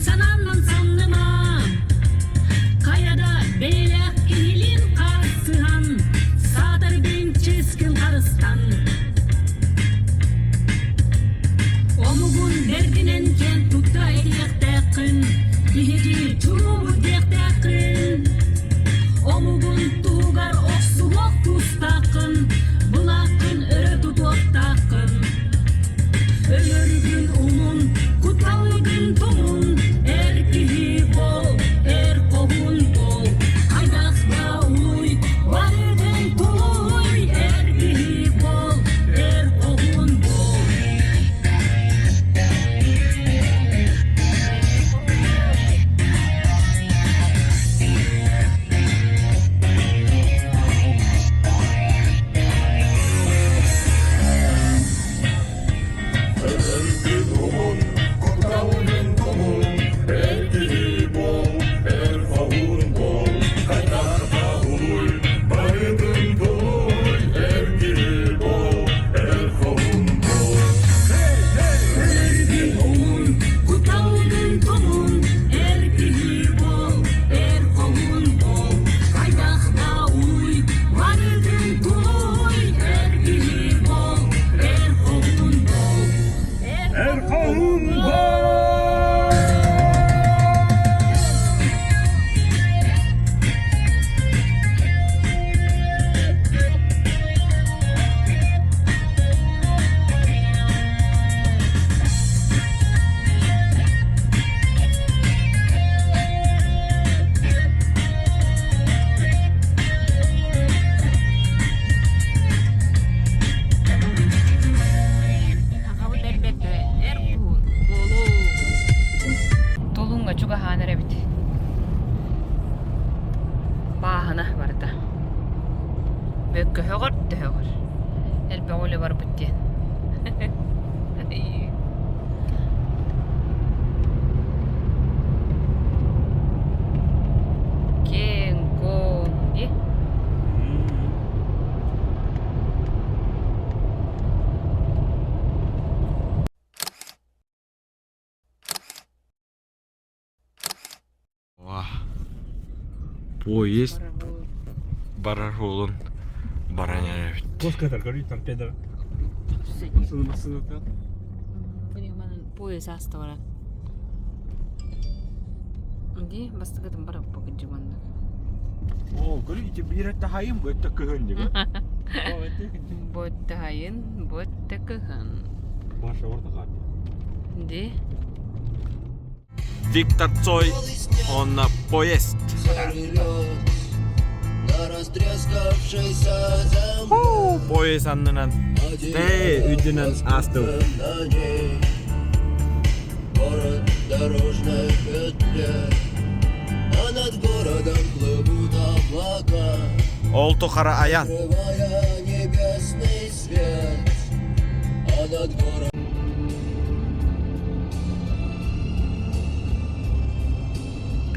санааннан самныма. Хайа да бэйэлээх киһилиин харсыһан, саатар бэйэҥ чиэскин харыстан. Омугун бэрдинэн киэн тутта этиэхтээххин, биһиги чулуубут диэхтээххин. Омугун туһугар охсуһуох тустааххын, былааххын өрө тутуохтааххын. Өлөргүн умун, кутталгын тумун, эр киһи бол, эр хоһуун бол. Хайдах да улуй, барытын тулуй, эр киһи бол, эр хоһуун бол. Өлөргүн умун, кутталгын тумун, эр киһи бол, эр хоһуун бол. Хайдах да улуй, барытын тулуй, эр киһи бол, эр хоһуун бол. Эр хоһуун бол! Аҕабыт элбэттэ эр куһун буолуу. Тулуҥҥа чугаһаан эрэбит. Бааһына барыта. Бөккөһөҕөр төһөҕөр. Элбэх үлэ барбыт диэн. Киэҥ-куоҥ дии. Поезд барар суолун баран эрэбит. Поезд ааста баран. Дии бастакытын бараппа кыдьыманнык. Оо, көрү ити биир өттө хайын, бу өттө кыһын диги. Бу өттө хайын, бу өттө кыһын. Маша орта Ди. Виктор Цой, он на поезд. Поезд аннынан Тэ үрдүнэн аастым. Город дорожной петле, а над городом плывут облака. Ол тухары айан. Открывая небесный свет, а над городом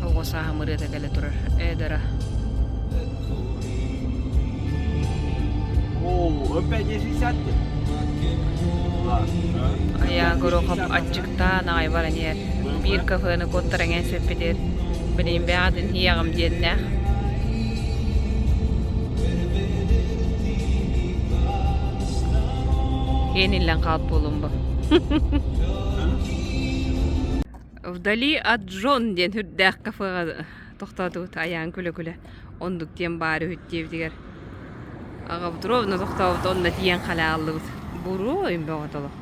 Оҕо сааһым ырыата кэлэ турар. Эдера. Оо, опять 60 Айаа Горохов аччыктаан аҕай баран иһэр. Биир кафены куоттаран эспиппитигэр билигин бэҕэтин иэҕим диэннээх. Киэн иллэн хаалт буолуом бу. Вдали от Джон диэн үрдээх кафеҕа тохтоотубут айаан күлэ-күлэ оннук диэн баар үһүт диэбитигэр аҕабыт ровно тохтообут онно тиийэн халааллыбыт буруо бөҕөтө олох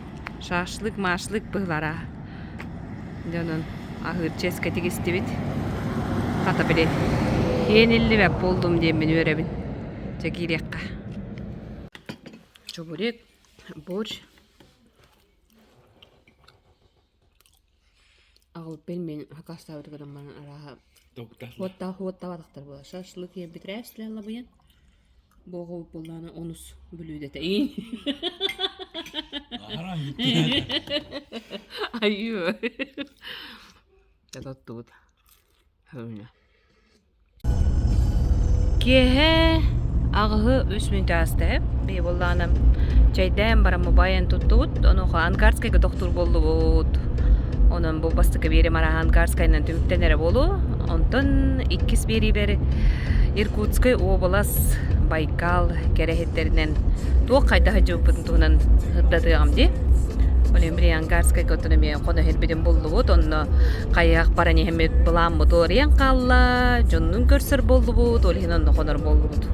шашлык машлык быһылара дьонун аһыыр чиэскэ тигистибит хата били иэниллибэт буоллум диэммин үөрэбин дьэ киириэххэ чебурек борщ Аҕалбын мин хакастаабыт гынан баран арааһа уоттаах уоттаабатахтар буолар. Шашлык иэбитирээ лабыйан буоҕу буоллаҕына онус бүлүүдэтэ Айыы. Тоттубут. Киэһэ аҕыһы үс мүнүүтэ ааста ээ. Биһи буоллаҕына чэйдээн баран мобайын туттубут, онуоха Ангарскайга тохтуур буоллубут. Онон бу бастакы биэрим араһаан Гарскайынан түмүктэнэрэ буолуо. Онтон иккис биэриибэр Иркутскай уобалас Байкал кэрэһиттэринэн туох хайдах сылдьыбыппытын туһунан сырдатыаҕым дии. Ол иһин били Ангарскайга оттон эмиэ хоно иһэрбитин буллубут. Онно хайыһах баран иһэммит былааммыт уларыйан хаалла, дьоннуун көрсөр буоллубут, ол иһин онно хонор буоллубут.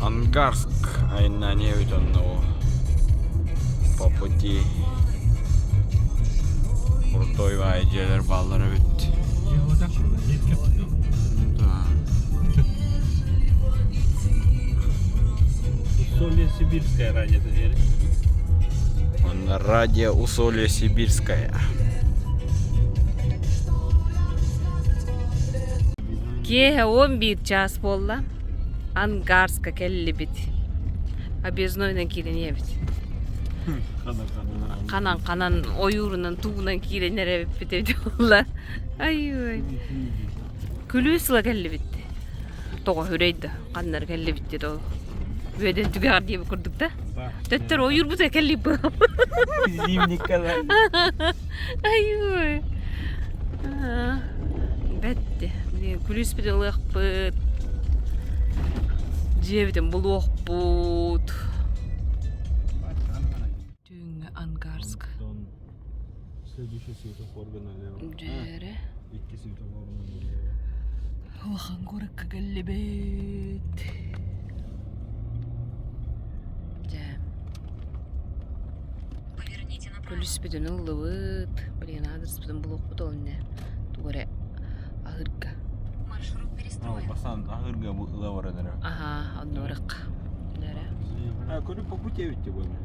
Ангарск айаннаан иһэбит онно по пути крутой баайы дьиэлэр бааллар эбит. Да. Усолье Сибирская радио это Онно радио Усолье Сибирская. Киэһэ 11 чаас буолла. Ангарска кэллибит. Объезднойунан киирэн иһэбит. Ханан-ханан ойуурунан тугунан киирэн эрэбиппит эбит буолла. Ай-ой. Күлүү сыла кэллибит. Тоҕо үрэй да ханнар кэллибит диэт ол. Үөдэн түгэҕэр диэбит курдук да. Төттөр ойуурбут кэллибит. Зимникалар. Ай-ой. Бэтти. Күлүүспүтүн ылыахпыт. Дьиэбитин булуохпут. Түүҥҥү Ангарск. Следующий светофорга налево. Дьээрэ. Икки светофорга налево. Улахан куоракка кэллибит. Дьэ. Күлүспүтүн ыллыбыт. Блин, аадырыспытын булуохпут ол иннэ. Тугу эрэ аһыырга. Бастаан аһыырга бу ыла баран эрэ. Аха, онно барыахха. Дьэрэ. А, көрү по пути эбит буолла.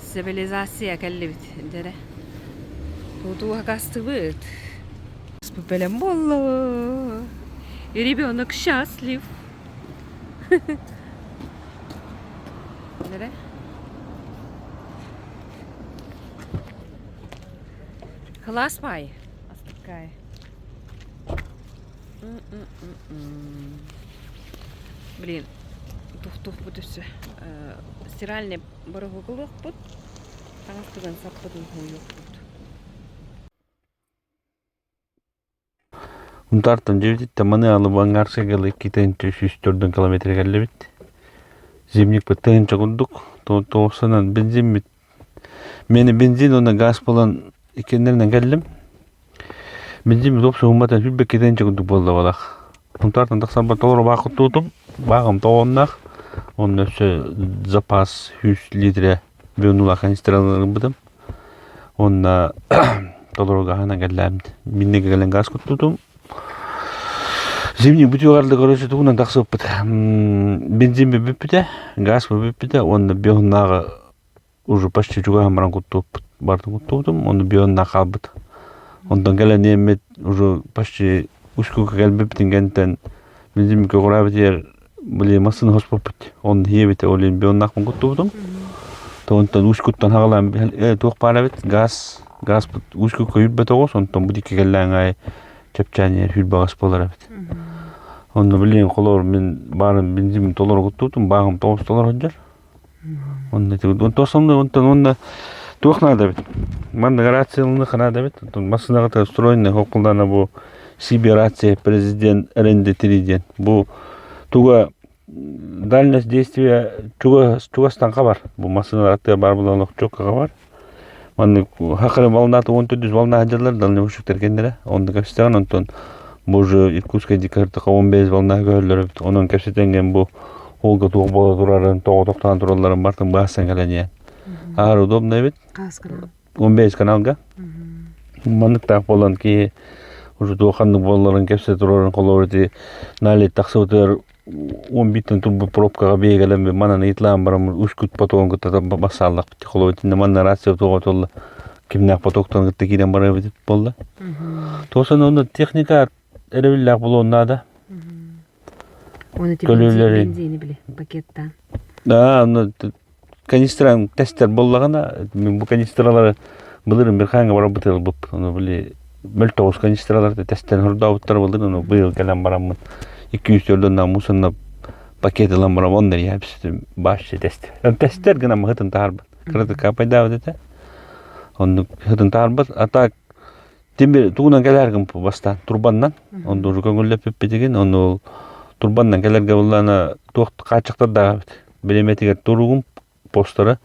Цивилизация кэллибит дьэрэ. Тутуу хакастыбыт. Бэлэм буолла. И ребенок счастлив. Дьэрэ. Класс бай. Астыккай. Блин, тух-тух бу өссө стиральный бороһуок ылыахпыт, таҥаспытын саппытын хууйуохпут. Унтаартан дьиэбититтэн маны Алыбангарскай 2 304 километр кэллибит. Зимникпыт тыһыынча курдук. Тоҕусунан бензиммит. Мени бензин уонна газ буолан иккиэннэринэн кэллим. Бензин тупсуһумматан 22 курдук буолла балах. Унтаартан тахсарбар толору баах куттуутум. Бааҕым тоҕоннаах. Онно өссө запас 100 литрэ бионулаах канистраларын ылбытым. Уонна толору гаһынан кэллээбит. Миннеге кэлэн газ куттутум. Зимний бутюгарда короче тугунан тахсыбыппыт. Бензин бүппүтэ, газ бүппүтэ уонна бионнааҕы уже почти чугаһан баран куттууппут. Бартын куттубутум, онно бионнаах хаалбыт. Онтон кэлэн иэммит уже почти Ускука кэлбиппитин кэнниттэн бензин көҕүрээбитигэр били массыына хоспоппут. Он иһиэбитэ, ол иһин бионнаахпын куттубутум. Онтон Ускуттан хаҕалаан туох баар эбит, газ, газпыт Ускукка үүрбэт оҕус, онтон бу дикки кэллээн аайы чэпчээн иһэр үүрбэҕэс буолар эбит. Онно билигин холобур мин баарын бензин толору куттубутум, бааҕым тоҕус толору сылдьар. Онно онтон онтон уонна туох наада эбит? Маннык рацияланыах наада эбит. Онтон массыынаҕа встроенный холкулдаана бу CB рация президент РНД-3 диэн. Бу туга дальность действия чугастан хабар. Бу массыыналар аттыгар баар буолан олох чуокка хабар. Маннык хакыры волната 14 волна сылдьаллар дальнобойщиктар кэннэрэ. Онно кэпсэтэҕин онтон бу уже Иркутскай дикартака 15 волна көһөллөр эбит. Онон кэпсэтэн бу Олга туох буола турарын, тоҕо тохтоон туралларын бартын баассан кэлэн иһэн. Аар удобно эбит. 15 каналга. Манныктаах буолан киһи уже туох ханнык буолларын кэпсэ турарын холобур ити налит тахсыбытыгар 11-тэн турбут пробкаҕа биэгэлэн манан ыйытлаан баран ускут потогун кытта бассааллахпыт холобур итиннэ манна рация туоҕа туолла кимнээх потоктан кытта киирэн барар буолла. Туосан онно техника эрэбиллээх буолуон наада. Оны бензини били пакеттаан. Да, онно канистран тестер боллаҕына мин бу канистралары былырын бир хаанга барабыт ылбып ону били мөл тоҕус канистралар тестен хордообуттар былыр ону быйыл кэлэн бараммын 200 төрдөн мусорна. Пакет ылан баран онно иһэпситим бааччы тэстэр. Тэстэр гынан мыһытын таһаарбат. Кыратык капайдаабыт этэ. Оннук хытын таһаарбат. А так тимир тугунан кэлэргин бастаан турбаннан. Онду көҥүллэппиппитигин онну ол турбаннан кэлэргэ буллаана туох хааччахтардаах эбит. Бириэмэтигэр туругум постара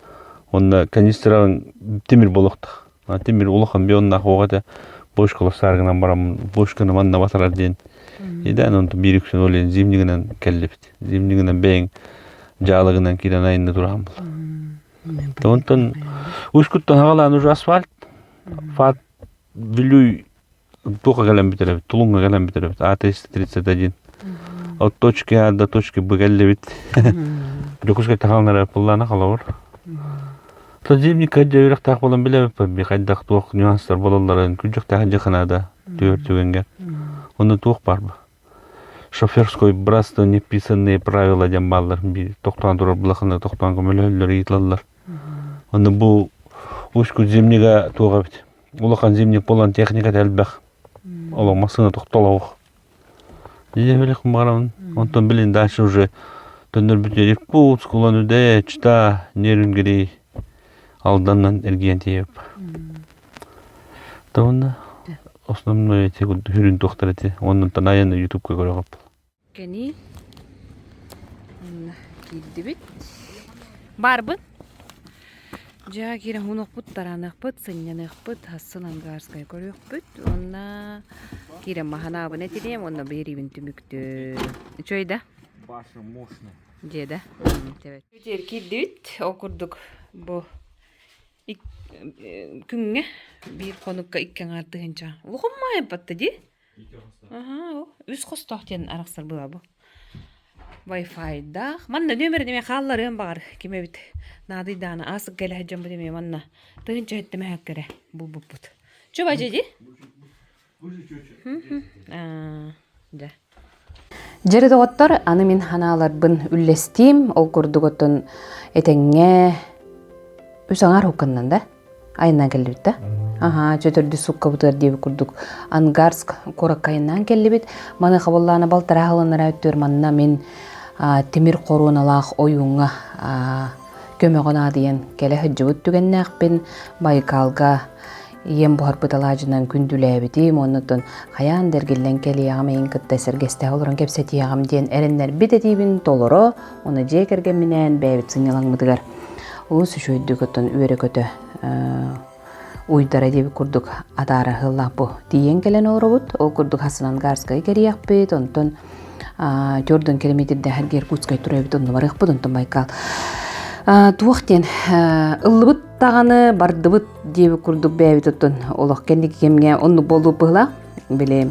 уонна канистраларын тимир болохтах. Тимир улахан бионнаах уоҕа этэ. Бочкалар сааргынан бараммын бочканы манна батарар диэн. Идээн онтон биир үксүн ол иһин зимнигинэн кэллибит. Зимнигинэн бэйэҥ дьаалыгынан киирэн айанна турахан була. Онтон Ускуттан хагалаан уже асфальт фат Вилюй туохха кэлэн бүтэрэбит Тулуҥҥа кэлэн бүтэрэбит А331 от точки А до точки Б кэллибит Дьокуускай тахалнара пыллаана холобур то зимник дьэ үрэхтээх буолан билэбиппин хайдах туох нюанстар буолалларын күдьүктээх дьыханаада түөр түгэҥҥэ онно туох баар ба шоферской братство неписанные правила диэн бааллар биир тохтоон турар былаханы тохтоон көмөлөһөллөр ыйыталлар онно бу Усть-Кут зимнига туох эбит Улахан зимник буолан техниката элбэх. Олох массыына тохтолоох. Дьиэбилих барабын. Онтон билин дальше уже төннөрбүтүгэр Иркутск, Улан-Удэ, Чита, Нерюнгри, Алданнан эргийэн тиийэп. Тонна основной эти хүрүн туохтар эти. Оннунтан айаны ютубка көрөҕөп. Кэни онно киирдибит. Баарбын. Дьэ киирэн хонуохпут, тараныахпыт, сынньаныахпыт, хассын Ангарскай көрүөхпүт. Уонна киирэн маһанаабын этириэм уонна биэриибин түмүктүөм. Үчүгэй да? Баша мощный. Дьиэ да? Киирдибит. Ол курдук бу күҥҥэ биир хонукка икки аҥаар тыһыынча. Улахан маайбатта дии. Аһаа, үс хостоох диэн арахсар быа бу. Wi-Fi-даах. Манна нүөмэрин эмиэ хаалларыам баҕар ким эбит наадыйдаҕына аасык кэлэ сылдьаммыт эмиэ манна тыһыынча сэттэмэһэккэ эрэ булбуппут. Чуба дьэ дии? Дьэ. Дьэри доҕоттор, аны мин ханааларбын үллэстиим. Ол курдук оттон этэҥҥэ үс аҥаар хукканнан да айаннаан кэллибит да аһаа чөтөрдү суккабытыгар диэбит курдук Ангарск куоракка айаннаан кэллибит маныаха буоллаана балтараа сылыннара өттүгэр манна мин тимир хоруоналаах ойууҥҥа көмөҕө наадыйан кэлэ сылдьыбыт түгэннээхпин Байкалга ийэм буһарбыт алаадьынан күндүлээбитим оннуттан хайаан да эргиллэн кэлиэҕим эйин кытта сэргэстэһэ олорон кэпсэтиэҕим диэн эрэннэрбит этиибин толоро уонна дьиэ кэргэмминээн бэйэбит сынньалаҥмытыгар олус үчүгэйдик оттон үөрэ-көтө уйдара диэбит курдук атаара ыһыллаах бу тиийэн кэлэн олоробут. Ол курдук Хасанангарскай кэриэхпит, онтон төрдөн километрдээх Иркутскай турабит, онно барыахпыт, онтон Байкал. Туох диэн ыллыбыт даҕаны бардыбыт диэбит курдук бэйэбит оттон олох кэнники кэмҥэ оннук буолбут быһыылаах. Били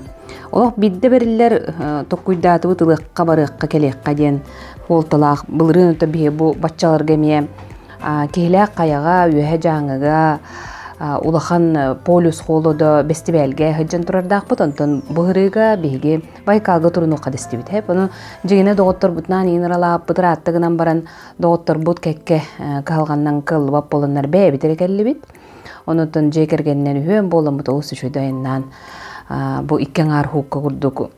олох биирдэ бэриллэр токкуйдаатыбыт ылыахха барыахха кэлиэххэ диэн суолталаах былырыын оттон биһиги бу баччаларга эмиэ Киһилээх хайаҕа, Үөһэ Дьааҥыга улахан полюс холодо бэстибээлгэ сылдьан турардаахпыт. Онтон бу ырыыга биһиги Байкалга турунуохха дэстибит. Ону дьиҥинэ доҕотторбутунаан иин ыралааппыт ыраатта гынан баран доҕотторбут кэккэ кыһалҕаннан кыаллыбат буоланнар бэйэбит эрэ кэллибит. Онуттан дьиэ кэргэнинэн үһүөн буоламмыт олус үчүгэй айаннаан бу икки аҥаар хуукка курдук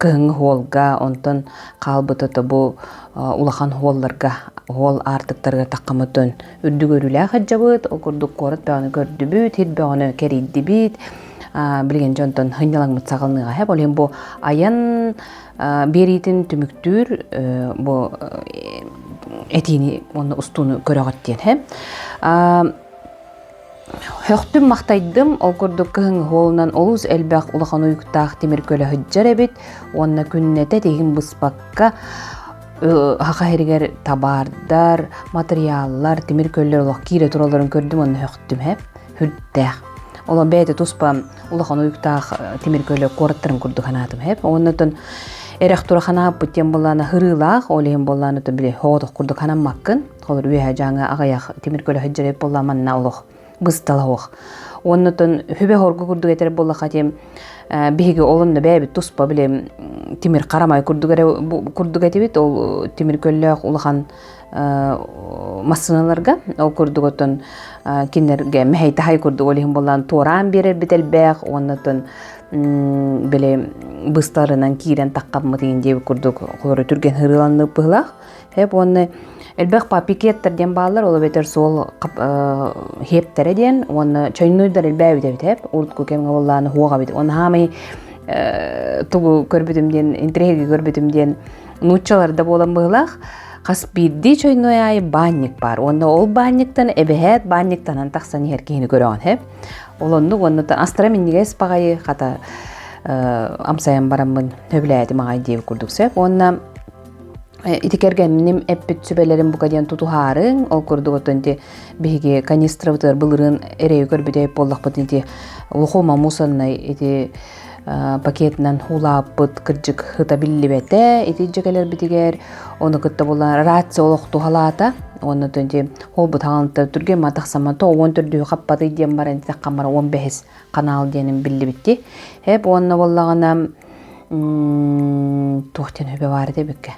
кыһыҥҥы хуолга, онтон хаалбыта то бу улахан хуолларга, хуол аартыктарыгар таххамытын үрдүк өрүүлээх сылдьабыт, ол курдук куорат бөҕөнү көрдүбүт, сир бөҕөнү кэрийдибит, билигин дьонтон сынньалаҥмыт саҕаланыаҕа сөп. Ол иһин бу айан биэриитин түмүктүүр бу этиини уонна устууну көрөҕүт диэн һэ. Хөхтүм-махтайдым, ол курдук кыһыҥҥы суолунан олус элбэх улахан уйуктаах тимир көлө сылдьар эбит уонна күннэтэ тиһигин быспакка саха сиригэр табаардар, матырыйааллар, тимир көлөлөр олох киирэ туралларын көрдүм уонна хөхтүм һэ, сүрдээх. Олор бэйэтэ туспа улахан уйуктаах тимир көлө куораттарын курдук санаатым һэп. Уонна оттон эрэх тура ханааппыт диэн буоллаана хырыылаах, ол иһин буоллаана оттон били соҕотох курдук ханаммаккын. Холор үөһэ дьааҥы аҕыйах тимир көлө сылдьар буолла манна олох быстала суох. Уоннатон хүбэ хоргу курдук этэр буоллаха тиэм биһиги олонно бэйэбит туспа били тимир харамай курдук эрэ курдук этибит ол тимир көллөөх улахан массыыналарга ол курдук оттон кинилэргэ мэһэй-таһай курдук ол иһин буоллаан туораан биэрэрбит элбэх уонна оттон. Били быстарынан киирэн таххаммыт иин диэбит курдук холору түргэн һырыыланнык быһылаах. Хэп уонна элбэх пикеттер диэн бааллар, ол эбэтэр суол хиэптэрэ диэн уонна чойнуйдар элбээбит эбит хэп урутку кэмҥэ буоллааны хуох эбит. Уонна хаамай тугу көрбүтүм диэн, интриһиги көрбүтүм диэн нууччалар да буолан быһылаах хас биирдии чойной аайы баанньык баар. Уонна ол баанньыктан эбэһээт баанньыктанан тахсан иһэр киһини көрөҕүн хэп. Ол оннук уонна астара минньигэс баҕайы хата амсайан бараммын сөбүлээтим аҕай диэбит курдук сөп. Уонна ити кэргэмминим эппит сүбэлэрин бука диэн тутуһаарыҥ. Ол курдук оттон ити биһиги канистрабытыгар былырыын эрэйи көрбүт буоллахпыт ити лухома мусорнай ити пакетынан уулааппыт кырдьык ыта биллибэтэ ити дьэ кэлэрбитигэр ону кытта була рация олох туһалаата уонна ити холбут хаҥалта түргэн ма тахсамма то уон төрдүһү хаппатый диэн баран таххаммара уон бэһис канал диэнин биллибитти эп уонна буоллаҕына туох диэн үбэ баар этэ эбиккэ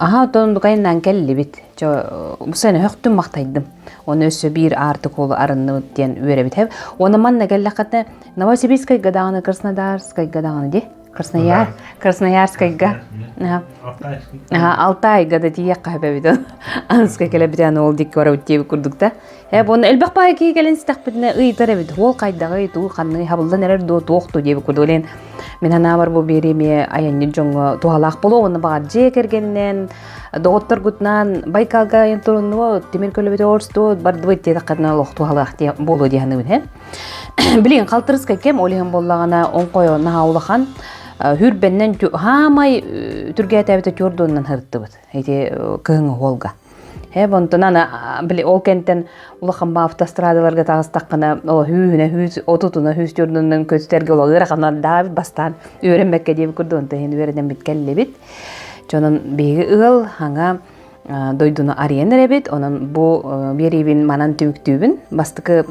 Аһа, оттон дукайынан кэллибит. Чо, бу сен өһөхтүм махтайдым. Оны өссө биир аартык уолу арынныбыт диэн үөрэбит. Хэп. Уонна манна кэллэххитинэ Новосибирскайга даҕаны, Краснодарскайга даҕаны ди. Краснояр, Красноярскайга. Аха. Аха, Алтайга да тиийэххэ хөбөбүт. Аныска кэлэбит ол дикки барабыт диэбит курдук да. Э, буонна элбэх баай киһи кэлэн истэхпитинэ ыйытар эбит. Уол хайдаҕый, туу ханныгый, хабыллан эрэр дуо, туох дуо диэбит курдук. Олен мин санаабар бу биэриэмиэ айанньыт дьоҥҥо туһалаах буолуо уонна баҕар дьиэ кэргэнинэн, доҕотторгутунан Байкалга айан туруннуо, тимир көлөбүтэ орстуо, бардыбыт диэтэххитинэ олох туһалаах буолуо дии саныыбын һэ. Билигин халтырыска кэм ол иһин буоллаҕына оҥхойо наһаа улахан хүрбэннэн хаамай түргээтээбитэ түөрдуонунан сырыттыбыт ити кыһыҥҥы уолга. Э, онтон аны били ол кэнтэн улахан автострадаларга таҕыстаххына, о хүүһүнэ хүүс отутуна хүүс дьонунан көстөргө ол ыараханнар даа бастаан үөрэммэккэ диэбит курдук онтон иһин үөрэнэммит кэллибит. Дьонун биһиги ыал хаҥа дойдуну арыйан эрэбит. Онон бу биэриибин манан түмүктүүбүн. Бастакы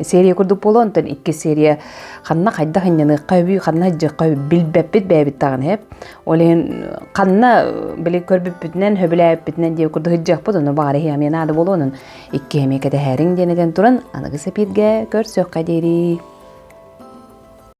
серия курдук буолуо, онтон икки серия ханна хайдах инньаныахха үбүй, ханна дьыахха билбэппит бэйэбит даҕаны эп. Ол иһин ханна били көрбүппүтүнэн, сөбүлээбиппитинэн диэбит курдук сылдьыахпыт, ону баҕар иһиэмиэ наада буолуо, онон иккиһэмиэ кэтэһээриҥ диэн этэн туран, аныгы сэпииргэ көрсүөххэ диэри.